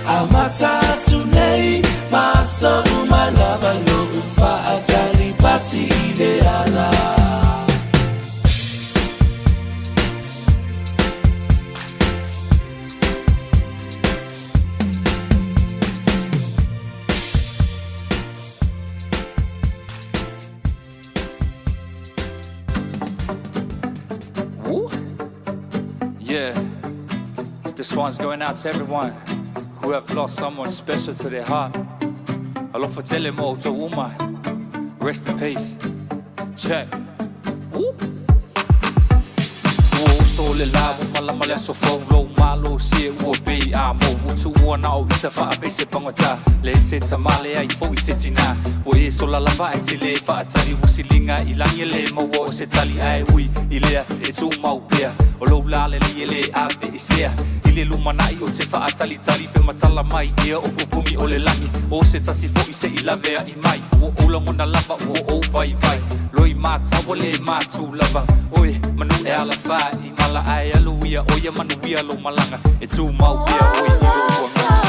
Amata atu nei ma aso uma lava lo'u faatali pasi i le ala. Woo. Yeah. This one's going out to everyone who have lost someone special to their heart. Alofa tele mo to uma. Rest in peace. Check. Woo. Ua uso le la ua malama le aso fou lou malosi e ua pei a mou ua tuua na o isa faapese pagata le se tamale ai foʻi se tinā ua e sola lava ae te lē faatali ua siliga i lagi e lē maua o se tali ae ui i lea e tumau pea o lou la lelei e lē aveesea i le lumanaʻi o te faatalitali pe matala mai ia o pupuni o le lagi o se tasi foʻi seʻi laveaʻi mai ua ou lagona lava ua ou vaivai loi mataua lē matu lava oe manu e alafā i mala ae alu ia o ia manuia lou malaga e tumau pea oe i lou agaga.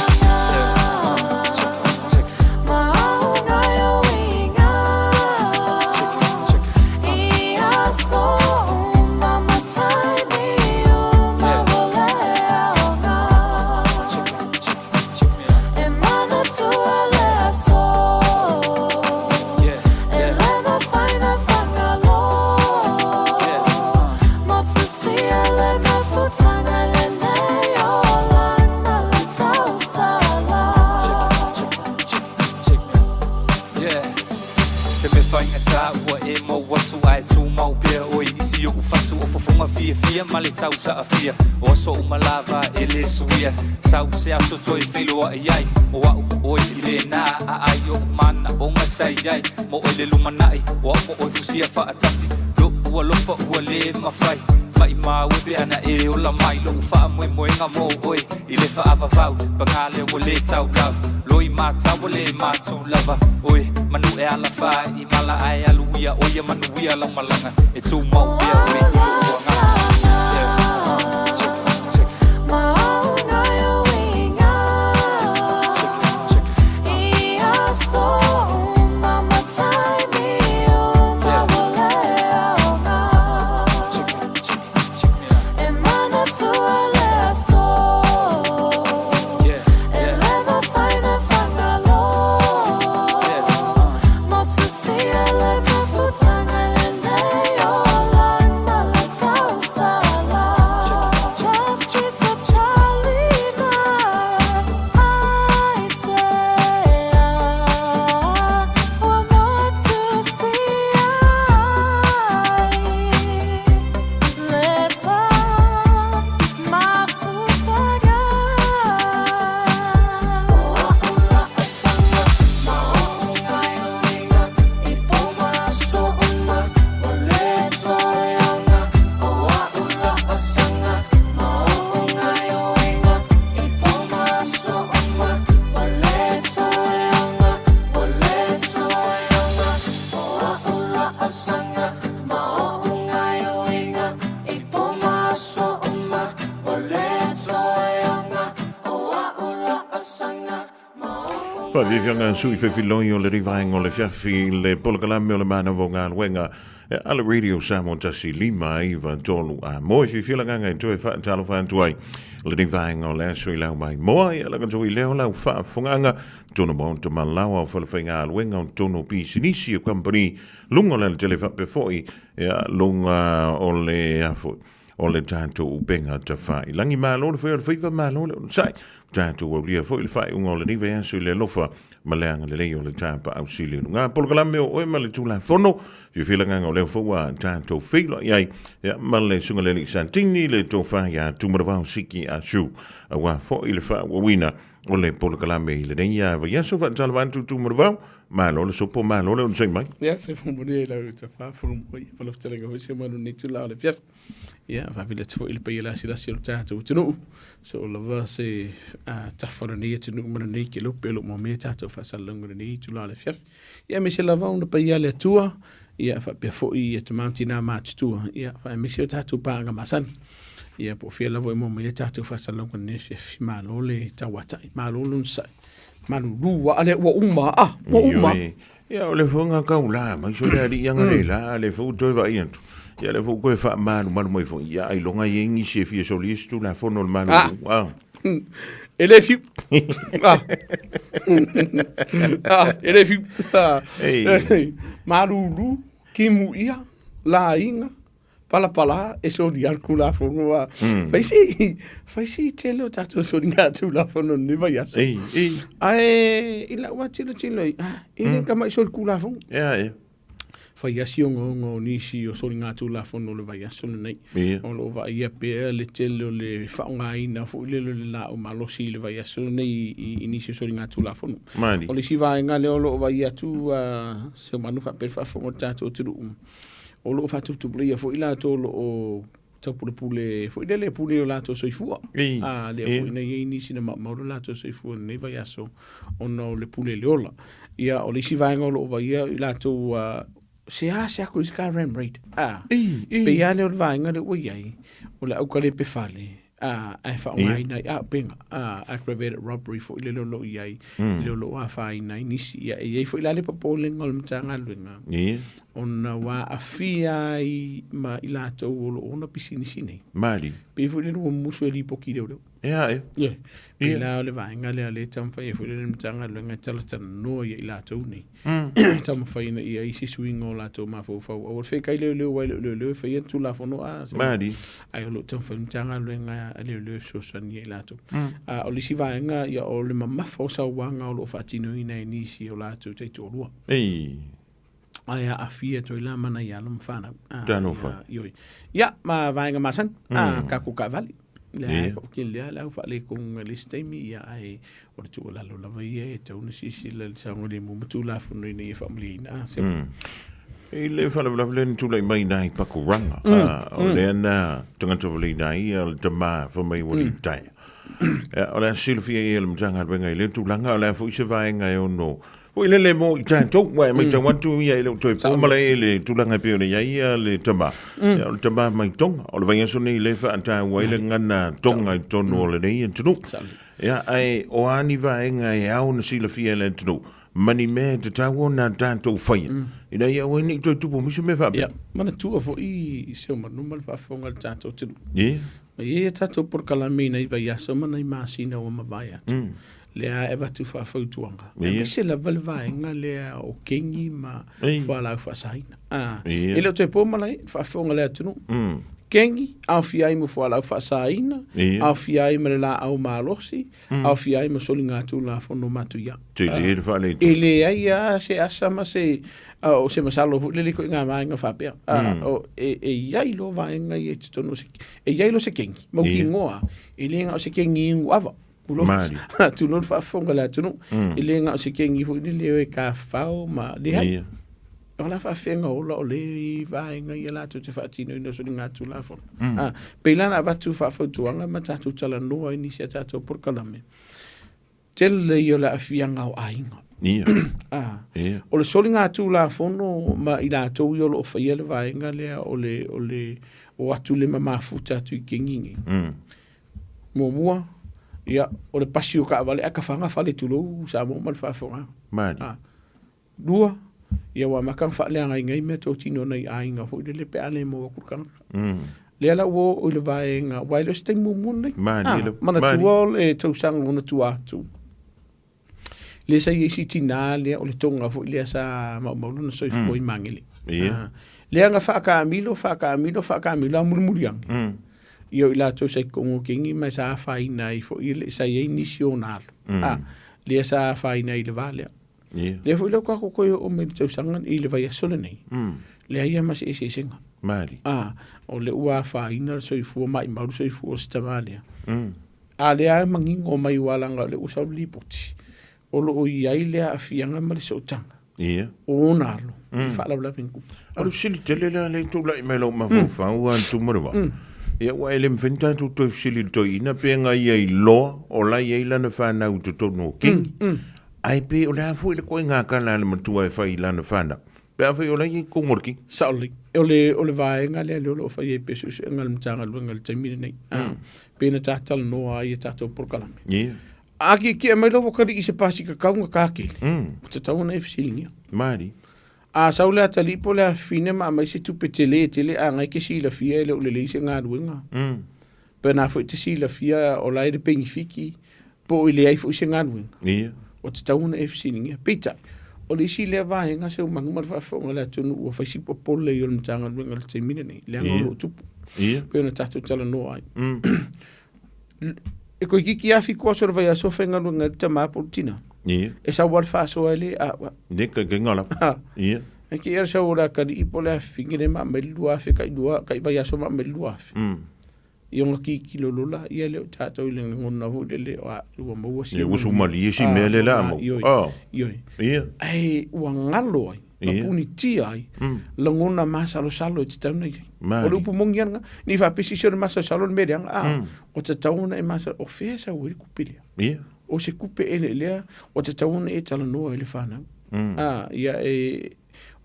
Yeah. Se mea faigata ua e mou atu ae tumau pea oe i si ou fatu o fofoga fiafia ma le tausaafia o aso uma lava e lē suia sau se aso toe feiloaʻi ai o aʻu ma oe i lēnā aai oʻu manaʻoga sa i ai mo oe le lumanaʻi o aʻu ma oe fusia faatasi loʻu alofa ua lē mafai maʻimau e pe ana e ola mai loʻu faamoemoega mo oe i le faavavau pagā lea ua lē taulau loi mataua lē matu lava oe manu e alafā i mala ae alu ia o ia manuia lau malaga e tumau pea oe i lou agaga. Faafiafiaga sui fefiloi o le vaega o le fiafi le polokalame o le manava o galuega e a le Radio Samoa 1 5 9 3 a mo e fiafia le agaga e toe faatalofa atu ai lenei vaega o le aso i lau maimoa ia laga toe leo lau faafofogaaga tonu maota malaoa o falefaigaluega o tonu o pisinisi o kamupani luga o le alatele faapea foi ia luga o le a foi o le tatou upega tafailagi. Malo le fai o le faiva, malo le onosai. Tatou aulia foi le faaiuga o lenei vaiaso i le alofa ma le agalelei o le Tapaau Sili i luga. Polokalame o oe ma le Tulafono, fiafia le agaga o lea foi ua tatou feiloai ai ia, ma le Susuga i le Alii Satini, le Tofa ia Tumanavao Siki Asu, aua foi le faaauauina o le polokalame i lenei vaiaso. Faatalofa atu Tumanavao, malo le sopo, malo le onosai mai. Ia, se fomoni ai lau tafa fomoni ma le fetalaiga foi se manu nei tula o le fiafi. Ia, faafetai atu foi i le paia lasilasi o le tatou atunuu. So o lava se tafa o lenei atunuu ma lenei kelope o lo o maumea tatou faasalalauga i lenei itula o le afiafi. Ia, aemaise lava ona paia le Atua, ia faapea foi ia tama ma tina matutua, ia aemaise o tatou paaga masani. Ia, po o fea lava e maua mai ai tatou faasalalauga i lenei afiafi. Malo le tauatai, malo le onosai. Malulu aa lea ua uma aa, ua uma. Ia, o le foga kau la mai so le alii anga le la, le fou toe vaai atu. Ia, le fou koe faamalumalu mai foi. Ia, ailoga i ai nisi e fia solia se Tulafono o le malulu. Ah. E le fiu. Ah. Ah, e le fiu. Ah. Ei. Malulu, kimu ia, laiga, palapala e soli ai le Tulafono a. Fai si, fai si tele o tatou soliga Tulafono i lenei vaiaso. Ei, ei. Ae i lau lava tilotilo ai, ah, e le tamai soli Tulafono. Ia, ia. Fai lava si ogaoga o nisi o soliga Tulafono o le vaiaso lenei. Ia. O lo o vaaia pea le tele o le faaaogaina foi lele o le laau malosi i le vaiaso lenei i nisi o soliga Tulafono. Mali. O le isi vaega lea o lo o vaaia atu se manu faapea le faafofoga o le tatou atunuu, o lo o faatuputupulaia foi latou o lo o taupulepule foi lele e pule i o latou soifua. A, lea foi na i ai nisi na maumau lo latou soifua i lenei vaiaso ona o le pule i le ola. Ia, o le isi vaega o lo o vaaia i latou se a se aku i se ka ram raid. A, pei lava lea o le vaega lea ua i ai, o le aukalepe fale, a, ae faaaogaina ai auupega, a, aggravated robbery foi lele o lo o i ai, lea o lo o afaina ai nisi. Ia, e i ai foi la le popolega o le Matagaluega, ona ua aafia ai ma i latou o lo o ona pisinisi nei. Mali. Pei foi lele ua musu e lipoti leoleo. Ia, ia. Ia. Pei la o le vaega lea o lea e taumafai ai foi le Matagaluega e talatalanoa ia i latou nei. Taumafai ina ia i ai se suiga o latou mafaufau. Aua le fekai leoleo ai le leoleo e faia le Tulafono a. Mali. Ae o lo o taumafai le Matagaluega a leoleo e fesoasoani ia i latou. A o le isi vaega, ia o le mamafa o sauaga o lo o faatinoina e nisi o latou taitoalua. Ei. Ae aafia atu ai la ma nai alo ma fanau. Talofa. Ioe. Ia, ma vaega masani, a tatou taavale. Lea ko ke lea le au faaletonu i le isi taimi, ia ae o le tuualalo lava ia e tatau ona silasila i le saogalemu ma Tulafono ina ia faamalieina. A, se. I le faalavelave lea na tulai mai nai Pakuranga, o lea na tagata valeina ai ia le tama fai mai ua litaea. O le a silafia ia e le Matagaluega i lea tulaga, o le a foi se vaega e ono Foi lele mo i tatou, ua e matau atu ia e le o toe po malae i le tulaga e pei ona i ai ia le tama. Ia o le tama mai Tonga. O le vaiaso nei lea e faataua ai le gagana Tonga i totonu o lenei atunuu. Ia ae o a ni vaega e ao ona silafia e le atunuu ma ni mea e tatau ona tatou faia ina ia aua ai ne i toe tupu mai se mea faapea. Ia, manatua foi si o manu ma le faafofoga a le tatou atunuu. Ia. E i ai a tatou polokalame i nai vaiaso ma nai masina ua mavae atu. Lea e avatu faafautuaga. Aemaise lava le vaega lea o kengi ma fualaau faasaina. E le o toe po malae, faafofoga le atunuu. Kengi, aofia ai ma fualaau faasaina, aofia ai ma le laau malosi, aofia ai ma soligatulafono matuia. Tele le faaletonu. E leai lava se asa ma se, o se masalo foi lele ituaiga vaega faapea. E i ai loa vaega ia i totonu o se, e i ai loa se kengi, mautinoa, e le na o se kengi inu ava. Mali. Tulou le faafofoga a le atunuu. E le na o se kengi foi lele e o e tafafao ma leai. O la faafefea ola o le i vaega ia latou te faatinoina o soligatulafono. Pei la na avatu faafautuaga ma tatou talanoa i nisi a tatou polokalame, tele ia o le aafiaga o aiga. O le soligatulafono ma i latou ia o lo o faia le vaega lea o le o le o atu le mamafuta atu i kengi nei. Muamua, Ia, o le pasi o kaavale ae kafaga fale tulou Samoa ma le faafofoga. Mali. Ah. Lua, ia ua amata ona faaleagaina ai mea totino nai aiga foi lele pe a le maua atu le tagata. Lea la ua oo i le vaega, aua e le o se taimi muamua lenei. Malie lava. Manatua o le tausaga ona tua atu, lea sa i ai si tinā lea o le Toga foi lea sa maumau lona soifua i Magele. Ia. Ah, lea na faataamilo, faataamilo, faataamilo a mulimuli ane. Ia o i latou sa i totonu o Keni ma sa afaina ai foi, sa i ai nisi o ona alo. Ah, lea sa afaina ai i le va lea. Ia. Lea foi la ua tatou toe oo mai i le tausaga i le vaiaso lenei, leai lava ma se eseesega. Mali. A, o lea ua afaina le soifua, maimau le soifua o si tama lea. A lea lava e manino mai aua leaga o lea ua sau le lipoti, o lo o i ai le aafiaga ma le sootaga Ia. o ona alo i faalavelave na tupu. O le fesili tele lea lea e tulai mai lou mafaufau a Tumaleva. Ia ua e le mafai ona tatou toe fesili i le toeaina pe na ia iloa o la e i ai lana fanau i totonu o Kini. Ae pe o le a foi le koiga tala a le matua e fai i lana fanau pe afai o la e i ai i totonu o le Kini. Sao lelei. O le, o le vaega lea lea o lo o fai ai pea suesuega a le Matagaluega i le taimi lenei. Pei ona ta talanoa ai i a tatou polokalame. Ia. A kiekie mai lou atalii i se pasika kau na kakele, ua tatau ona e fesiligia. Mali. A sau le atalii po o le afafine ma aumai se tupe tele tele a ngai ke silafia e le o lelei se galuega. Pe na foi te silafia o la e le penifiki po o i leai foi se galuega. Ia. Ua tatau ona e fesiligia. Peitai, o le isi lea vaega se manu ma le faafofoga a le atunuu ua fai si popole i o le Matagaluega i le taimi lenei, leaga o lo o tupu. Ia. Pei ona tatou talanoa ai. E toeitiiti lava 7 aso o le vaiaso faigaluega ai le tama po o le tina. Ia. E sau lava le faasoa e le a. Le kaikainga lava. Ha. Ia. E te ia sau o le atalii po o le afafine le ma aumai le 2000 tai lua tai vaiaso ma aumai le 2000. Ia ona tilotilo loa laia lea o tatou i le lagona foi lele o a ua maua si Ia ua sumalie si mea lea o le a maua. Ioe. Ah. Ioe. Ia. Ae ua galo ai, ma Ia. punitia ai lagona masalosalo e tatau ona i ai. Mali. O le upu moni lava lena. Ne i faapea sisi o le masalosalo le mea leaga, a, ua tatau ona e masalo, o fea e sau ai le kupe lea? Ia. O se kupe ea lea ua tatau ona e talanoa i le fanau. A, ia e,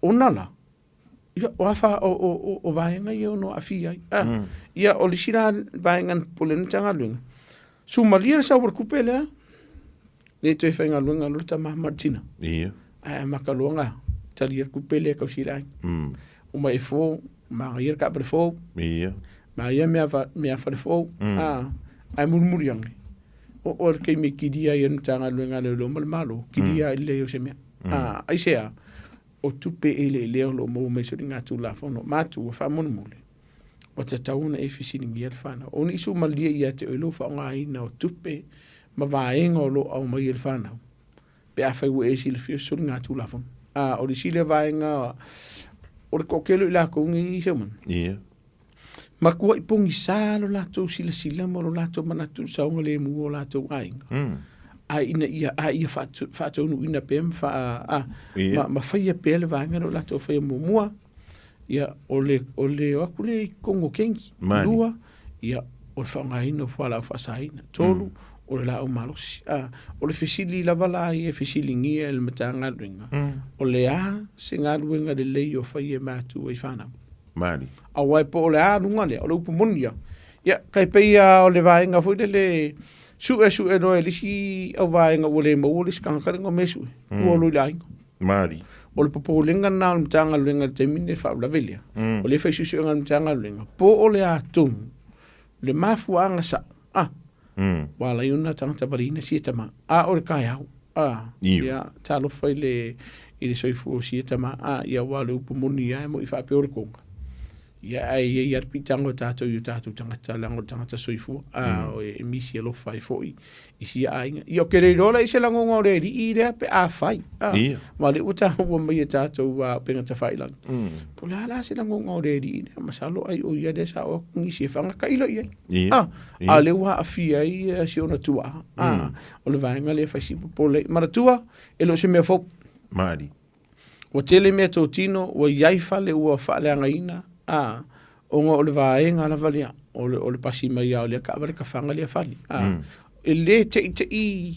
ona la, ia, o afa, o vaega ia ono aafia ai. A, ia, o le isi la vaega na popole ai le Matagaluega, sumalie le sau o le kupe lea, le toe faigaluega loa le tama ma le tina. Ia. Ae amata loa ona talia le kupe lea e tausi ai le aiga. Uma e fou, manaia le taavale fou. Ia. Manaia mea fale fou. A, ae mulimuli ane, oo i le taimi e kilia ai e le Matagaluega a Leoleo ma le Malo, kilia ai le leai o se mea. A, aisea? O tupe eleelea o lo o maua mai soligatulafono matua faamolemole, ua tatau ona e fesiligia le fanau. O ni sumalie ia te oe lou faaaogaina o tupe ma vaega o lo o aumai e le fanau, pe afai ua e silafia o se soligatulafono. A, o le isi lea vaega o le toatele o i latou nei Seumanu, Ia. matuai pogisa lo latou silasila ma lo latou manatu i le saogalemu o latou aiga. A ina ia, a ia faataunuuina pea ma faa, a, Ia. ma faia pea le vaega lea o latou faia muamua. Ia, o le, o le o atu lea i totonu o kengi. Mali. Lua, ia, o le faaaogaina o fualaau faasaina. Tolu, o le laau malosi. A, o le fesili lava la ia e fesiligia e le Matagaluega, o le a se galuega lelei o fai e matua i fanau? Mali. Aua e po o le a luga lea, o le upu moni ia. Ia, tai pei lava o le vaega foi lele, suesue loa e le isi auvaega ua le maua le isi tagata lea na omai e sue, tua loa i le aiga. Mali. O le popolega lena o le Matagaluega i le taimi lenei, le faalavelave lea, o lea e fai suesuega a le Matagaluega, po o le a tonu le mafuaaga sao, a, ua ala ai ona tagata valeina sia tama, a o le taeao, a, ia, talofa i le, i le soifua o sia tama, a, ia, aua o le upu moni lava e moni faapea o le koga. Ia, ae i ai lava le piitaga o tatou i o tatou tagata, leaga o le tagata soifua, a, e misi alofa ai foi i sia aiga. Ia, ou te le iloa la i se lagoga o le alii lea pe a fai, a, aua o lea ua taua mai e tatou upega tafailagi. Po o le a la se lagoga o le alii lea, masalo ai o ia lea sa oo atu nisi e faga tailo i ai. A, a o lea ua aafia ai si ona tuaa, a, o le vaega lea e fai si popole. Manatua, e le o se mea fou. Malie. Ua tele mea totino, ua i ai fale ua faaleagaina, a, ona o le vaega lava lea, o le, o le pasi mai lava o lea taavale tafaga lea fale. A, E le teitei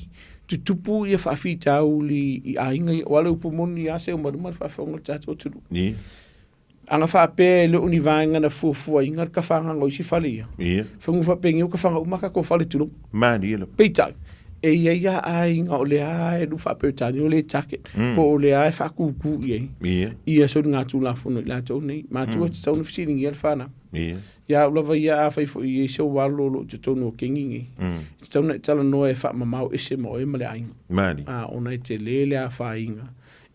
tutupu ia faafitauli i aiga ia, aua o le upu moni lava se uma luma le faafofoga o le tatou atunuu. Ia. Aga faapea e le o ni vaega na fuafuaina le tafagaga o isi fale ia. Ia. Fanu faapenei o tafaga uma tatou fale tulou. Malie lava. Peitai, e i ai lava aiga o lea lava e alu faa-Peretania o lea e target, po o lea lava e faatūtū i ai Ia. ia soligatulafono i latou nei. Matua e tatau ona fesiligia le fanau. Ia. Ia au lava ia, afai foi e i ai se ou alo o lo o i totonu o kengi nei, e tatau ona e talanoa e faamamao ese ma oe ma le aiga. Malie. A, ona e tele le afaina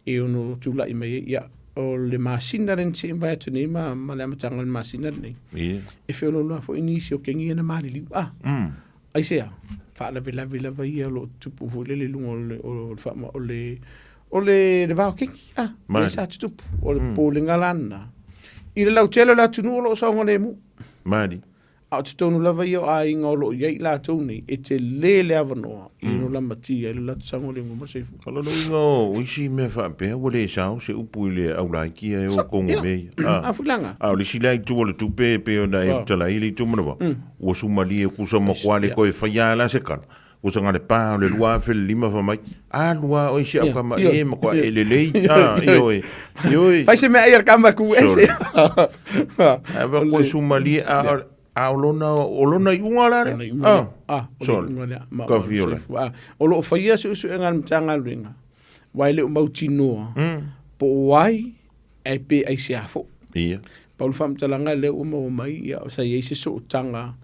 e ono tulai mai ai. Ia, o le masina lea na see mai atu nei ma, ma le amataga o le masina lenei, Ia. e feoloolo foi nisi o kengi ia na maliliu. Ah, aisea, faalavelave lava ia o lo o tutupu foi lele i luga o le, o le, faama, o le, o le, le va o kengi. Ah, Mali. lea sa tutupu. O le popolega la lena. I le lautele o le atunuu o lo o saogalemu. Mali. A o totonu lava ia o aiga o lo o i ai i latou nei, e tele le avanoa i ono lamatia ai lo latou saogalemu ma le soifua. O lona uiga o isi mea faapea ua le sao se upu i le aulaiti e o kongo mea ia. A fuilanga. A o le isi la itu o le tupe e pei ona e fetalai i le itu manawa, ua sumalie kusa ma kua le koe whaia la se kala. Kusa ngā le pā o le 2005 wha mai, a lua o isi au kama e ma kua e lelei. A, ioi, ioi. Fai se mea ai a le kama ku ese. A va koe sumalie, a, a o lona, o lona iuga la le. A, o le iuga lea. Ma Ka fiola. A, o lo o faia suesuega a le Matagaluega, aua e le o mautinoa, po o ai, ae pe aisea foi. Ia. Pau le faamatalaga lea ua maua mai, ia, sa i ai se sootaga,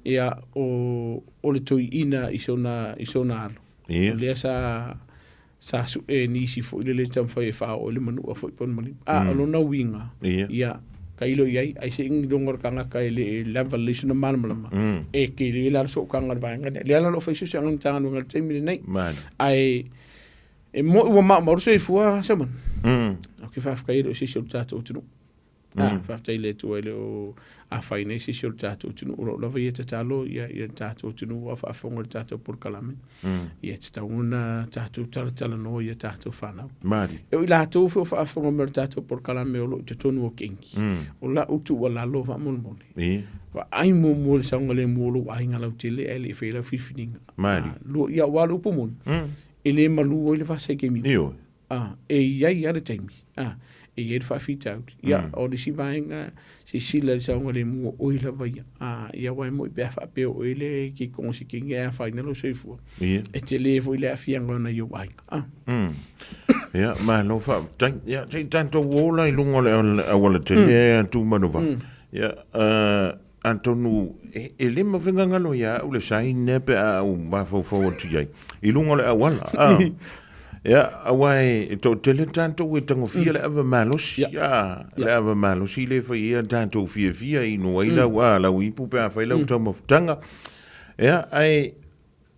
ia, o, o le toeaina i sona, i sona alo. Ia. O lea sa, sa sue nisi foi le le taumafai e faaoo ai le manua foi po o le maliu. A, o lona uiga, Ia. ia, tailo i ai, ai se i luga o le tagata e le lava lelei sona malamalama, e tele la le sootaga o le vaega lea. Lea la o lo o fai suesuega a le Matagaluega i le taimi lenei. Mali. Ae, E mo'i ua maumau le soifua, Simon. Ou te faafetai e le o se isi o le tatou atunuu. Ah, faafetai i le Atua e le o afaina ai se isi o le tatou atunuu. O lou lava ia tatalo ia, ia le tatou atunuu a o faafofoga i le tatou polokalame. Ia e tatau ona tatou talatalanoa i a tatou fanau. Mali. E o i latou foi o faafofoga mai o le tatou polokalame o lo o i totonu o kengi. O lau tuualalo faamolemole. Ia. Vaai muamua i le saogalemu o lou aiga lautele ae le i faia lau filifiliga. Mali. Ah, lua, ia aua le upu moni. E le malu ai le vasa i taimi. Ioe. A, e i ai lava le taimi. A, e i ai le faafitauli. Ia, o le isi vaega, silasila i le saogalemu o oe lava ia. A, ia aua e moni pe a faapea o oe lea e te kogosikegi ae afaina lou soifua, Ia. e tele foi le aafiaga o nai ou aiga. A. Ia, malo faafetai. Ia, se i tatou ola i luga o le aualatele e atu manova. Ia, Atonu e, e le mafengagalo ia au le sign lea pe a au mafaufau atu i ai i luga o le auala. Ah. Ia, aua e toatele tatou e tagofia le ava malosi. Ah, le ava malosi le fai ia tatou fiafia inu ai lau, ah, lau ipu pe a fai lau taumafataga. Ia, ae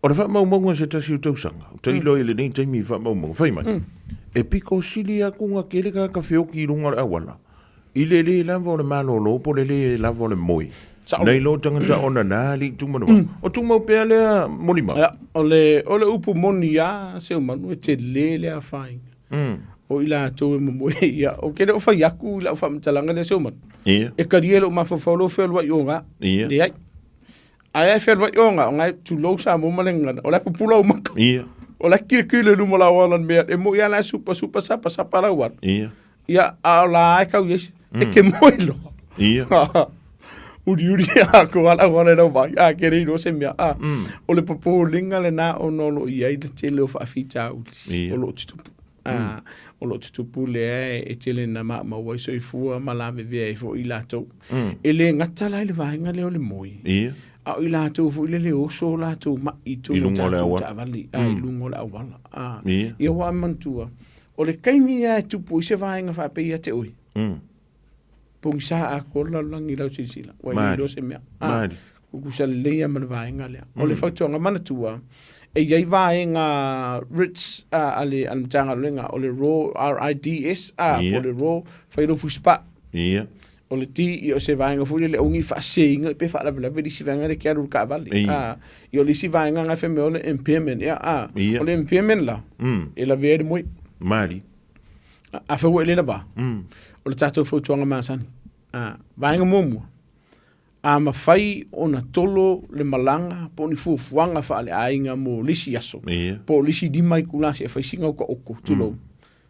o le faamaumauga se tasi o tausaga, o tailo i lenei taimi i faamaumauga, fai mai, e piko sili atu ona tele tagata feoki i luga o le auala, i le le lava o le malolo po o le le lava o le moe, nai lo tagata ona na alii tumanawa. O tumau pea lea molimau. Ia, o le, o le upu moni lava Seumanu, e tele le afaina. O i latou e momoe, ia, ou te le o fai atu i lau faamatalaga lea Seumanu. Ia. E talia e lou mafaufau lou fealuai oga. Ia. Leai. Ae a e fealuai oga, o ngai tulou Samoa ma le gagana, o la e pupula ou maka. Ia. O la e kilikili i luma o lau ala i le mea, e moi lava la e supa supa sapa sapa lau ala. Ia. Ia, a o la e kau i ai se, e ke moe loa. Ia. Uriuri a ko ala wala lau vai, a ke rei se mea. A, o le popolenga lena ona o lo o i ai le tele o faafitauli Ia. o lo o tutupu. A, o lo o tutupu lea e tele ina maumau ai soifua ma lavevea ai foi i latou. E le gata la i le vaega lea o le moe. Ia. A o i latou foi lele e oso o latou mai i I totonu o luga o le tatou auala. taavale, a, i luga o le auala. A, Ia. ia ua manatua, o le taimi lava e tupu ai se vaega faapea ia te oe, pogisa atoa le lalolagi i lau silasila, ua e le iloa se mea. A, Mali. kukusa lelei lava ma le vaega lea. O le fautuaga manatua, e i ai vaega RIDS a, a le, a le Matagaluega, o le RAW, R-I-D-S, a, Ia. po o le RAW, fai lou fusipaa. Ia. O le D, ia o se vaega foi lele o ni faaseseina pe faalavelave le isi vaega lea e te alu i le taavale. Ia. A, ia o le isi vaega na fai mai o le impairment, ia, a, Ia. o le impairment la, e lavea ai le moe. Mali. A fai ua e le lava, o le tatou fautuaga masani. A, vaega muamua, a mafai ona tolo le malaga po o ni fuafuaga faaleaiga mo le isi aso, Ia. po o le isi 5 itula seia fai sina uta oko, tulou,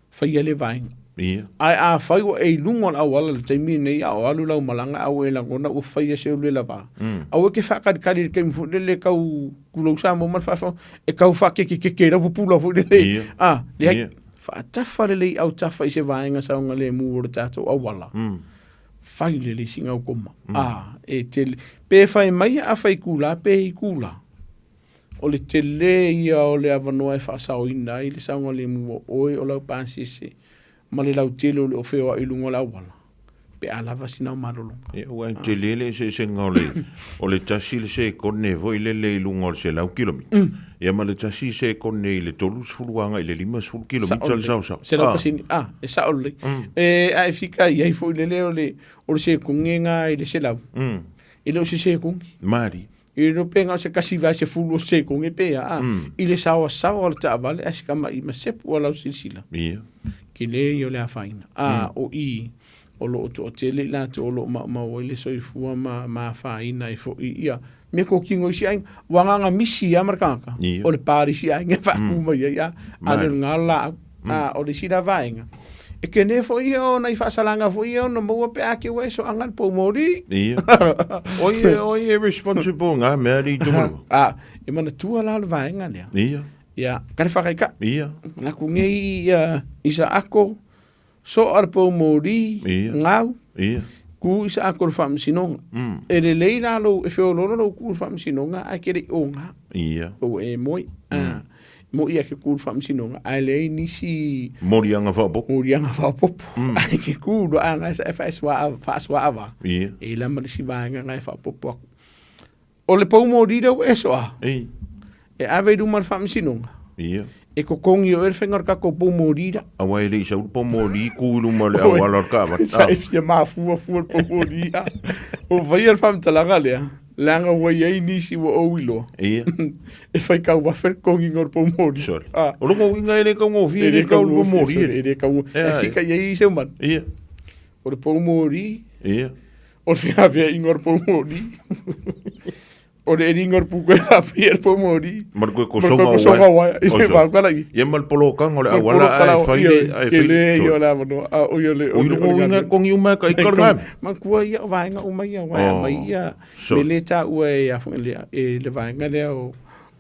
faia lea vaega. Ia. Ae afai ua e i luga o le auala i le taimi lenei a o alu lau malaga a ua e lagona ua faia se ulu e lava, aua e te faakalikali i le taimi foi lele e tau tulou Samoa ma le faafofoga, e tau faakekekeke ai lau pupula foi lele. Ia. A, leai. Ia. Faatafa lelei autafa i se vaega saogalemu o le tatou auala. Fai lelei sina au koma. A, e tele. Pe fai mai a fai kula pe i kula. O le tele ia o le avanoa e faasaoina ai le saogalemu o oe o lau pasese ma le lautele o le feoai i luga o le auala, pe a lava sina au malologa. Ia, ua tele le eseesega o le, o le tasi le sekone foi lele i luga o le 100 kilomita. Ia ma le tasi sekone i le 30 agai i le 50 kilomita le saosao. Selau pasene, ah, e sao lelei. E, a e fika i ai foi lele o le, o le sekone nga i le 100. E le o se sekone. Mari. I le pe nga se kasi vai se fulu o se konge pe a i le saoasaoa o le taavale ae se kama'i ma sepu o lau silasila. Ia. Ke le ia o le afaina. A o i o lo o toatele i latou o lo o maumau ai le soifua ma ma afaina ai foi ia mea kokino i isi aiga. Ua agaga misi lava ma le tagata o le pa o le isi aiga e faaku mai ai a a le o lena o le laau. A o le isi la vaega, e kene foi ia o nai faasalaga foi ia ona maua pe a ke ua e soaga le poumoli. Ia. O ia, o ia responsible ngā mea li tumu. A, e manatua la o le vaega lea. Ia. Ia, ka le whakaika. Ia. Naku ngei ia isa ako, so a le poumoli, Ia. ngau, Ia. ku isa ako le whaamasinoga. E lelei la lou, e feololo lou ku le whaamasinoga, ae ke le i o ngā. Ia. O e moi. A, Moʻi a ke kū i le faamasinoga, ae leai nisi... Moliaga faaopoopo. Moliaga faaopoopo. Ae ke kū loa a ngai sa e faasuaava. Ia. E la ma le isi vaega ngai e faaopoopo aku. O le poumoli lea ua e soa. Ei. E ave i luma o le faamasinoga. Ia. E kokogi e oe le faiga o le tatou poumoli la. Aua e le i sau le poumoli kū i luma o le auala o le taavale. Sa e fia mafuafua le poumoli. O faia le faamatalaga lea. Leaga ua i ai nisi ua ou iloa. Ia. E fai kauafe le totogiga o le poumoli. Sorry. Ah. O lona uiga e le taugofie E le le tau le taugofie, poumoli. sorry, e le taugofie. Ia, E fika i ai se manu. Ia. O le poumoli. Ia. O le feaveaiga o le poumoli. O le eliga o le puku e faapea le poumoli. Ma le toe Ma le kosoga toe o kosoga uaea. o uaea. I se Oso. vau kala i. Ia ma le polokaga o le Ma le auala poloka ae fai le- ia, ae fai tele le- ia o le avanoa. A, o ia le- o O i le- lona o le uiga e galuega. totogi uma e taika le galuega. Matua ia o vaega uma ia, aua e Oh, aumai ia so. me le taua e a foi lea, e le vaega lea o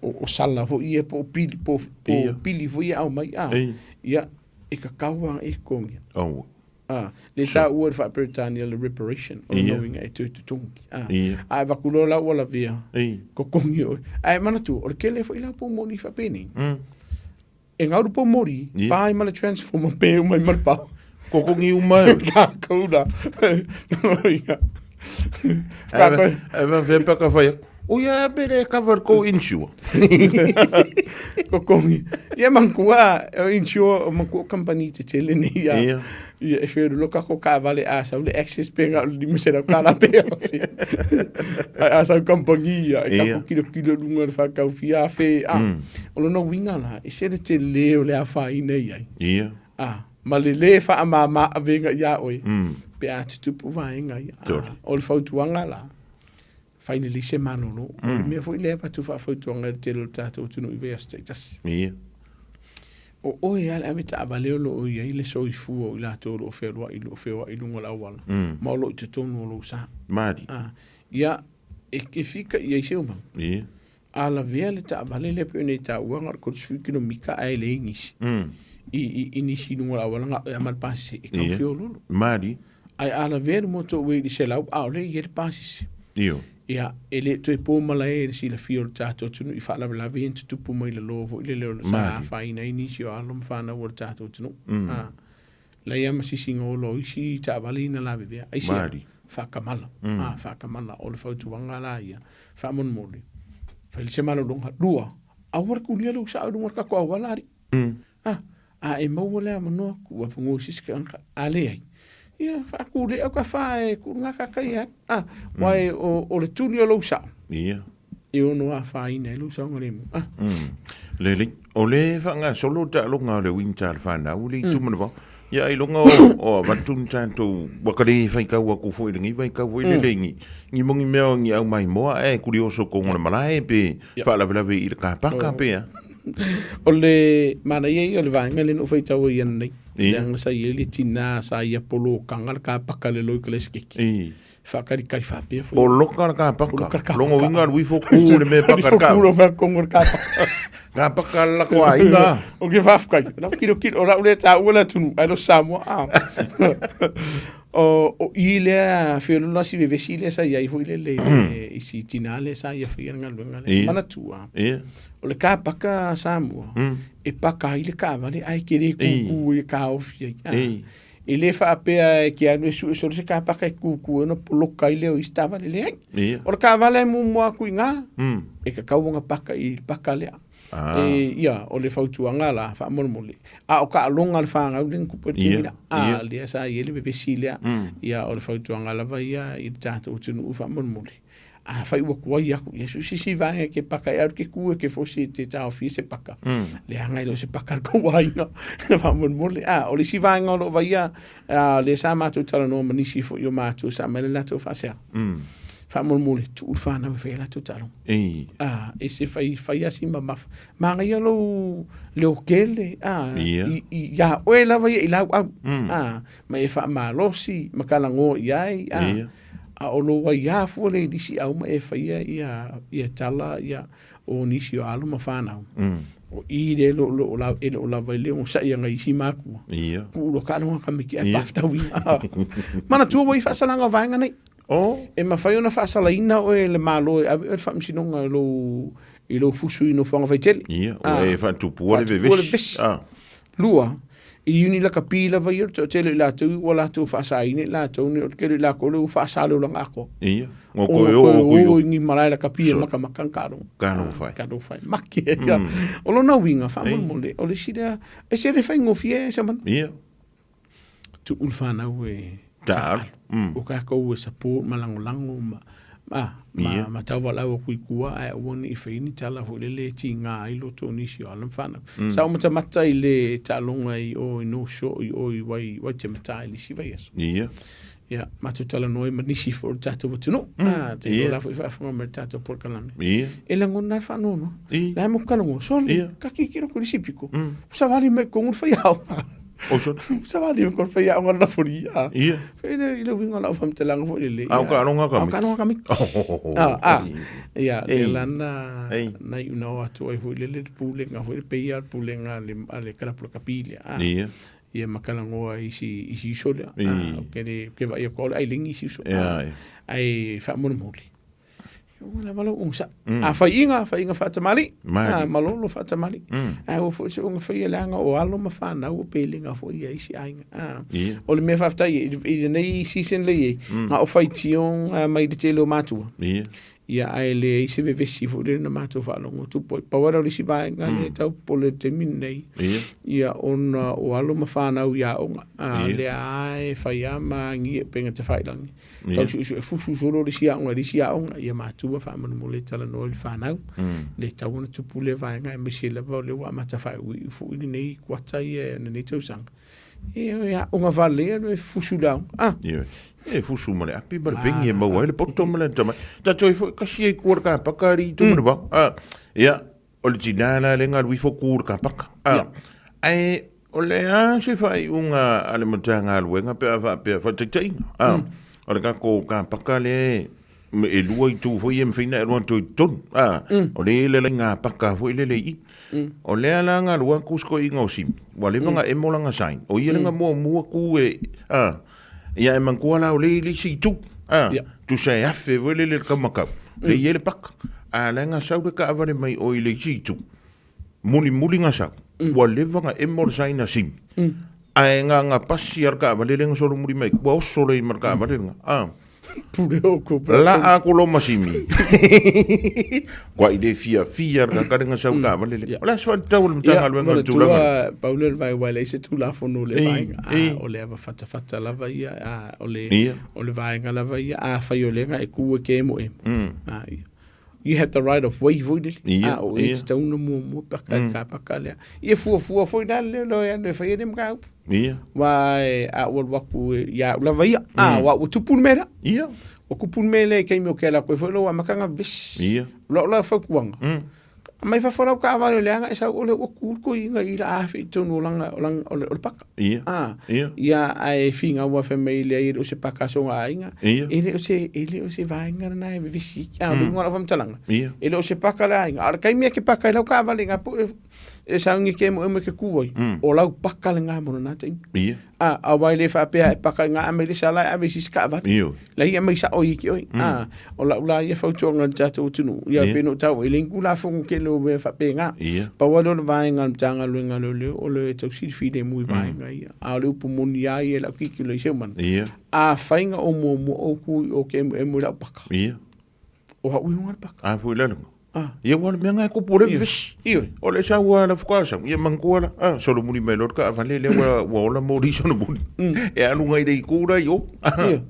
o, o sala foi ia po o pili po, po Ia. pili foi ia aumai a. Ei. Ia e kakau a e totogi. Aua. A, le So. taua le faa-Peretania le reparation o Ia. lona uiga e toe totogi. A, Ia. a e vakuloa la ua lavea, Ei. totogi oe. Ae manatua, o le tele foi la poumoli faapenei. E gau le poumoli, Ia. pa ai ma le transformer pe uma ai ma le pao. Totogi uma e. Kākou la. Ia. Ae va pe ka fai atu. O ia pe le cover ko insure. Kokongi. Ia mangua, o insure, o mangua company te tele nei ia. Ia. Ia e whiro ka ko ka vale a sau le access pe ngā o le 500 kāla pe a fe. Ai a sau company ia, e Ia. kako kilo kilo lunga le whakau fia fe. A, o lona uiga la, e se le te le o le a whaina i ai. Ia. A, ma le le wha ma ma avenga ia oe. Pe a tutupu vaenga ia. Tole. A, o le fautuaga la, fai lelei se malolo. O le mea foi lea e avatu faafautuaga i le tele o le tatou atunuu i vaiaso taitasi. Ia. O oe lava le ave taavale o lo o i ai le soifua o i latou o lo o fealuai, o lo o feoai i luga o le auala, ma o lo o i totonu o lou sa. Mali. A, ia, e, e fika i ai se umau. Ia. A lavea le taavale lea pei ona i taua na o le 30 kilomita ae leai nisi. I, i, i nisi i luga o le auala na o e ama le pasese e Ia. tau feololo. Mali. Ae a lavea le motorway i le 100 a o lea e i ai le pasese. Io. Ia, e le toe po malae i le silafia o le tatou atunuu i faalavelave ia na tutupu mai lalo foi le leo sa Mali. afaina ai nisi o alo ma fanau o le tatou atunuu. A, leai lava ma sisiga ola o isi taavale ia na lavevea. Aisea? Mali. Faakamala. A, faakamala. O le fautuaga la ia, faamolemole, fai le se malologa. Lua, aua le kulia lou sao i luga o le tatou auala alii. A, a e maua le avanoa, tuu avanoa i se isi tagata, a leai, ia faatulea au tafa e tuu gata ia alu. A, aua e o, o le tuli o lou sao, Ia. e ono afaina ai lou saogalemu. A. Lelei. O le faagasolo taaloga o le uiga le fanau le itu manavao. Ia ailoga o o avatu ni tatou ua ka le faitau atu foi i lenei vaitau foi lele i ni ni mongi mea o ni aumaimoa ae kulioso koga o le malae pe faalavelave i le kapaka pe a. O le manaia ia o le vaega lea na ou faitau ai ananei. Leaga sa i ai le tinā sa ia polokaga le kapaka le loi kalesikeki. Faakalikali faapea foi. Poloka le kapaka. Poloka le kapaka. Logo uiga alu ifo ku le mea paka le kapaka. Alu ifo ku le mea kongo le kapaka. Kapaka le lako aiga. O ke faafetai. Lau kilokilo, o lau lea taua le atunuu, ae le o Samoa. Ah. O i lea feoloolo si vevesi lea sa i ai foi lele i si tinā lea sa ia faia le galuega lea. Manatua, o le kapaka Samoa, e paka ai le taavale ae te le kukū ai e taofi ai. Ah. E le faapea e te alu e sue solo se kapaka e kukū ai ona poloka ai lea o isi taavale. Leai. O le taavale e muamua atu i ina, e tatau ona paka i le paka lea. Ah. E, ia, o le fautuaga la, faamolemole. A o taaloga a le fanau lea na tupu ai le taimi la. A, lea sa i ai le vevesi lea. Ia, o le fautuaga lava ia i le tatou atunuu faamolemole. Afai ua tuai aku, ia sue se isi vaega e te paka ai, alu te tu e te fosi e te taofia se paka. Leaga e le o se paka a le tou aiga. Faamolemole. A, o le isi vaega o lo o vaia, a, lea sa matou talanoa ma nisi foi o matou sa aumai le latou faasea. Faamolemole, tuu le fanau e fai ai latou taaloga. A, e se fai, fai lava si mamafa. Manaia lou leotele, a, ia oe lava ia i lauau. A, ma e faamalosi, ma talanoa i ai, a. A o lou aiā fua lea i nisi auma e faia ia, ia tala ia o nisi o alo ma fanau. O i lea lo, lo, la, e le o lava i le onosai anga i isi mākua. Kuu loa taaloga tamaiti ae pafetauina. Manatua ua i ai faasalaga o vaega nei. Oh. E mafai ona faasalaina oe e le Malo e ave oe i le faamasinoga i lou, i lou fusu i nofoaga faitele. Ia, ua e faatupua le vevesi. Faatupua le vevesi. Lua, i uni lakapi lava ia o le toatele o i latou ua latou faasaina i latou nei, o le tele o i latou lea ua faasa le olaga atoa. Ia, ua toe o o i o i ni malae lakapi e makamaka ni taaloga. Talofa e. Talofa e, make. O lona uiga, faamolemole, o le isi lea, e se le faigofie e Samana. Ia. Tuu le fanau e taalu. O tatou e support ma lagolago ma, ma, ma tauvalau atu i tua ae aua ne i faia ni tala foi lele e tiga ai loto o nisi o alo ma fanau. Sa ou matamata i le taaloga i o i North Shore i o i Waitemata i le isi vaiaso. Ia. Ia, matou talanoa ai ma nisi foi o le tatou atunuu. Te iloa la foi faafofoga mai i le tatou polokalame. Ia. E lagona lava le faanoanoa. La e matou talanoa, sole, ka tilotilo atu i le isi pito, ua savali mai i totonu le faiaoga. O sole. Ua savali mai i totonu le faiaoga le lafoni. Ia. I le uiga o lau faamatalaga foi lele. A o taaloga a tamaiti. A o taaloga a tamaiti. Ia, lea la na, na iu na o atu ai foi lele le pulega foi le pei lava o le pulega a le kalapu lakapi lea. Ia. Ia ma talanoa i isi, isi uso lea. Ou te le, ou te vaai atu o le ailengi isi uso. Ae faamolemole, ua lava lou onosai. A faiga, faiga faatamalii. Malolo faatamalii. Ae aua foi soona faia leaga o alo ma fanau o pelega foi ia isi aiga. O le mea faafetai i lenei season lea e i ai, na o faitioga mai le tele o matua. Ia ae leai se vevesi foi lele na matou faalogo atu poi. Pau lava lea o le isi vaega lea e tau popole i le taimi lenei, ia ona o alo ma fanau i aoga, a lea lava e fai lava ma agi e upega tafailagi, tau suesue fusu solo le isi aoga i le isi aoga, ia matua faamolemole e talanoa i le fanau, le tatau ona tupu lea vaega aemaise lava o lea ua amata faaiuiu foi lenei kuata ia lenei tausaga. E aoga valea le fusu i le aoga. Ah. Ioe. E fusu ma le api ma le pengi e maua ai le poto ma le atamai. Tatou ai foi kasi ai kua le kapaka ari tu mm. vao. Ah. Ia, o le tina la le ngalu ifo ku le kapaka. Ah. Ae o le a se faaiuga a le Matagaluega pe a faapea faataitaiga. Ah. O le tatou kapaka lea e lua itu foi e mafai ona e alu atu i totonu. Ah. O le i le laina paka foi lele i i. O lea la nga lua ku sikoiga o Simi, ua leva nga emo langa sign. O ia lenga muamua ku e, a, ia e manatua la o le i le isi itu, a, tusa e afe foi lele le kaumakau, le i ai le paka. A la nga sau le kaavale mai o i le isi itu, mulimuli nga sau, ua leva nga emo le sign a Simi. Ae nga nga pasi a le kaavale le nga solomuli mai, ua oso le i ma le kaavale lenga, a. Pule o ko La a ko lo masimi. Kua i le fia fia le kakale nga sau ka vale le. O le aso tau le matanga le nga tulaga. Tua Paulo le vai wai le se tulafono le vaenga. O le ava fata fata lava ia o le o le vaenga lava ia a fai o le nga e ku e ke mo e. Ia. You have the right of way foi lele. Ia, A o e ia. te tauna muamua paka mm. ka paka lea. Ia fuafua foi la le lo ia le fai le mataupu. Ia. Wa e a ua alu atu ia au lava ia. A wa ua tupu le mea lea. Ia. Ua tupu le mea lea i taimi o ke ala koe foi lo wa makanga vesi. Ia. O lau la fautuaga. Mai fafo lau kaavale o leaga e sau ole ua ku le toeaina i la afe i totonu o lana o lana o le, o le paka. Ia. Ah, Ia. ia ae finau fai mai leai e le o se paka a soga aiga. Ia. E le o se e le o se vaega lena e vevesi. Ah, o le uiga o lau faamatalaga. Ia. E le o se paka le aiga. A o le taimi e ke paka ai lau kaavale i ngā po e e sauni ke emo e ke ku ai. O lau paka lena mo lena taimi. Ia. Ah, aua e le faapea e paka i ngā ame i le sala e ave i sisi kaavale. Ioe. Lai ia mai sao i ki oi. Ah, o lau la ia fautuaga i le tatou atunuu. Ia Ia. pe no tau e le ni Tulafono tele o mea faapena. Ia. Pau lava lea o le vaega a le Matagaluega a Leoleo o le tausilafia lemu i vaega ia. A o le upu moni lava ia i lau tilotilo i Seumann. Ia. Afai na ou muamua ou tu i o ke emuemu i lau paka. Ia. O au i luga o le paka. A foi le luga. Ah. Ia ua le mea ngai kupu le vevesi. Ioe. O le sau a la fuka sau. Ia manatua la. Ah, solomuli mai loa le kaavale lea ua ua ola moli solomuli. E alu ngai le itu la i o. Ioe.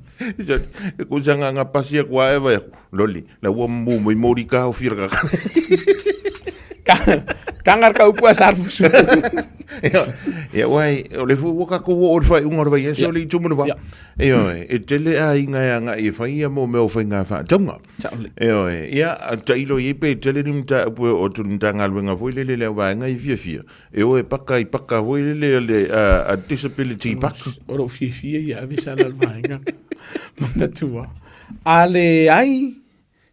E kusa nga nga pasi aku a e vai aku. Loli, la ua mu mai moli ka o fira ka. Kangar ka upu a sarfusu. Ia wai, o le fu ua kako o le whai unga o le whai, e se o le itu mana wha. Ioe, e tele a inga e anga i whai ia mō mea o whai ngā whaataunga. Ioe, ia, tailo i pe tele ni mta upu o tu mta ngā luenga foi lele leo vaenga i fia fia. E oe paka i paka foi lele le a disability paka. O lou fiafia ia ave sala le vaega. Manatua. A leai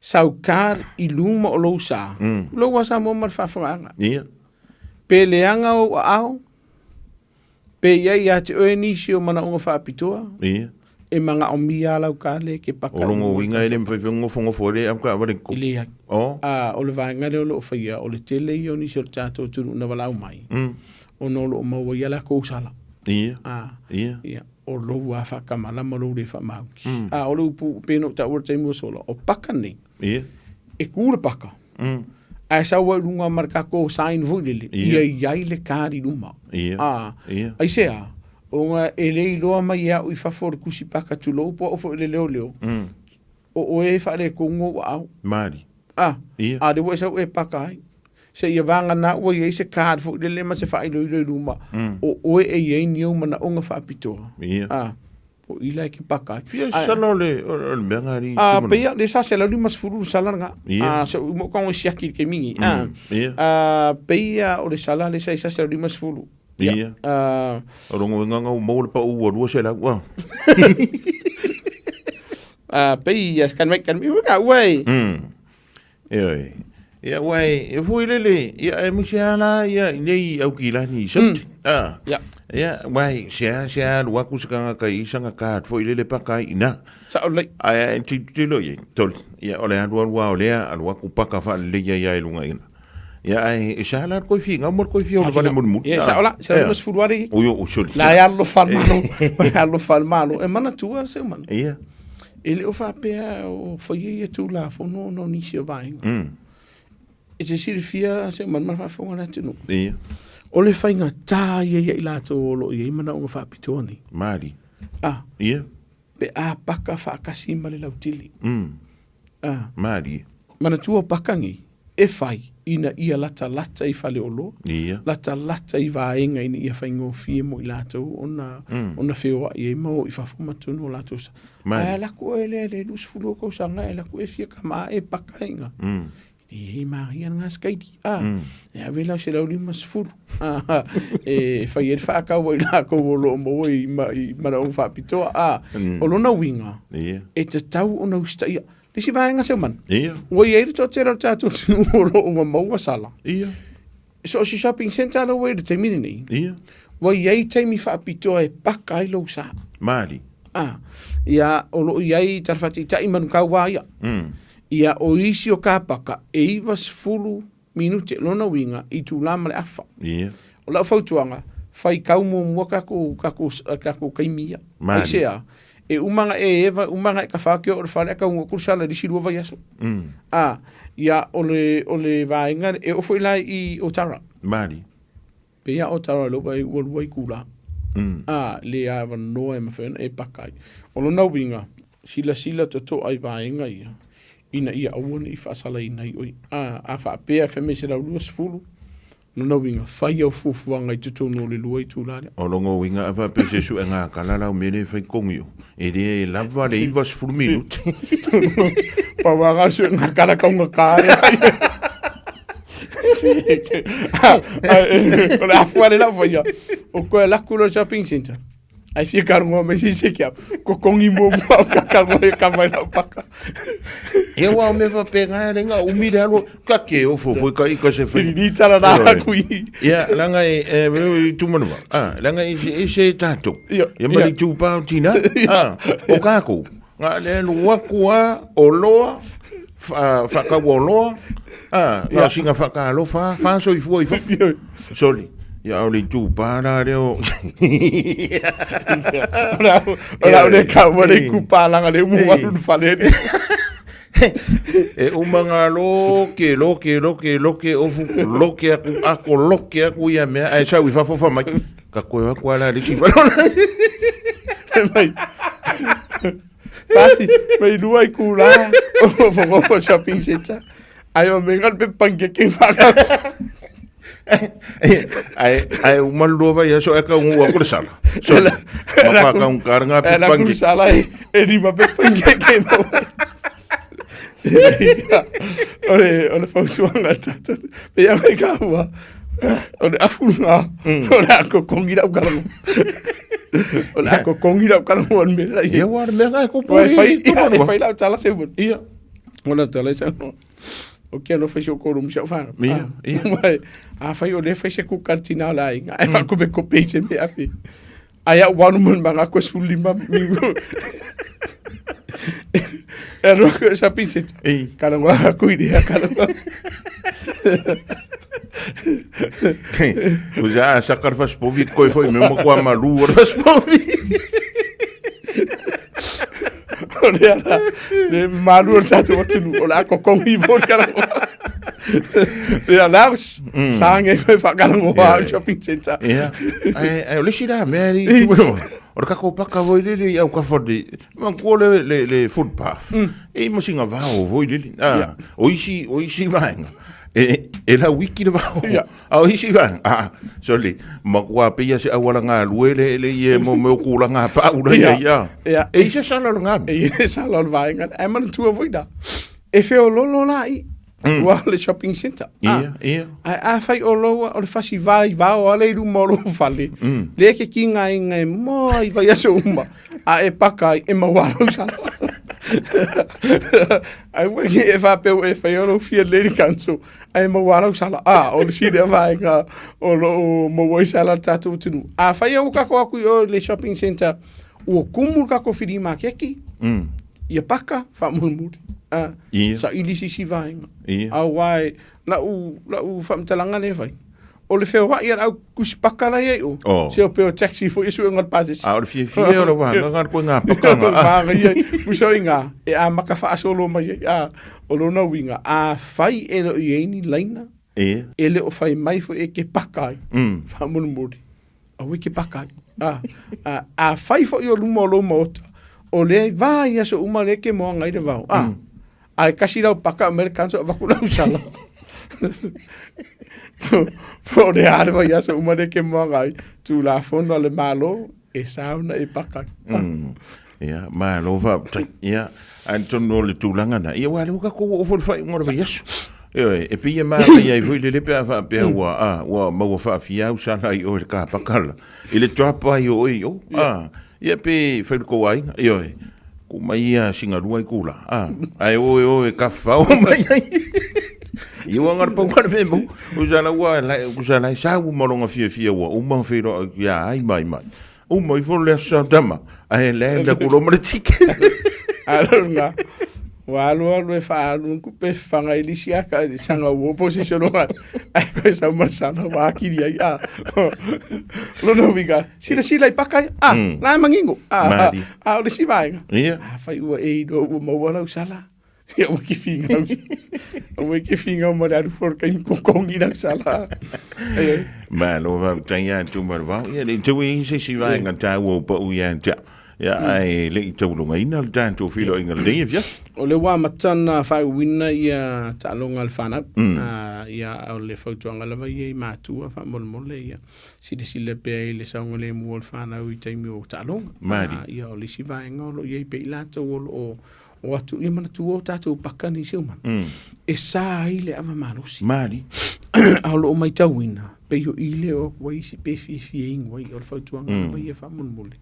sau card i luma o lou sa, lou a Samoa ma le faafofogaaga. Ia. Pe leaga ou aao, pe i ai ia te oe nisi o manaoga faapitoa, Ia. e manaomia lava lau card lea e ke paka. O longa uiga e le mawhai whangofo le au ka awale ko. E leai. O. A, o le vaega lea o lo o faia, o le tele ia o nisi o le tatou atunuu na valaau mai, ona o lo o maua ai a lakou sala. Ia. A, Ia. ia, o lou lava faakamala ma lou le faamaoni. A, o le upu pei ona ou taua i le taimi ua sola, o paka nei, Ia. e ku le paka, ae sau ai i luga ma le tatou sign foi lele, Ia. ia i ai le card i luma. Ia. A, Ia. aisea, ona e le iloa mai e au i fafo o le tusi paka tulou po o au foi le leoleo, o oe e faaletonu ou aao. Mali. A, Ia. a lea ua e sau e paka ai. Seia vagana ua i ai se card foi lele ma se faailoilo i luma, o oe e i ai ni ou manaoga faapitoa. Ia. A, o i la e ke paka ai. Fia Ae- sala o le, o le mea ngā ri. A, peia, le sa 150 le sala lena. Ia. A, se mo ka siaki i le taimi nei. A, Ia. a, peia o le sala le sa i sa 150. Ia. A, O longa uiga ngau mau le pau ua lua se lau. Ah. A, peia, kan mai, kan mai, ka ua e. Ioe. Ia wai, e foi lele, ia e misi ala, ia nei au ki lani i sauti. Ah. Ia. Ia, wai, se a, se a, luaku se kanga kai isanga ka, foi lele paka i ina. Sa o lei. Ai, ai, ti tilo i, toli. Ia, o le alu alu a o lea, alu aku paka wha le ia ia i lunga ina. Ia, ai, e sa ala koi fi, ngau mo koi fi o le vale munu munu. Ia, sa ola, sa lima sefulu ale. Uio, o soli. La e alofa le Malo, e alofa le Malo. E manatua se mana. Ia. E le o faapea o faia ia Tulafono ona o nisi o vaega. E te silafia se mana ma le faafofoga a le atunuu. Ia. O le faigata ia ia i latou o lo o i ai manaoga faapitoa nei. Mali. Ah. Ia. Pe a paka faatasi ma le lautele. Ah. Mali. Manatua o paka nei, e fai ina ia latalata i faleoloa, Ia. latalata i vaega ina ia faigofie mo i latou ona, ona feoai ai ma o i fafo ma totonu o latou sa. Mali. Ae alu atu oe lea i le 20 tausaga e alu atu e fia kama e paka iga. E leai maria lena sikaili. Ah, e ave la o 150. Ah, e fai ai le faatau ai lakou o lo o maua i, ma, i manaoga faapitoa. Ah, o lona uiga, Ia. e tatau ona usitaia. Le isi vaega seu mana. Ia. Ua i ai le toatele o le tatou atunuu o lo o ua maua sala. Ia. So o se shopping centre la ua i le taimi lenei. Ia. Ua i ai taimi faapitoa e paka ai lou sa. Mali. Ah, ia, o lo o i ai tala faataitai manukau ia. Ia, o isi o kapaka, e 90 minute, lona uiga, i itula ma le afa. Ia. O lau fautuaga, faitau muamua tatou, tatou, tatou taimi ia. Mali. Aisea, e uma ona e eva, uma ona e tafa ake oo i le fale ae taunuu atu le sala i le isi 2 vaiaso. Ah, ia, o le, o le vaega, e oo foi la i Otara. Mali. Pei lava o Otara i lou vaai ua 2 itula. Ah, le avanoa e mafai ona e paka ai. O lona uiga, silasila totoa i vaega ia, ina ia aua ne i faasalaina ai oe. A, a faapea e fai mai 120, lona uiga, fai au fuafuaga i totonu o le 2 itula lea. O lona uiga a faapea se suega kala lau mea lea e fai kogi o, e le lava le 90 minute. Pau lava le suega kala taugata lea. O le afu ale lau faia. O koe laku lo shopping center. Ai fia karongo mai sisi kia. Ko kongi mo mo ka karongo e ka mai lau paka. Ia ua o mea faapena e le umi le alu ka ke ofo foi ka ika se fai. Ni tala na kui. Ia langa e e tu manawa. Ah, langa e se e se tatou. Ia ma le tu pa tina. Ah, o kākou. Nga le alu aku a o loa whakaua o loa. Ah, nga singa whakaalofa, whasoifua i fafo. Sorry. Ia o le itu pā rā leo. O la le ka ua le kupa langa le umu waru le fale ni. E uma ngā loke, loke, loke, loke, ofu, loke aku, ako, loke aku ia mea, ai sau i fafo fa mai. Ka koe aku ala le si whalona. Mai. Pasi, mai lua i kula, o whakoko shopping center. Ai o me ngal pe pange ke whaka. Ai ai uma lua vai aso e ka ungu aku le sala. So, ma ka un karanga pe pange. La sala e e rima pe pange ke mo. Ore ore fautuanga tatou. Pe ia mai ka ua. O le afu ngā. O le ako kongi lau kalamu. O le ako kongi lau kalamu o le mea. Ia ua le mea ngai ko pō. E whai, e whai lau tala se umu. Ia. O lau tala se umu. O kia no whai se o kōru misa o whanga. Ia, ia. Mai, a whai o le whai se kuka tina o la inga. E whaku me kope i se mea awhi. Ai au wanu mun manga koe sulima mingu. E roa koe sa pinse. Kana ngā kui rea, kana ngā. O ja, sa kar fas povi koe foi me mo kwa malu o fas povi. O le ala, le malu o tātou atunu, o le ako kongi fo kana ngā. Le ala, sa nge koe whakarangoa au shopping center. Ia. Ai, ai, o le isi la mea ri tu O le kako paka voi lele i au ka whare, ma kua le, le, le footpath. E ma singa vao voi lele. Ah, o isi, o isi vaenga. E, e la wiki le vao. A o isi vaenga. Ah, sorry. Ma kua pe ia se awala ngā lue le, le i e mo meo kula ngā paura ia ia. E isa sala o ngā. E isa sala o vaenga. E mana tua voi da. E wheo lolo la i. Ua le shopping center. Ia, ia. Ai a whai o loa o le whasi vai vao ale i ruma o lou fale. Le ke ki ngā inga e moa i vai aso uma. A e paka ai e maua lau sala. Ai ua ki e whapeu e whai o lou fia lady council. Ai e maua lau sala. A o le sile a vaenga o lou maua i sala tātou tunu. A whai au kako aku i o le shopping center. Ua kumu kako whiri mā keki. Ia paka, whamurimuri. Ia. Sa ili sisi vaenga. Ia. A wai, lau, lau whaamtalanga le whai. O le wheo ia au kusi paka la iai o. Oh. Se o peo taxi fo isu e ngā pasesi. A o le fia fia o le wā, ngā koe ngā pakanga. Wānga ia, uso i ngā, e a maka whaasolo mai ai, a, o lona uinga, a whai e leo i eini laina, Ia. e leo whai mai fo e ke paka ai, whamurimuri. A wiki paka ai. A, a, a whai fo i o luma o lou maota, o le vā ia so uma le ke moanga i le vao. A, a e kasi lau paka o mele kanso a vaku lau sala. Po o le are vai aso uma le ke moanga ai, tū la fono a le malo, e sauna e paka. Ia, malo faafetai. Ia, atonu o le tulaga na, ia ua le ua tatou oo foi i le faaiuga o le vaiaso. Ioe, e pei e manaia ai foi lele pe a faapea ua, a, ua maua faafiau sala i oe i le kapakala, i le drop ai o oe i o, a, ia pe fai le kou aiga, ioe, ku mai ia singa lua i kula, a, ae oe oe ka whao mai ai. Ia ua ngara pau ngara me mau, o sala ua, o sala e sau malonga fia fia ua, uma whero, ia ai mai mai. Uma ifo le aso tama, ae le la kulo ma le tike. Alo nga. Ua alu alu e whaalu ku pe whanga i lisi aka i sanga ua position o ai koe sa uma sana wā kiri ai a. Lono winga, sila sila i pakai, a, la e mangingo, a, a, o le si vaenga. Ia. A whai ua e ino ua maua lau sala. Ia ua ki whingau. Ua ki whingau ma le alu foro kai kongi lau sala. Ai, ai. Malo vau tai ia tu mar vau. Ia le tau i se si vaenga tāua o pau ia tia. Ia ai le i taulunga ina le tātou whiro inga le ia fia. O le wā matana whauina ia taaloga a le whanau. Ia o le fautuaga lava ia i matua faamolemole ia silasila pea i le saogalemu o le whanau i taimi o taaloga. Maari. Ia o le isi vaega o loo i ai pea i latou o loo o atu ia manatua o tātou paka nei se umana. E sa ai le ava malosi. Maari. A o loo matauina, pei o i lea o atu ai isi pe fiafia e inu ai, o le fautuaga lava ia faamolemole,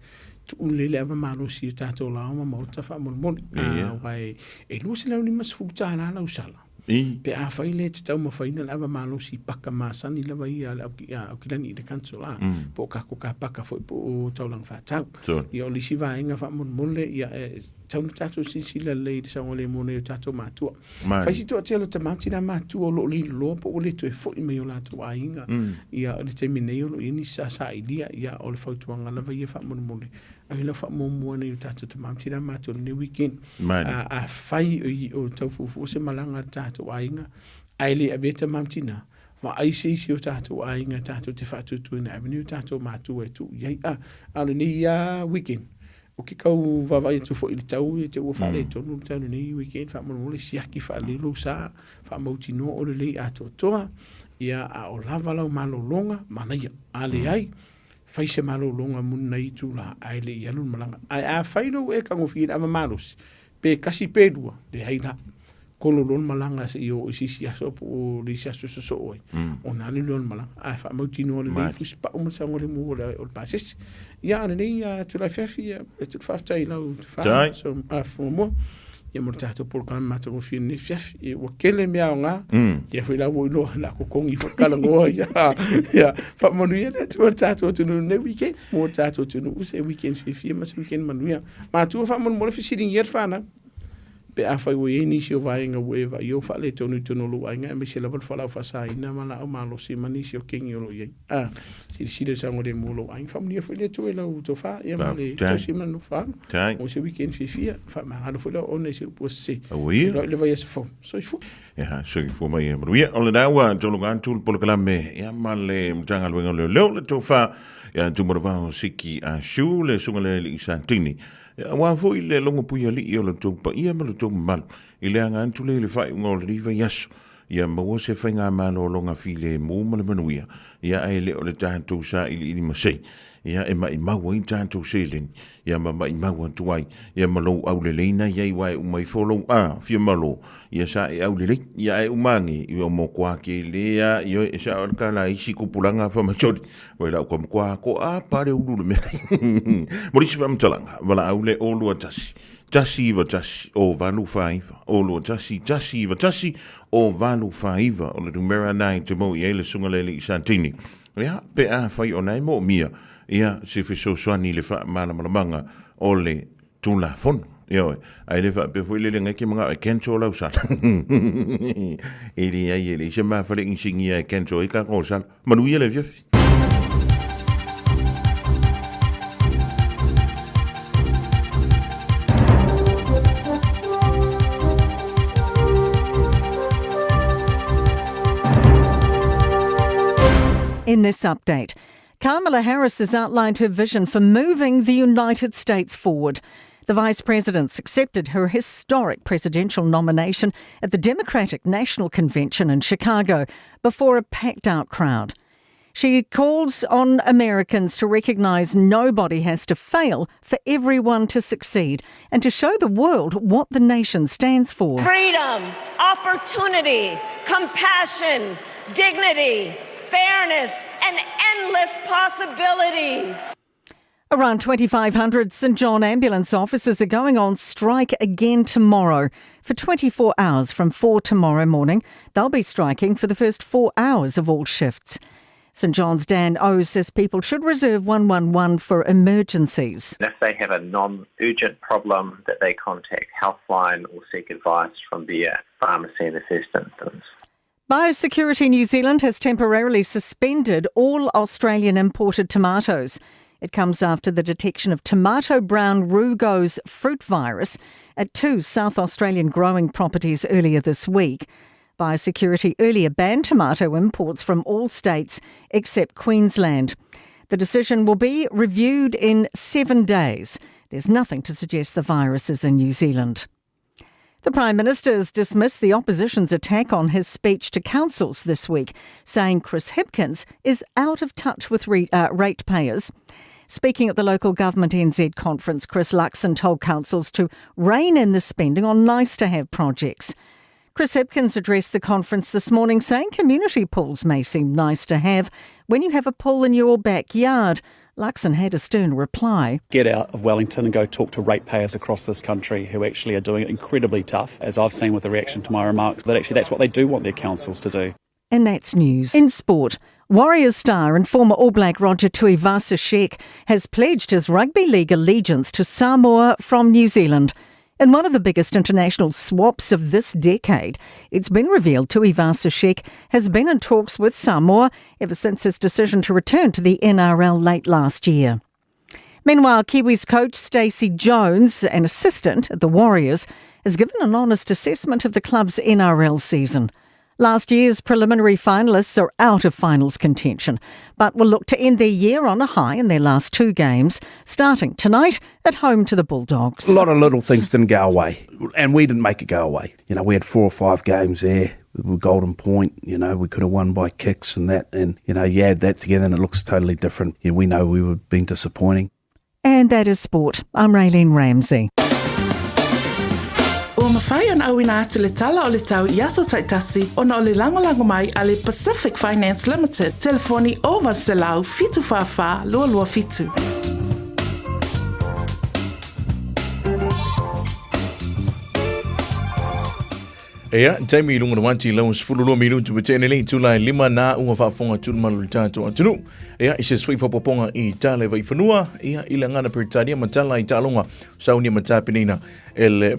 tuu lelei le ava malosi i o tatou laoa ma maota faamolemole. Aua e $250 lau sala, pe afai le te taumafaina le ava malosi i paka masani lava ia a le Aukilani i le council a, po o tatou car paka foi po o taulaga faatau. Ia o le isi vaega faamolemole, ia e tatau ona tatou silasila lelei i le saogalemu o nai o tatou matua. Fai si toatele o tama ma tina matutua o lo o leiloa po ua le toe foi mai o latou aiga. Ia, o le taimi nei o lo o i ai nisi sa sailia, ia, o le fautuaga lava ia faamolemole, ave lau faamuamua nei o tatou tama ma tina matutua i lenei weekend. Afai o tau fuafua se malaga a le tatou aiga, ae le avea tama ma tina, vaai se isi o tatou aiga tatou te faatuatuaina e ave nei o tatou matua e tuu i ai. A o lenei lava weekend, Ou te tau vaavaai atu foi i le tau ia te ua faaletonu le tau lenei weekend faamolemole siaki faalelei lou sa faamautinoa o lelei atoatoa ia a o lava lau malologa manaia a leai fai se malologa moni nai itula ae le i alu le malaga ae afai lou e tagofie i le ava malosi pe tasi pe lua leai la kolo loa le malaga seia oo i se isi aso po o le isi aso e sosoo ai, ona alu lea o le malaga. Ae faamautinoa lelei fusipau ma le saogalemu o le pasese. Ia, a o lenei itula afiafi, ia, e te faafetai i lau tofa, so, muamua, ia mo le tatou polokalame matagofie i lenei afiafi. Ia, ua tele mea aoga, ia foi la ua ou iloa o le a totogi foi le talanoa, ia, ia, faamanuia le Atua i le tatou atunuu i lenei weekend, mo le tatou atunuu se weekend fiafia ma se weekend manuia. Matua faamolemole fesiligia le fanau. Pe afai ua i ai nisi o vaega ua e vaaia ua faaletonu i totonu o lou aiga, aemaise lava le fualaau faasaina ma laau malosi ma nisi o kegi o lo o i ai. A, silasila i le saogalemu o lou aiga. Faamanuia foi le Atua i lau tofa ia ma le tausi ma le nofoaga. Maua se weekend fiafia. Faamagalo foi lau auauna i se upu ua sese. Feiloai i le vaiaso fou. Soifua. Ia, soifua mai e manuia. O lena ua tologa atu le polokalame ia ma le Matagaluega o Leoleo le tofa ia Tumanavao Siki Ah Shu le susuga i le alii Satini. Aua foi le logopuialii o lo outou paia ma lo outou mamalu, i le aga atu lea i le faaiuga o lenei vaiaso, ia maua se faigamalologa filemu ma le manuia, ia ae le o le tatou sailiili masei, ia e maimau ai tatou seleni, ia ma maimau atu ai, ia ma lou aulelei na i ai aua e uma ifo lou a fia malo, ia sa e aulelei, ia ae uma age, ia mo koa ke le a, ia e sa o le kala isi kupulanga whamatoli, Wai lau ka mkoa ko a pare ulu le mea. Mo nisi faamatalaga, valaau le 021 191 089, 021 191 089 o le numera na e te mau i ai le susuga le alii Santini. Ia, pe afai o na e moomia, ia, se fesoasoani i le faamalamalamaga o le Tulafono. Ioe. Ae le faapea foi lele ngai ke mangao e cancel lau sala. E leai, e leai se mafale inisinia e cancel ai tatou sala. Manuia le afiafi. In this update, Kamala Harris has outlined her vision for moving the United States forward. The vice president's accepted her historic presidential nomination at the Democratic National Convention in Chicago before a packed out crowd. She calls on Americans to recognize nobody has to fail for everyone to succeed and to show the world what the nation stands for. Freedom, opportunity, compassion, dignity, fairness, and endless possibilities. Around 2,500 St John ambulance officers are going on strike again tomorrow. For 24 hours from 4 tomorrow morning, they'll be striking for the first 4 hours of all shifts. St John's Dan O says people should reserve 111 for emergencies. And if they have a non-urgent problem, that they contact Healthline or seek advice from their pharmacy in the first instance. Biosecurity New Zealand has temporarily suspended all Australian imported tomatoes. It comes after the detection of tomato brown rugose fruit virus at two South Australian growing properties earlier this week. Biosecurity earlier banned tomato imports from all states except Queensland. The decision will be reviewed in 7 days. There's nothing to suggest the virus is in New Zealand. The Prime Minister has dismissed the opposition's attack on his speech to councils this week, saying Chris Hipkins is out of touch with ratepayers. Speaking at the local government NZ conference, Chris Luxon told councils to rein in the spending on nice-to-have projects. Chris Hipkins addressed the conference this morning, saying community pools may seem nice to have when you have a pool in your backyard. Luxon had a stern reply. Get out of Wellington and go talk to ratepayers across this country who actually are doing it incredibly tough, as I've seen with the reaction to my remarks, that actually that's what they do want their councils to do. And that's news. In sport, Warriors star and former All Black Roger Tuivasa-Sheck has pledged his rugby league allegiance to Samoa from New Zealand. In one of the biggest international swaps of this decade, it's been revealed Tuivasa-Sheck has been in talks with Samoa ever since his decision to return to the NRL late last year. Meanwhile, Kiwis coach Stacey Jones, an assistant at the Warriors, has given an honest assessment of the club's NRL season. Last year's preliminary finalists are out of finals contention, but will look to end their year on a high in their last two games, starting tonight at home to the Bulldogs. A lot of little things didn't go away, and we didn't make it go away. You know, we had 4 or 5 games there with Golden Point. You know, we could have won by kicks and that, and, you know, you add that together and it looks totally different. You know, we know we were being disappointing. And that is sport. I'm Raylene Ramsey. Ua mafai ona auina atu le tala o le tau i aso taitasi ona o le lagolago mai a le Pacific Finance Limited, telefoni 0800 744 227. Ea, taimi i lunga o le lau 12 minutu pe tene lei tula e lima nā unga faafofoga atu le malu le tātou atunuu. Ea, i se sui faapopoga i tala e vaifanua, ia, i le agana Peretania ma tala i taaloga saunia ma tapenaina e le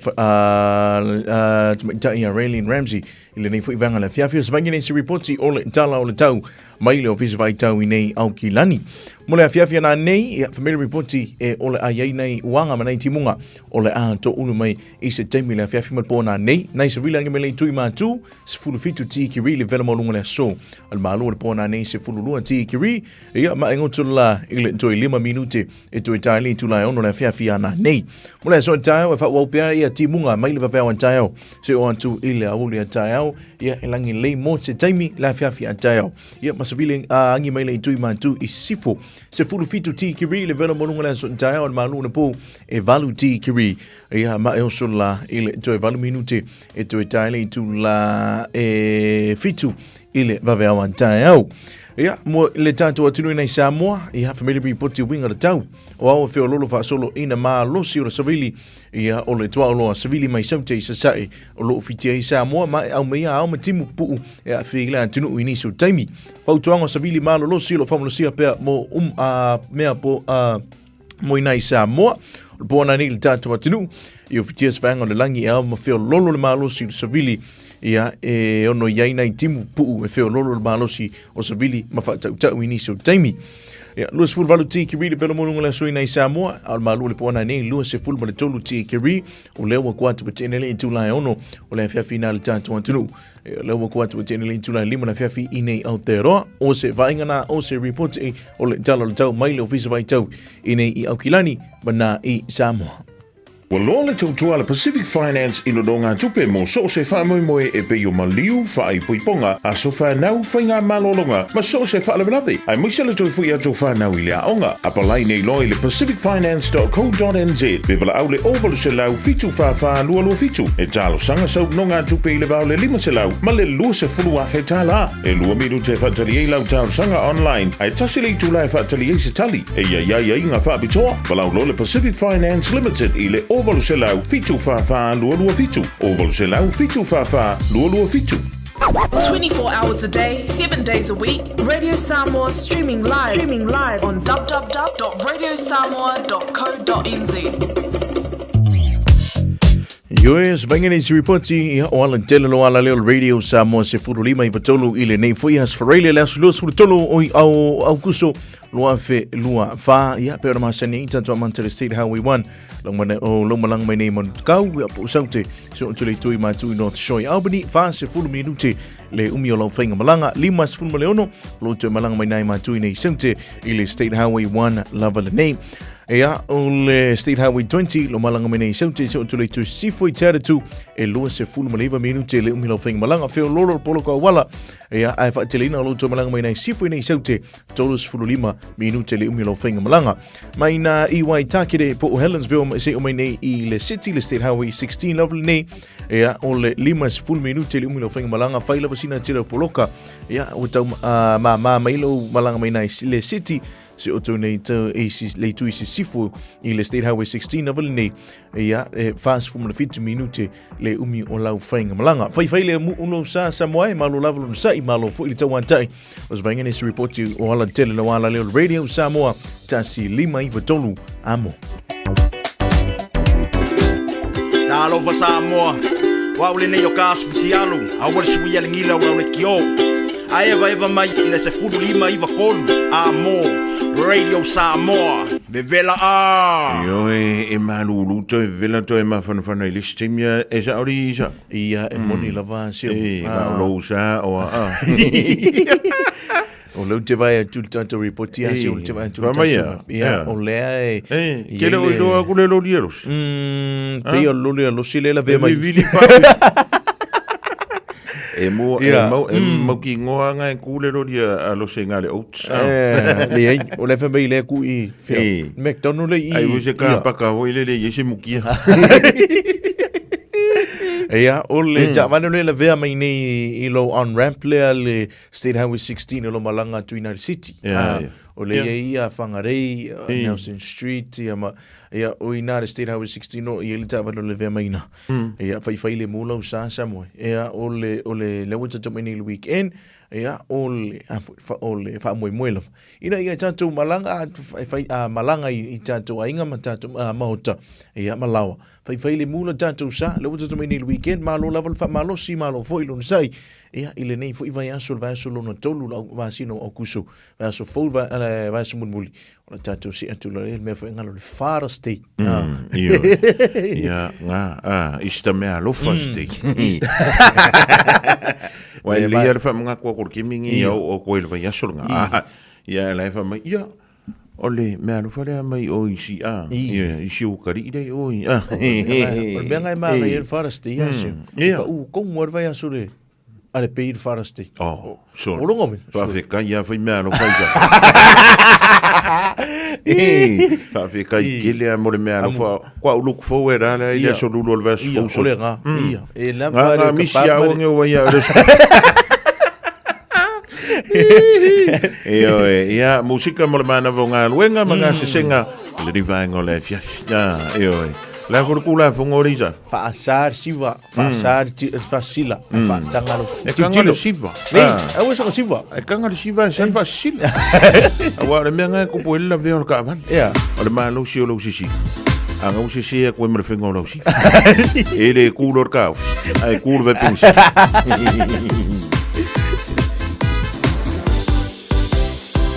tamaitai a Raylene Ramsey i lenei foi vaega le afiafi. O se vaega nei se ripoti o le tala o le tau mai le ofisa vaitau i nei Aukilani. Mo le afiafi ana nei, ia, family ripoti e o le ai ai nei uaga ma nei timuga o le a toʻulu mai i se taimi le afiafi ma le pō nanei. Nai se vila ange me le tui mātū, 17 tikiri le vela maulunga le aso. A le malo le pō nanei 12 tikiri, ia ma e ngotu la i le toi 5 minute e toe tae le itula e ono le afiafi a nanei. Mo le aso taeao e whaauau pea ia timunga mai le vaveao a taeao. Se o atu i le auli a taeao, ia e langi lei mo te taimi le afiafi a taeao. Ia ma se vile a angi mai le tui mātū i sifo. 17 tikiri le vela maulunga le aso taeao a le malo le pō e 8 tikiri. Ia ma e oso la i le toe 8 minute e toe tae le itula e 7 i le vaveao a taeao. Ia, mo le tātou atunuu nei Samoa, ia whamele ripoti winga le tau. O ao whiololo whaasolo ina malosi o le savili, ia o le tuaoloa savili mai saute i sasae o loo fitia i Samoa, ma e au mea ao ma timu puu e a whiila atunuu i nisi o taimi. Fautuaga o savili malolosi o lo whamolosia pea mo a mea po a mo ina i Samoa. O le pōna nei le tātou atunuu, i o fitia se vaega o le langi e ao ma feololo le malosi o le savili, ia e ono i ai nai timu puu e feololo le malosi o savili ma whaatautau i nisi o taimi. Ia, 28 tikiri le pelo molunga le aso ina i Samoa, a o le malo le pōna nei 23 tikiri, o lea ua kua atu e tēnele i tūla e ono o le afiafi nā le tātou atunuu. E lea ua kua atu e tēnele i tūla e lima le afiafi i nei Aotearoa, o se vainga nā o se ripoti o le tala o le tau mai le ofisa vaitau i nei i Aukilani ma nā i Samoa. Ua loa le tautua a le Pacific Finance i nonogatupe mo so o se faamoemoe e pei o maliu, faaipoipoga, aso fanau, faigamalologa ma so o se faalavelave, aemaise le toe foi atu o fanau i le aoga. Apalai nei loa i le pacificfinance.co.nz pe valaau le 0800 744 227 e talosaga sau nonogatupe i le va o le 500 ma le 20,000 tālā. E 2 minute e faatali ai lau talosaga online, ae tasi le itula e faatali ai se tali. E i ai aiaiga faapitoa, valaau loa le Pacific Finance Limited i le 0800 744 227, 0800 744 227. 24 hours a day, 7 days a week, Radio Samoa streaming live, on www.radiosamoa.co.nz. Ioe, se vainga nei se ripoti, ia, o ala tele lo ala leo Radio Samoa se furu lima i vatolu i le nei foi as Faraile le aso 23 o i au Aukuso 2024, ia, pe ona masani i tātou amantele State Highway 1, lau o lau malanga mai nei Manukau, ia, po saute, se o tule tui mātu i North Shore Albany, wha se furu minute le umi o lau whainga malanga, lima se furu ma le ono, lo toe malanga mai nei mātu i nei saute i le State Highway 1 lava le nei. Ia, o le State Highway 20, lo malaga mai nei i Saute, se o tule tu sifo i te atu, e 29 minute le umi lau whainga malaga, wheo lolo polo ka wala. Ia, ai whaateleina lo tō malaga mai nei sifo i nei Saute, 35 minute le umi lau whainga malaga. Mai nā i Waitakere po o Helensville, mai se o mai nei i le City, le State Highway 16 lava nei. Ia, o le 50 minute le umi lau whainga malaga, whai lava sina tira poloka. Ia, o tau uh, mā mā mai lau malaga mai nei le City, se o tau nei tau e si, le tui si sifu i le State Highway 16 lava nei ia e 47 minute le umi o lau whainga malanga. Whai whai le mu ulo sa sa moai, malo lava lona sa i malo fo i le tau antai. O se vainga nesi reporti o ala tele no ala leo Radio Samoa, tasi 593 amo. Talofa Samoa, o au lenei o ka asu futialu, aua le suia le gila o lau le kio. A eva eva mai i le 1593, a mo, Radio Samoa, vevela a! Ioe, e malulu toe vela toe mafanafana i le isi taimi a e sa ori isa. Ia, e moni lava se. E, la o lou sa o a a. O leu te vai atu le tatou report ia se o le te vai atu le Fa mai tatou. ia. Ia, Ia. o lea e E, i ke le ai o iloa aku le loli e losi. Pei o le loli a losi le la vea E mai. vili pa. E mo e Ia. mau e mau ki ngoa nga e ku le loli a losi nga le oats. Eh, le ai, o le fa mai le ku i fea. E. McDonald le i. Ai wo se ka ia. paka hoi le le ye se mukia. Ia, o le taavale le la vea mai nei i lo on ramp lea le State Highway 16 o lo malaga atu i United City. Ia, Ah, ia. O le Ia. ia ia Whangarei, I. Nelson Street, ia ma, ia o ina le State Highway 16 o ia le taavale o le vea mai ina. Ia, whai whai le mula o sa sa moe. Ia, o le, o le lewa tata mai nei le weekend, ia, o le, a, fa, o le wha moe moe lava. Ina ia tātou malanga, a, whai, whai, a, malanga i, i tātou ainga ma tātou, a, mahota, ia, malawa. Whai whai le mula tātou sa, lewa tata mai nei le weekend, malo lava le wha malo si malo foi lona sai. Ia, i lenei foi vaiaso, le vaiaso lona tolu, lau masina o Aukuso, vaiaso fou, le vaiaso mulimuli. O le tātou see atu la le mea foi ngalo le Father's Day. Io. Ia, ngā, a, ista mea alofa ste. Wai Le le ma- ia le whaamanga kua kore kimi ngi Ia. au o koe le vaiaso le ngā. Ah, Ia, la e wha mai, ia, o le mea alofa lea mai o isi a. Ia, isi o kari i o i. Ah. O le mea ngai maa i le Father's Day, ia se. Ia. Pa u kongu ar vaiaso le, a le pei le Father's Day. Oh, sorry. O longo me. Whaawhekai ia whai mea alofa i ka. E, whaawhekai kele a mo le mea alofa. Kua uluku fau e rā lea i le Ia. aso lulu o le vaiaso Ia, fou so. o le ngā, ia. E lava Ngā le ngā ka misi pa a ma le- onge o ia o le E oe, ia, musika mo le manawa o ngā luenga ma ngā sesenga le rivaenga o le fiafi. Ah, e oe. La fo le kula fongo risa. Whaasar siva, whaasar whaasila, whaatanga lo. E kanga le siva. Nei, Ah. a ua songa siva. E kanga le siva e san whaasila. Awa le mea ngai kupu ele la vea o le kaavale. Ia. O le malo si o lau sisi. A ngau sisi e koe ma le whenga o lau si. E le kūlo o le kāo. Ai kūlo ve pungsi.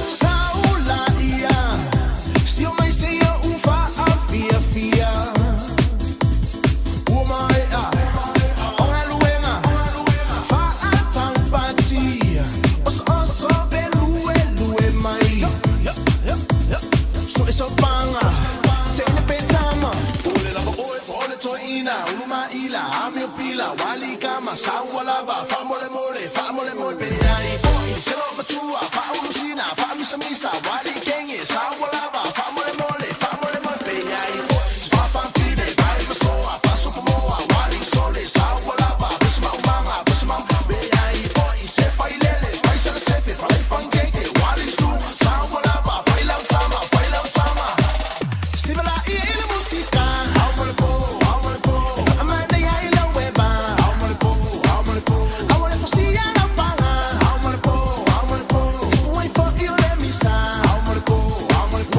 Saula ia, si o mai se ia ufa a fia fia. Ua mai a, o ngaluenga, fa a taupati, oso oso pe lue lue mai. So e so panga, teine pe tama, ole lava oe po ole toina, ulu maila, ami o pila, wali kama, saua lava, fa mole mole, fa mole mole pe ai poi, se lo matua, fa ulusina, fa misa misa, wali kenge, saua lava, fa mole mole, fa mole mole pe ai poi, fa fa fine, pai masoa, fa supamoa, wali sole, saua lava, fisma umanga, fisma pe ai poi, se fai lele, fai sele sefe, fai pancake, wali su, saua lava, fai lau tama, fai lau tama. Sibala i ile musika, au mole po, au mole po. E whaamana ia i lau eba, au mole po, au mole po. Au mole po si ia lau panga, au mole po, au mole po. Tipu ai fo i o le misa, au mole po, au mole po.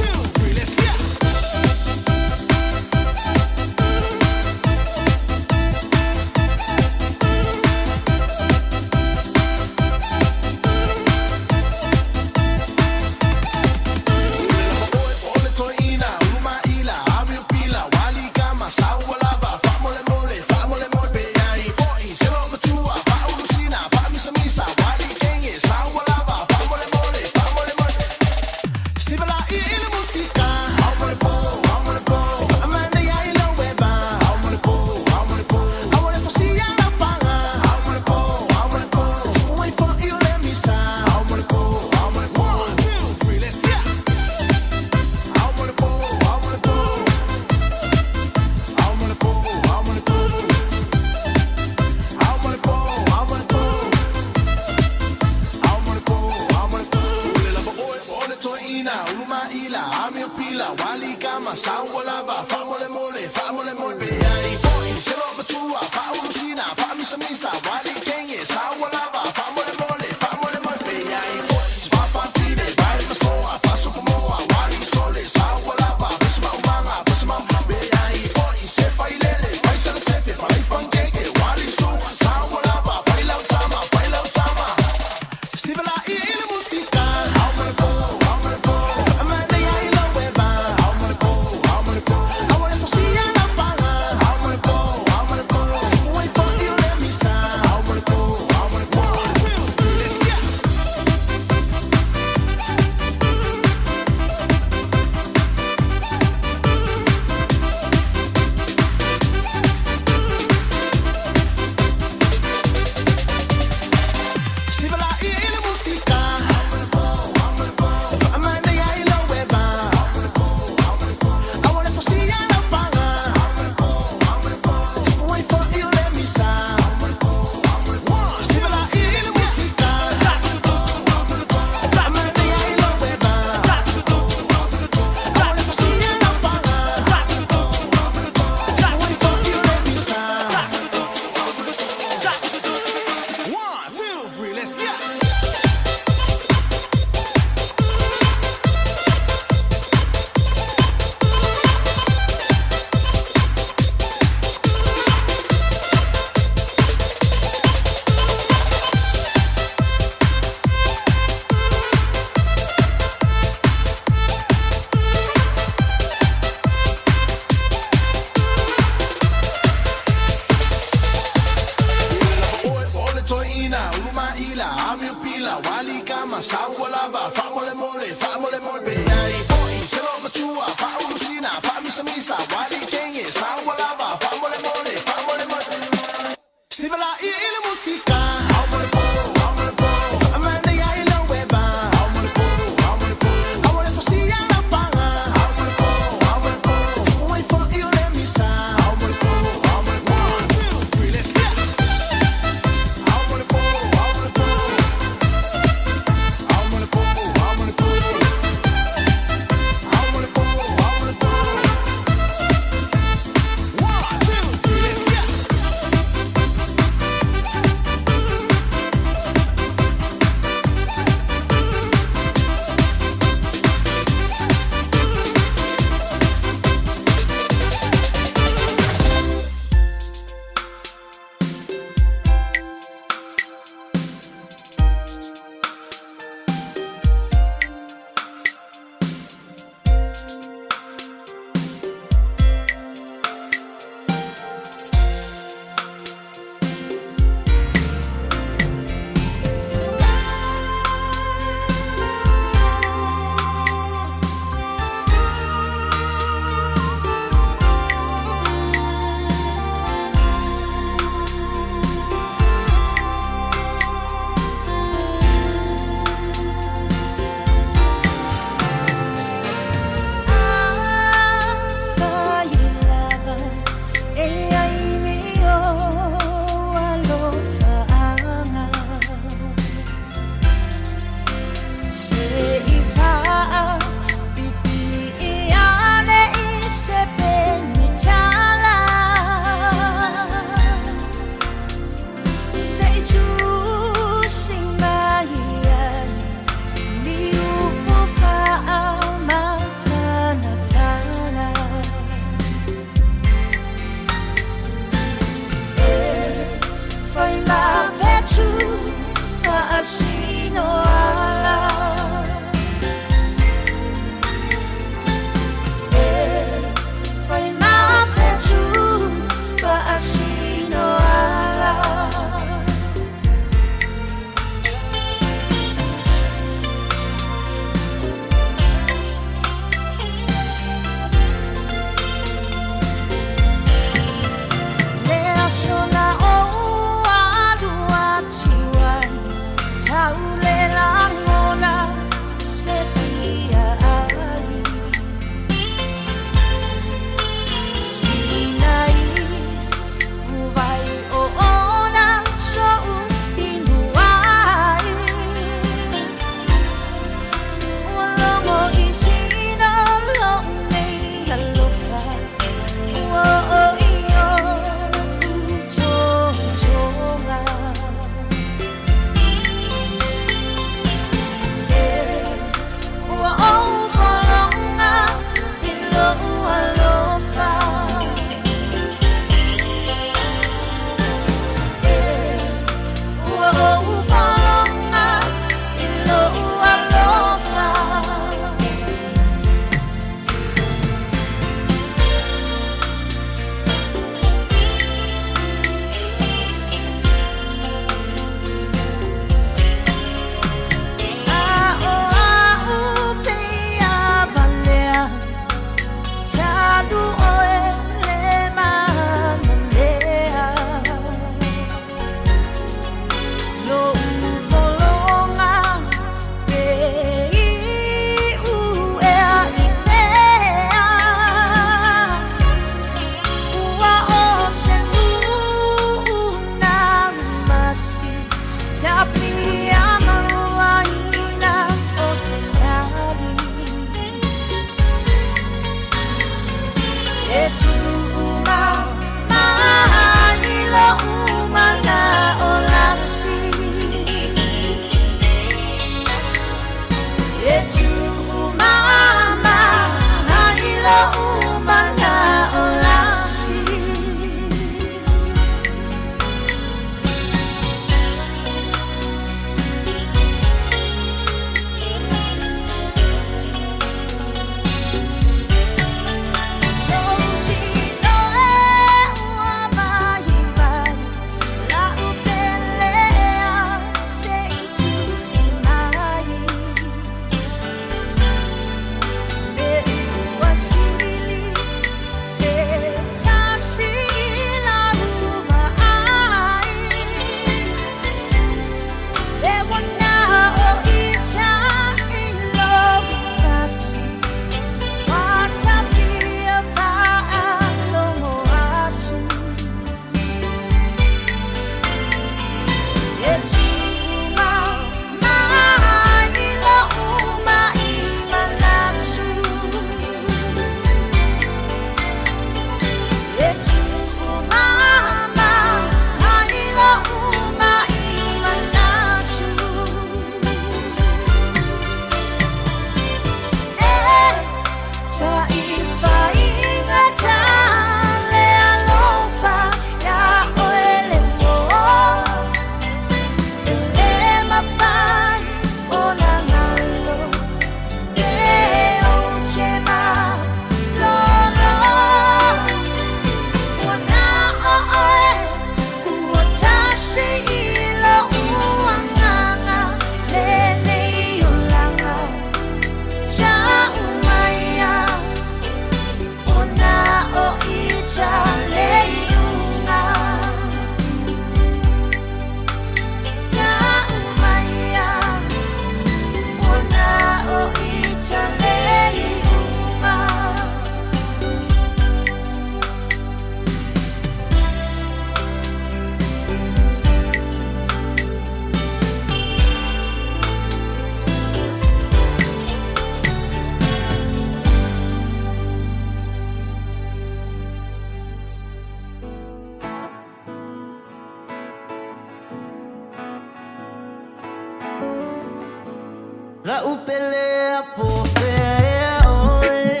La'u pele a po fea ea oe.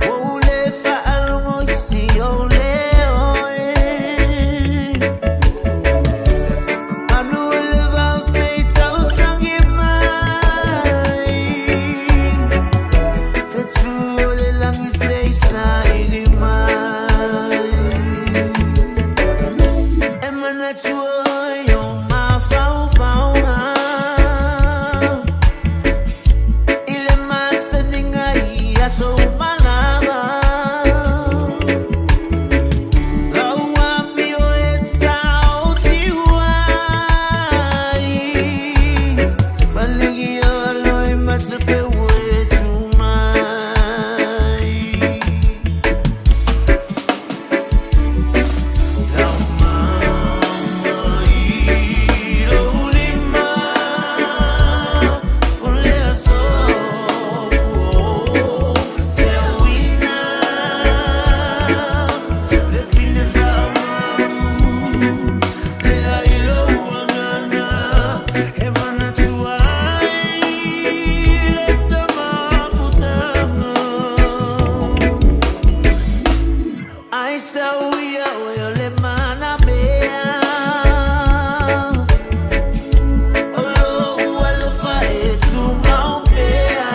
Ua ou lē faalogo i si ou leo e. Manu o le vao se i tausagi mai. Fetu o le lagi se i saili mai. E manatu oe i ou mafaufauga. I le masaniga i aso uma lava. Lau amio e sautiu ai. Paligi o loi matape ue tu mai. Lau mama i lou lima, o le aso te auina. Le pine faamau, pea i lou agaga, e manatu ai le tamaputaga. Ai sau ia oe o le manamea. O lou alofa e tumau pea.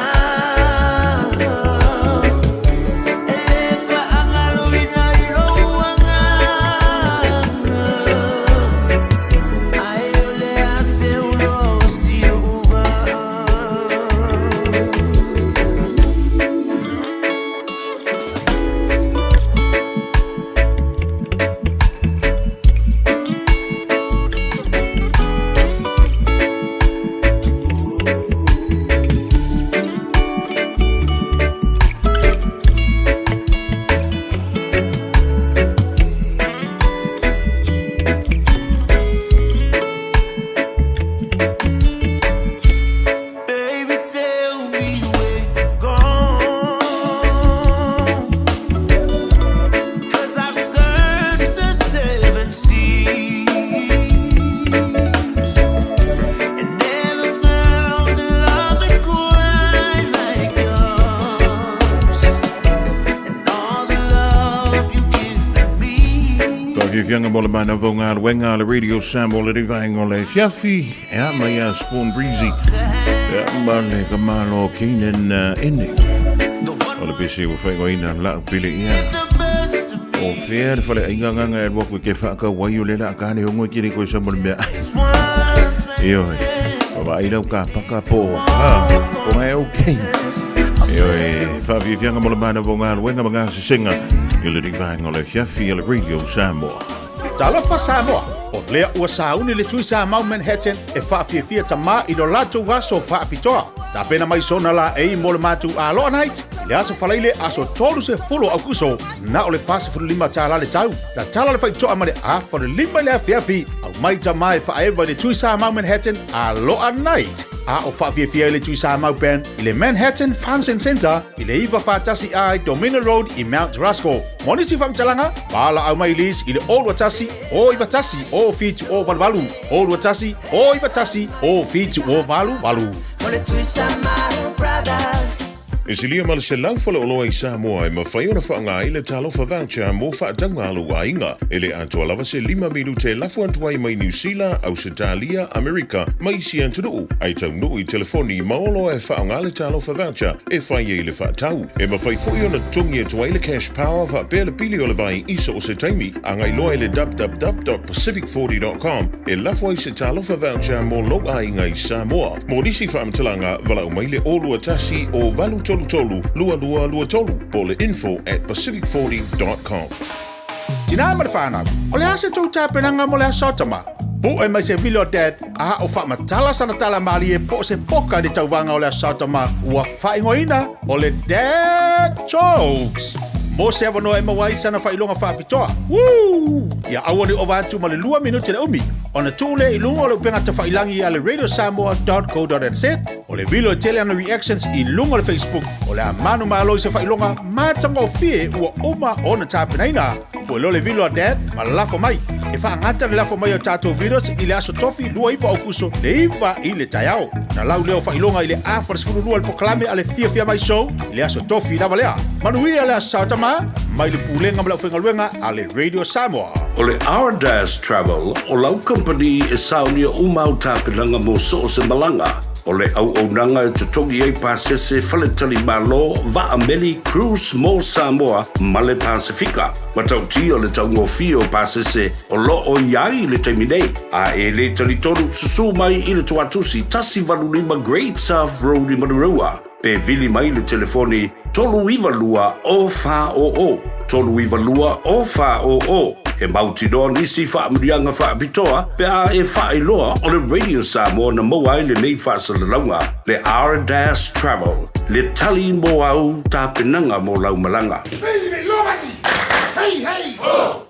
E lē faagaloina i lou agaga. Ae o le a se uloa o si ou vaa. Baby, tell me where you've gone. 'Cause I've searched the seven seas and never found a love that quite like yours. And all the love you give me. Faafiafiaga mo le manavauga aluega a le Radio Samoa le vaega o le afiafi ea mai a Spawn Breezy ea ma le kamalo Keenan Ene o le pese ua faaigoaina la'u pele ia. O fea le faleaiga agaga e alu atu e ke faatau ai o le la ka le ongo e kele koe sa mo le mea Ioe, o vaai lau ka paka po ha, o ngai okay. Ioe, faafiafiaga mo le manavauga aluega ma gasesega i le vaega o le afiafi a le Radio Samoa. Talofa Samoa, o lea ua sauni le Tui Samau Manhattan e faafiafia tamā i lo latou aso faapitoa. Tapena mai sona laei mo le matou Aloha Night i le aso Faraile aso 30 o Aukuso, na o le $45 tālā le tau. Tatala le faitoa ma le afa o le 5 i le afiafi, aumai tamā e faaeva i le Tui Samau Manhattan Aloha Night. A o faafiafia ai le Tui Samau Band i le Manhattan Function Centre i le 941 A Dominion Road i Mount Roskill. Mo nisi faamatalaga, valaau mai Liz i le 021 091 0788 021 091 0788. O le Tui Samau Brothers. E silia ma le 100 faleoloa i Samoa e mafai ona faaaoga ai le Talofa Voucher mo faatauga a lou aiga. E le atoa lava se lima minute e lafo atu ai mai Niu Sila, Ausetalia, Amerika ma isi atunuu, ae taunuu i telefoni ma oloa e faaaoga le Talofa Voucher e fai ai le faatau. E mafai foi ona totogi atu ai le Cash Power faapea le pili o le vai i so o se taimi. Agai loa i le www.pacific40.com e lafo ai se Talofa Voucher mo lou aiga i Samoa. Mo nisi faamatalaga, valaau mai le 021 o 833 2223 po o le info@pacific40.com. Tinā ma le whānau, o le a se tou tapenaga mo le aso tama? Pu'e mai se vilo dad, a o faamatala sana tala malie po o se poka i le tauvaga o le aso tama ua faaigoaina o le Dad Jokes. Mo se avanoa e maua ai sana faailoga faapitoa. Woo! Ia aua ne i ova atu ma le lua minute le umi, ona tuu lea i luga o le upega tafailangi a le radiosamoa.co.nz, o le vilo e tele ana reactions i luga o le Facebook, o le a manumalo i se faailoga matagofie ua uma ona tapenaina. Pue loa le vilo a Dad ma lafo mai. E faagata le lafo mai o tatou virus i le aso Tofi 29 Aukuso le 9 i le taeao. Ona lau lea o faailoga i le afa le 12 le polokalame a le Fiafia Mai Show i le aso Tofi lava lea. Manuia le Aso Sa o Tama mai le Pulega ma le Aufaigaluega a le Radio Samoa. O le Ardas Travel o lau kamupani e saonia uma au tapenaga mo so o se malaga. O le auaunaga e totogi ai pasese, faletalimalo, vaa meli, cruise mo Samoa ma le Pasefika. Matautia le taugofie o pasese o lo o i ai i le taimi nei. A e le talitonu, susū mai i le Tuatusi 185 Great South Road i Manurewa, pe vili mai le telefoni 392 0400, 392 0400. E mautinoa nisi faamanuiaga faapitoa pe a e faailoa o le Radio Samoa na maua ai lenei faasalalauga, le R-Dash Travel, le tali mo au tapenaga mo lau malaga. Hey, hey, ho!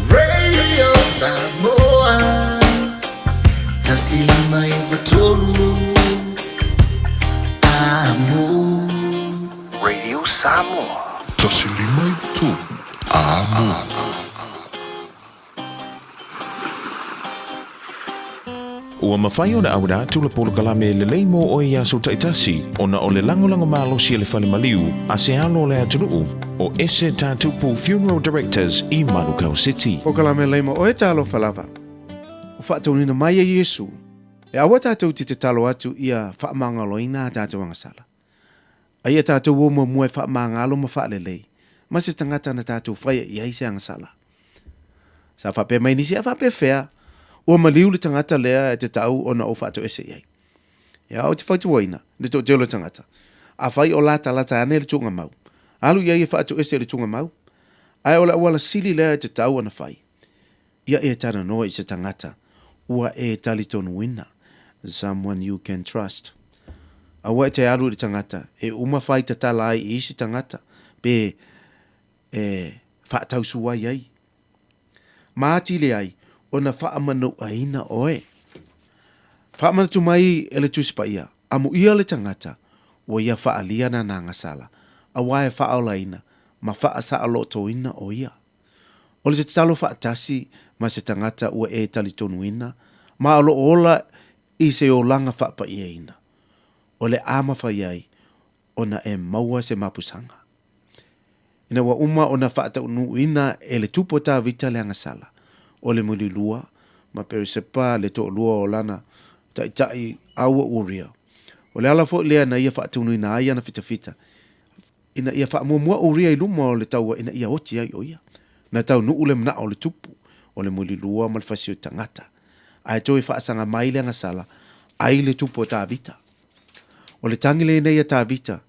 Radio Samoa 153 Amo Radio Samoa 153 Amo Ua mafai ona auina atu le polokalame lelei mo oe i aso taitasi ona o le lagolago malosi a le fale maliu a se alo o le atunuu o Ese Tatupu Funeral Directors i Manukau City. Polokalame lelei mo oe talofa lava. Ua faataunuuina mai e Iesu. E aua tātou te tatalo atu ia faamagaloina a tātou agasala. A ia tātou o muamua e faamagalo ma faalelei ma se tagata na tātou whaia i ai se agasala. Sa faapea mai nisi, a faapefea, ua maliu le tagata lea e te tau ona ou faatoese i ai. Ia, o te fautuaina, le toatele o tagata, afai o latalata ane le tuugamau, alu i ai e faatoese i le tuugamau, ae o le auala sili lea e tatau ona fai, ia e talanoa i se tagata ua e talitonuina, someone you can trust. Aua e te alu i le tagata e uma fai tatala ai i isi tagata pe e faatausuai ai. Ma atili ai ona faamanauaina oe. Faamanatu mai e le Tusi Paia, Amuia le tagata ua ia faaalia nana agasala, aua e faaolaina ma faasaolotoina o ia. O le tatalo faatasi ma se tagata ua e talitonuina ma o lo o ola i se olaga faapaiaina, o le a mafai ai ona e maua se mapusaga. Ina ua uma ona faataunuuina e le Tupu o Tavita le agasala, o le mulilua ma Peresepa le toalua o lana taitai aua Uria. O le ala foi lea na ia faataunuuina ai ana fitafita, ina ia faamuamua Uria i luma o le taua ina ia oti ai o ia. Na taunuu le manao o le Tupu, o le mulilua ma le fasi o tagata, ae toe faasaga mai le agasala ai le Tupu o Tavita. O le tagi lenei a Tavita,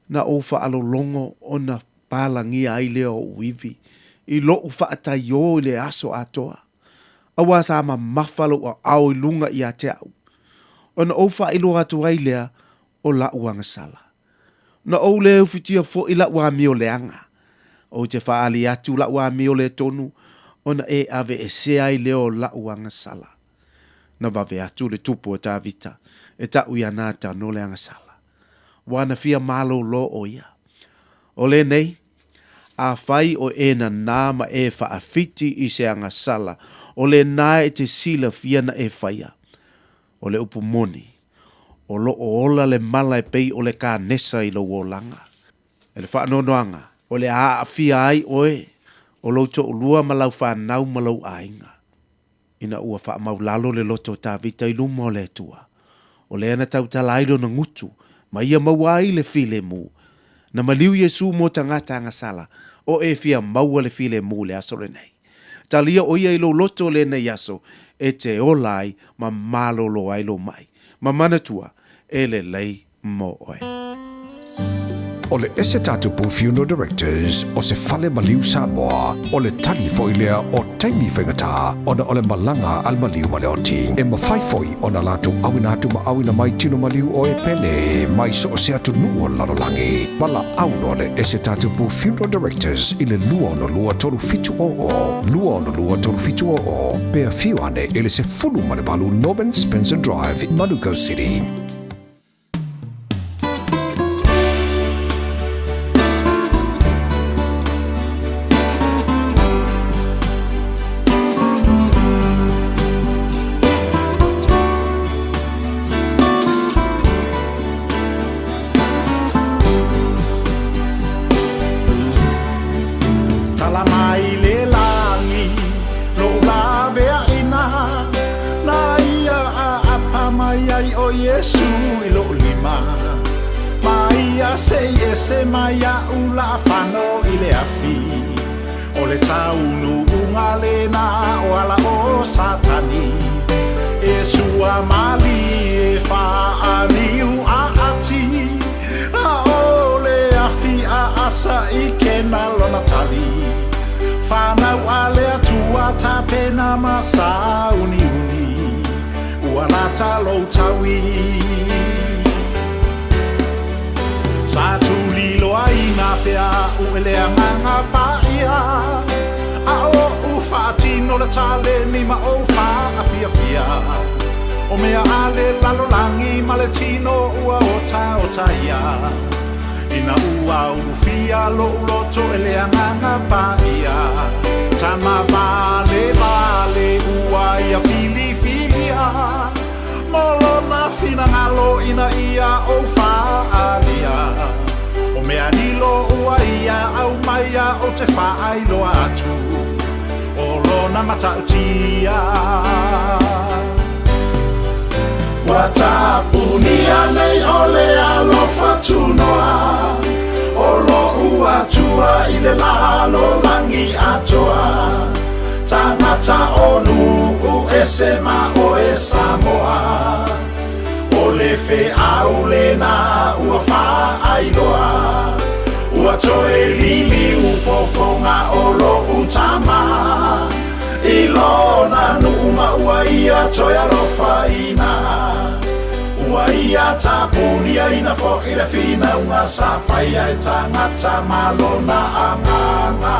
Na ou faalologo ona palagia ai lea o ou ivi i loʻu faataiō i le aso atoa, auā sa mamafa lou aao i luga ia te aʻu, ona ou faailoa atu ai lea o laʻu agasala. Na ou le ufitia foi laʻu amio leaga, ou te faaali atu laʻu amio le tonu ona e aveesea ai lea o laʻu agasala. Na vave atu le tupu o Tavita e taʻu iā Natano le agasala. Ua na fia malōlō ʻo ia. ʻO lenei, afai o e nanā ma e faawhiti i se agasala, o lenā e te silafia na e whaia. O le upu moni, o loo ola le mala e pei o le kanesa i lou olaga. E le faanoanoaga, o le a aafia ai oe, o lou toʻulua ma lau fanau ma lou aiga. Ina ua faamaulalo le loto o Tavita i luma o le Atua, o lea na tautala ai lona gutu, ma ia maua ai le filemu. Na maliu Iesu mo tagata agasala, o e fia maua le filemu i le aso lenei. Talia o ia i lou loto lenei aso, e te ola ai ma malolo ai lou mai, ma manatua e lelei mo oe. O le ese tatupu Funeral Directors o se fale maliu Samoa, o le tali foi lea o taimi faigata ona o le malaga a le maliu ma le oti. E mafai foi ona latou auina atu ma auina mai tino maliu o e pele mai so o se atunuu o le lalolagi. Valaau loa le ese tatupu Funeral Directors i le 262 3700, 262 3700, pe afio ane i le 18 Norman Spencer Drive, Manukau City. Tala mai le lagi, lou laveaina, Na ia aapa mai ai ʻo Iesū i loʻu lima, Ma ia seʻi ese mai aʻu laʻafano i le afi, ʻO le taunuuga lena o ala o Satani, E sua malie faaniu aati, A ʻo le afi aʻasa i kena lona tali, Fanau a le Atua tapena ma sauniuni, Ua lata lou taui. Sa tuliloaina pea aʻu e le Agaga Paia, A oʻu faatino le taleni ma ou faafiafia, O mea a le lalolagi ma le tino ua otaota ia. Ina ua ulufia loʻu loto e le Agaga Paia, Tama valevale ua ia filifilia, Mo lona finagalo ina ia ou faaalia, O mea lilo ua ia aumaia ou te faailoa atu, O lona matautia. tunoa O lo'u Atua i le lalolagi atoa Tagata o nu'u ese ma oe Samoa O le feau lena ua faailoa Ua toe liliu fofoga o lo'u tama I lona nu'u ma ua ia toe alofaina Ua ia tapuniaina fo'i le finauga sa faia e tagata ma lona agaga.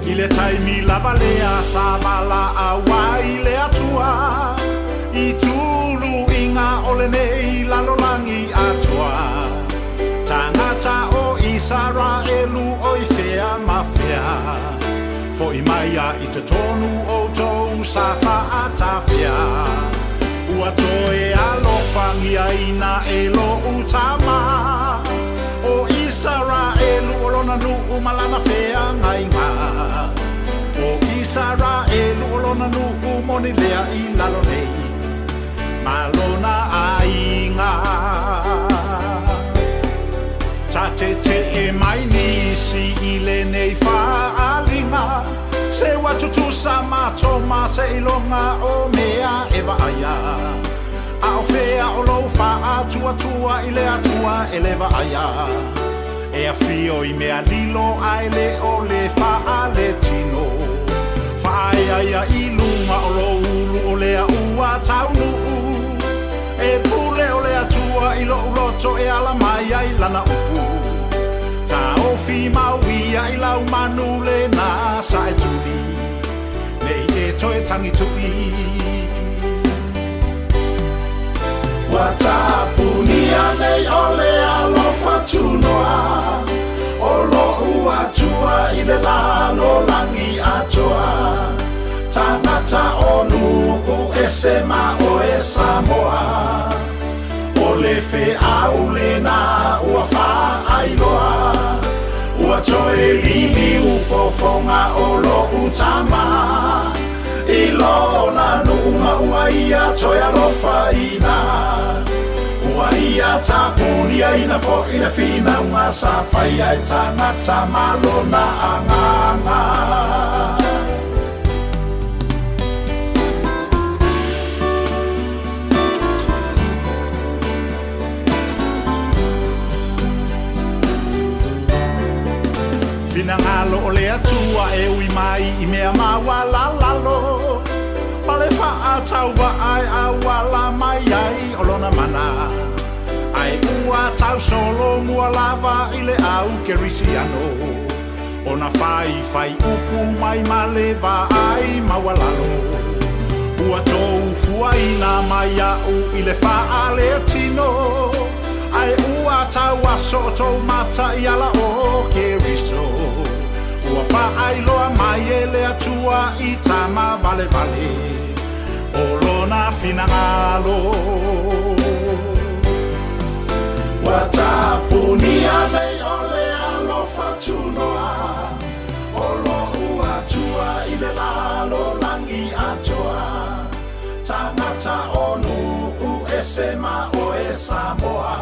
I le taimi lava lea sa valaau ai le Atua i tuluiga o lenei lalolagi atoa, tagata o Isaraelu o i fea ma fea, fo'i mai a i totonu outou sa fa'atafea, ua toe alofagiaina e lo'u Tama o Isaraelu o lona nu'u ma lana feagaiga. O Isaraelu o lona nu'u moni lea i lalo nei ma lona aiga. Sa tete'e mai nisi i lenei faaaliga, se ua tutusa matou ma seiloga o mea e vaaia. A o fea o lou faatuatua i le Atua e le vaaia? E afio i mea lilo ae le o le faaletino. Faaeaea i luga o lou ulu o lea ua taunuu. E pule o le Atua i lo'u loto e ala mai ai lana upu. Taofi mau ia i lau manu lena sa e tuli, nei e toe tagi tu'i. Ua tapunia nei o le alofa tunoa o lo'u Atua i le lalolagi atoa. Tagata o nu'u ese ma oe Samoa. O le feau lena ua faailoa, ua toe liliu fofoga o lo'u Tama i lona nu'u ma ua ia toe alofaina. Ua ia tapuniaina fo'i le finauga sa faia e tagata ma lona agaga. Finagalo o le Atua e ui mai i mea maualalalo, ma le faatauvaa e auala mai ai o lona mana, ae ua tausolomua lava i le au Kerisiano, ona faifai upu mai ma le vaai maualalo. Ua tou fuaina mai a'u i le faaletino, ae ua tauaso outou mata i ala o Keriso. Ua faailoa mai e le Atua i tama valevale o lona finagalo. Ua tapunia nei o le alofa tunoa o lo'u Atua i le lalolagi atoa, tagata o nu'u ese ma oe Samoa.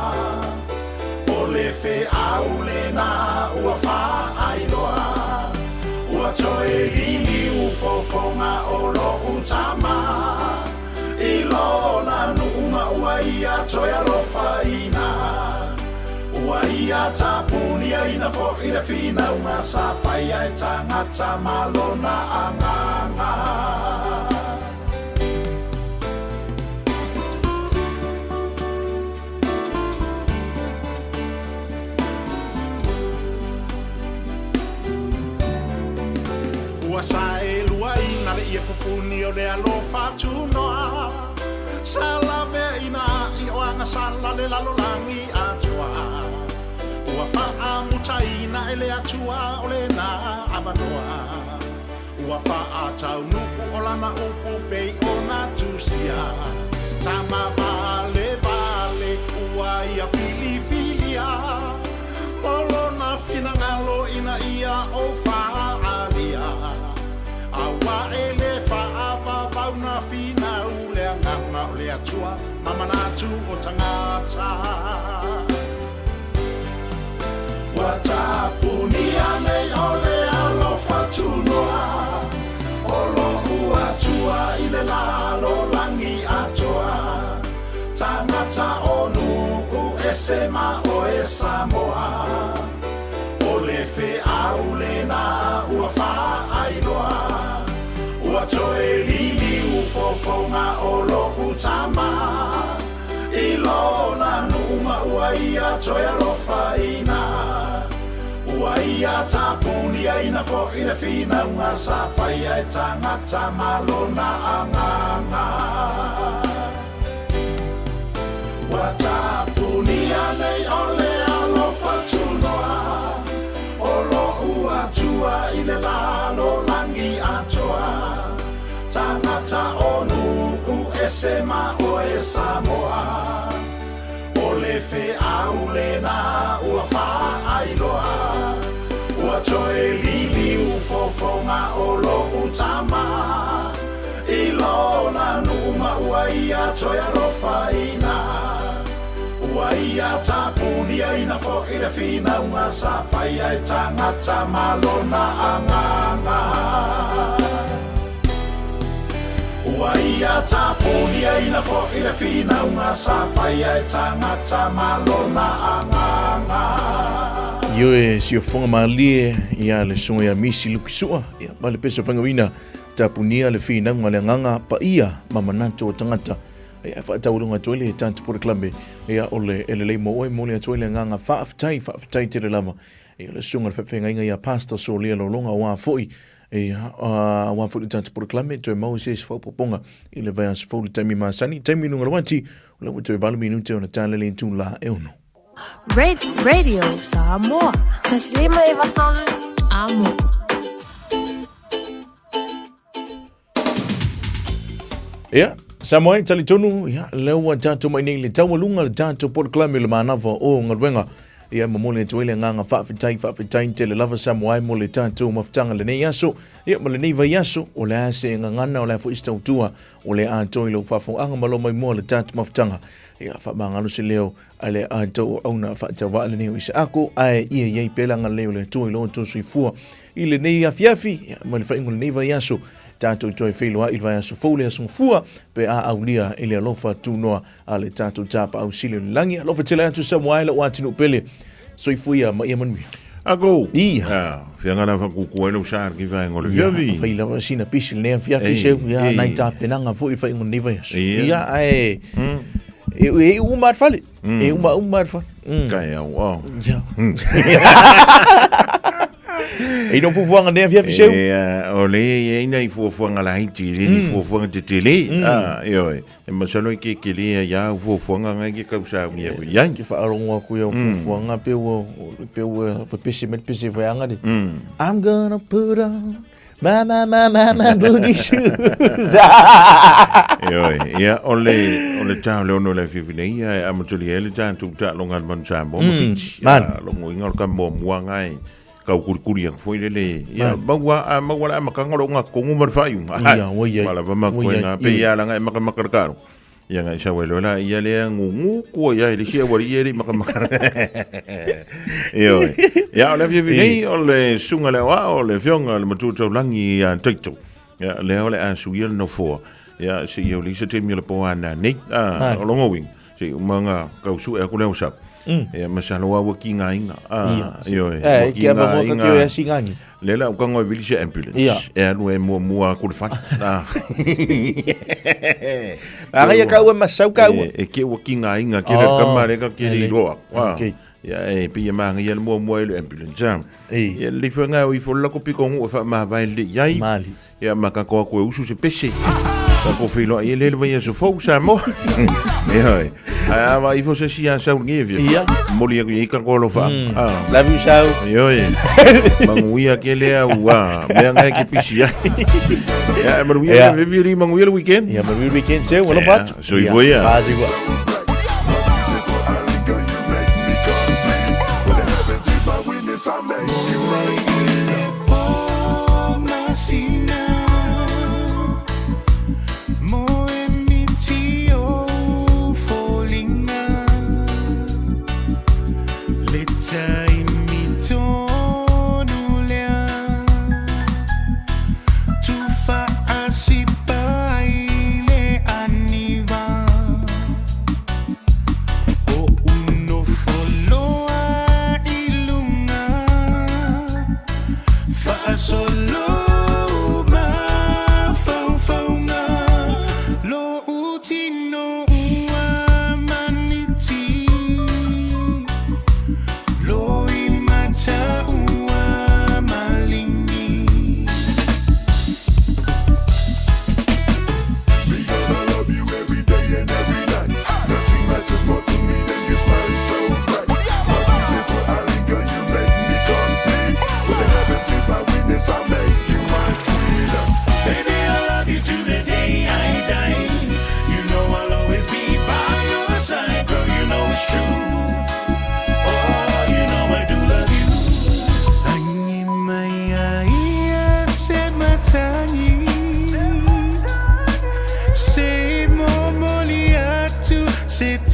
O le feau lena ua faailoa, ua toe liliu fofoga o lo'u Tama i lona nu'u ma ua ia toe alofaina. Ua ia tapuniaina fo'i le finauga sa faia e tagata ma lona agaga. Ua saeluaina le ie pupuni o le alofa tunoa, sa laveaina i o agasala le lalolagi atoa. Ua faamutaina e le Atua o lena avanoa, ua faataunu'u o lana upu pei ona tusia, tama valevale ua ia filifilia mo lona finagalo. manatu o tagata. Ua tapunia nei o le alofa tunoa o lo'u Atua i le lalolagi atoa. Tagata o nuu ese ma oe Samoa, o le feau lena ua faailoa. Ua toe liliu fofoga o lo'u tama i lona nuu ma ua ia toe alofaina. Ua ia tapuniaina fo'i le finauga sa faia e tagata ma lona agaga. Ua tapunia nei o le alofa tunoa o lo'u Atua i le lalolagi atoa. Tagata o nuu ese ma oe Samoa, o le feau lena ua faailoa. Ua toe liliu fofoga o lo'u tama i lona nuu ma ua ia toe alofaina. Ua ia tapuniaina fo'i le finauga sa faia e tagata ma lona agaga. Ua ia tapuniaina fo'i le finauga sa faia e tagata ma lona agaga. Ioe siofoga malie ia le susuga ia Misi Luki Sua ia ma le pese faigauina tapunia le finauga le agaga paia ma manatu o tagata ia e faataualuga atu ai le tatou polokalame ia o le e lelei mo oe momoli atu ai le agaga faafetai faafetai tele lava ia le susuga le faafeagaiga ia Pastor Solia Lolonga aua foi ia aua foi le tatou polokalame toe maua se isi faaopoopoga i le vaiaso fou le taimi masani taimi luga o le uati o lea ua toe 8 minute ona talele itulā e 6. Radio Samoa. Taslima e vatolu. Amo. Ia, Samoa e talitonu, ia, lea ua tatou mai nei le taualuga le tatou polokalame o le manava o galuega. Ia, momoli atu ai le agaga faafetai, faafetai tele lava Samoa e mo le tatou mafutaga lenei aso. Ia, ma lenei vaiaso, o le a se gagana, o le a foi se tautua, o le a toi lou faafofogaaga ma lou maimoa le tatou mafutaga. Ia, faamagalo se leo a le a tou auauna faatauvaa lenei o Isaako, ae ia i ai pea le agalelei o le Atua i lo outou soifua i lenei afiafi, ia, ma le faaiuga o lenei vaiaso, tatou toe feiloai i le vaiaso fou le aso Gafua, pe a aulia i le alofa tunoa a le tatou Tapaau Sili o le Lagi. Alofa tele atu Samoa e lou atunuu pele. Soifua ia ma ia manuia. Ako. Ia. Ah, whianga la whakuku ai lau sa ki vaenga o le Ia, fiafi. whai lava sina pisi lenei afiafi Ei, seu, ia, ei. nai tapenaga foi i le faaiuga o lenei vaiaso. Ia. Ia, ae, e, e uma le fale. E uma uma le fale. Kai au, oh. Ia. E no fuafuaga nei afiafi seu. E, o le e ina i fuafuaga laiti, le ni fuafuaga tetele. Ah, e oe. E masalo i ke kele ia ia au fuafuaga ngai ke kausauni au iai. Ke whaarongo aku i au fuafuaga pe ua pe ua pepese mai le pese whaianga le. I'm gonna put on my my my my my boogie shoes. E oe, ia, o le, o le tā o le ono le whiwhi nei, ia, e amatuli e le tātou tālonga le manu Samoa ma Fiti. Man. A, longo inga o le ka mua mua ngai, kau kurikuri aku foi lele. Ia, maua, a, maua la amakanga o ngā kongu ma le whaiunga. Ia, ua iai. Ma lava ma Ua koe iai, ngā, pe ia. ia langa e makamaka le karo. Ia ngai sau e lola, ia lea ngungu kua ia i le sia wari ia li makamaka. Ia oe. Ia, o le whiwhi nei, o le sunga le oa, o le whionga, le matua taulangi ia Taito. Ia, lea o le a suia le nofoa. Ia, se ia o le isa taimi o le po ana nei. Ah, o longo wing. Se umanga kau su e aku leo sau. Ia, masalo a ua ki ngā inga. Ah, Ia. ia oe. Eh, Ua ki ki ava ngā mua ka inga. kio e asi ngangi. Le la ukango e vili se ambulance. Ia. E alu e mua mua aku le whare. Ah. Aga ia kaua masau kaua. E, e ke ua ki ngā inga, ke le Oh, kama le ka ke le ele. iroa. Ah. Okay. Ia, e pia maanga ia le mua mua e le ambulance. Ah. Ei. Ia, le whanga o i whola ko piko ngu e wha maha le iai. Mali. Ia, ma ka koa koe usu se pese. Ka ko whiloa ia le vai aso fou sa mo. E hoi. A va ifo se si a sau ngi via. Ia. Moli aku i ka koa lo wha. Ah. Love you sau. Io e. Manguia ke lea ua. Mea ngai ke pisi ai. Ia, e manuia Ia. le vivi manguia le weekend. Ia, manuia le weekend seu, alofa Ia, atu. so i voia. Ia, fa soifua.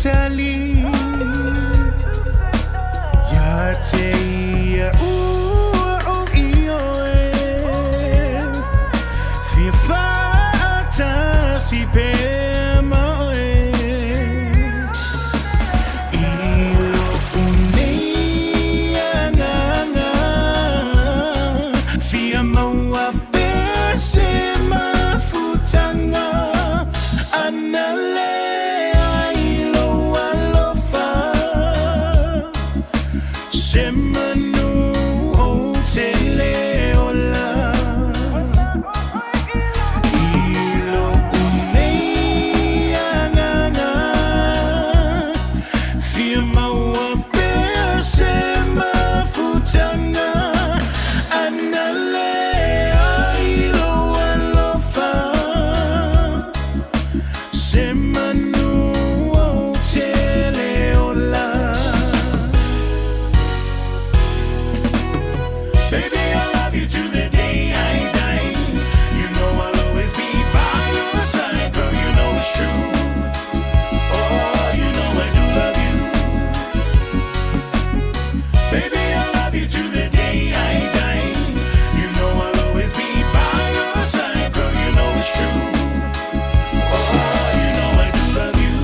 tali Ia te ia ua o i oe Fia faatasi pea ma oe I lo'u nei agaga Fia maua pea se mafutaga Ana lea i lou alofa Se manu ou te lē ola I lo'u nei agaga Fia maua pea se mafutaga Ana lea i lou alofa Se manu ou te lē ola Baby, I love you to the day I die. You know I'll always be by your side, girl. You know it's true. Oh, you know I do love you. Baby, I love you to the day I die. You know I'll always be by your side, girl. You know it's true. Oh, you know I do love you.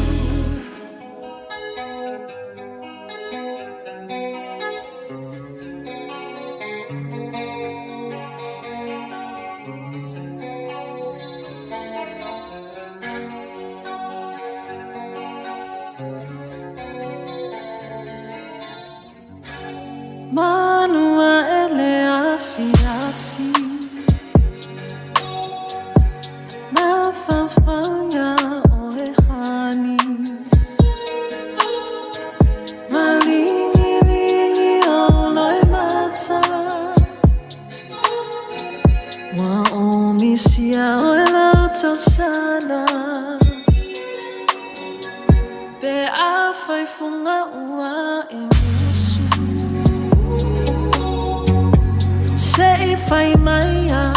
Manua ele afi afi Mafafanga o e hani Malingilingi o loi mata Wa o misia o e lau tausana Pe a whai funga ua e musu Se i whai mai a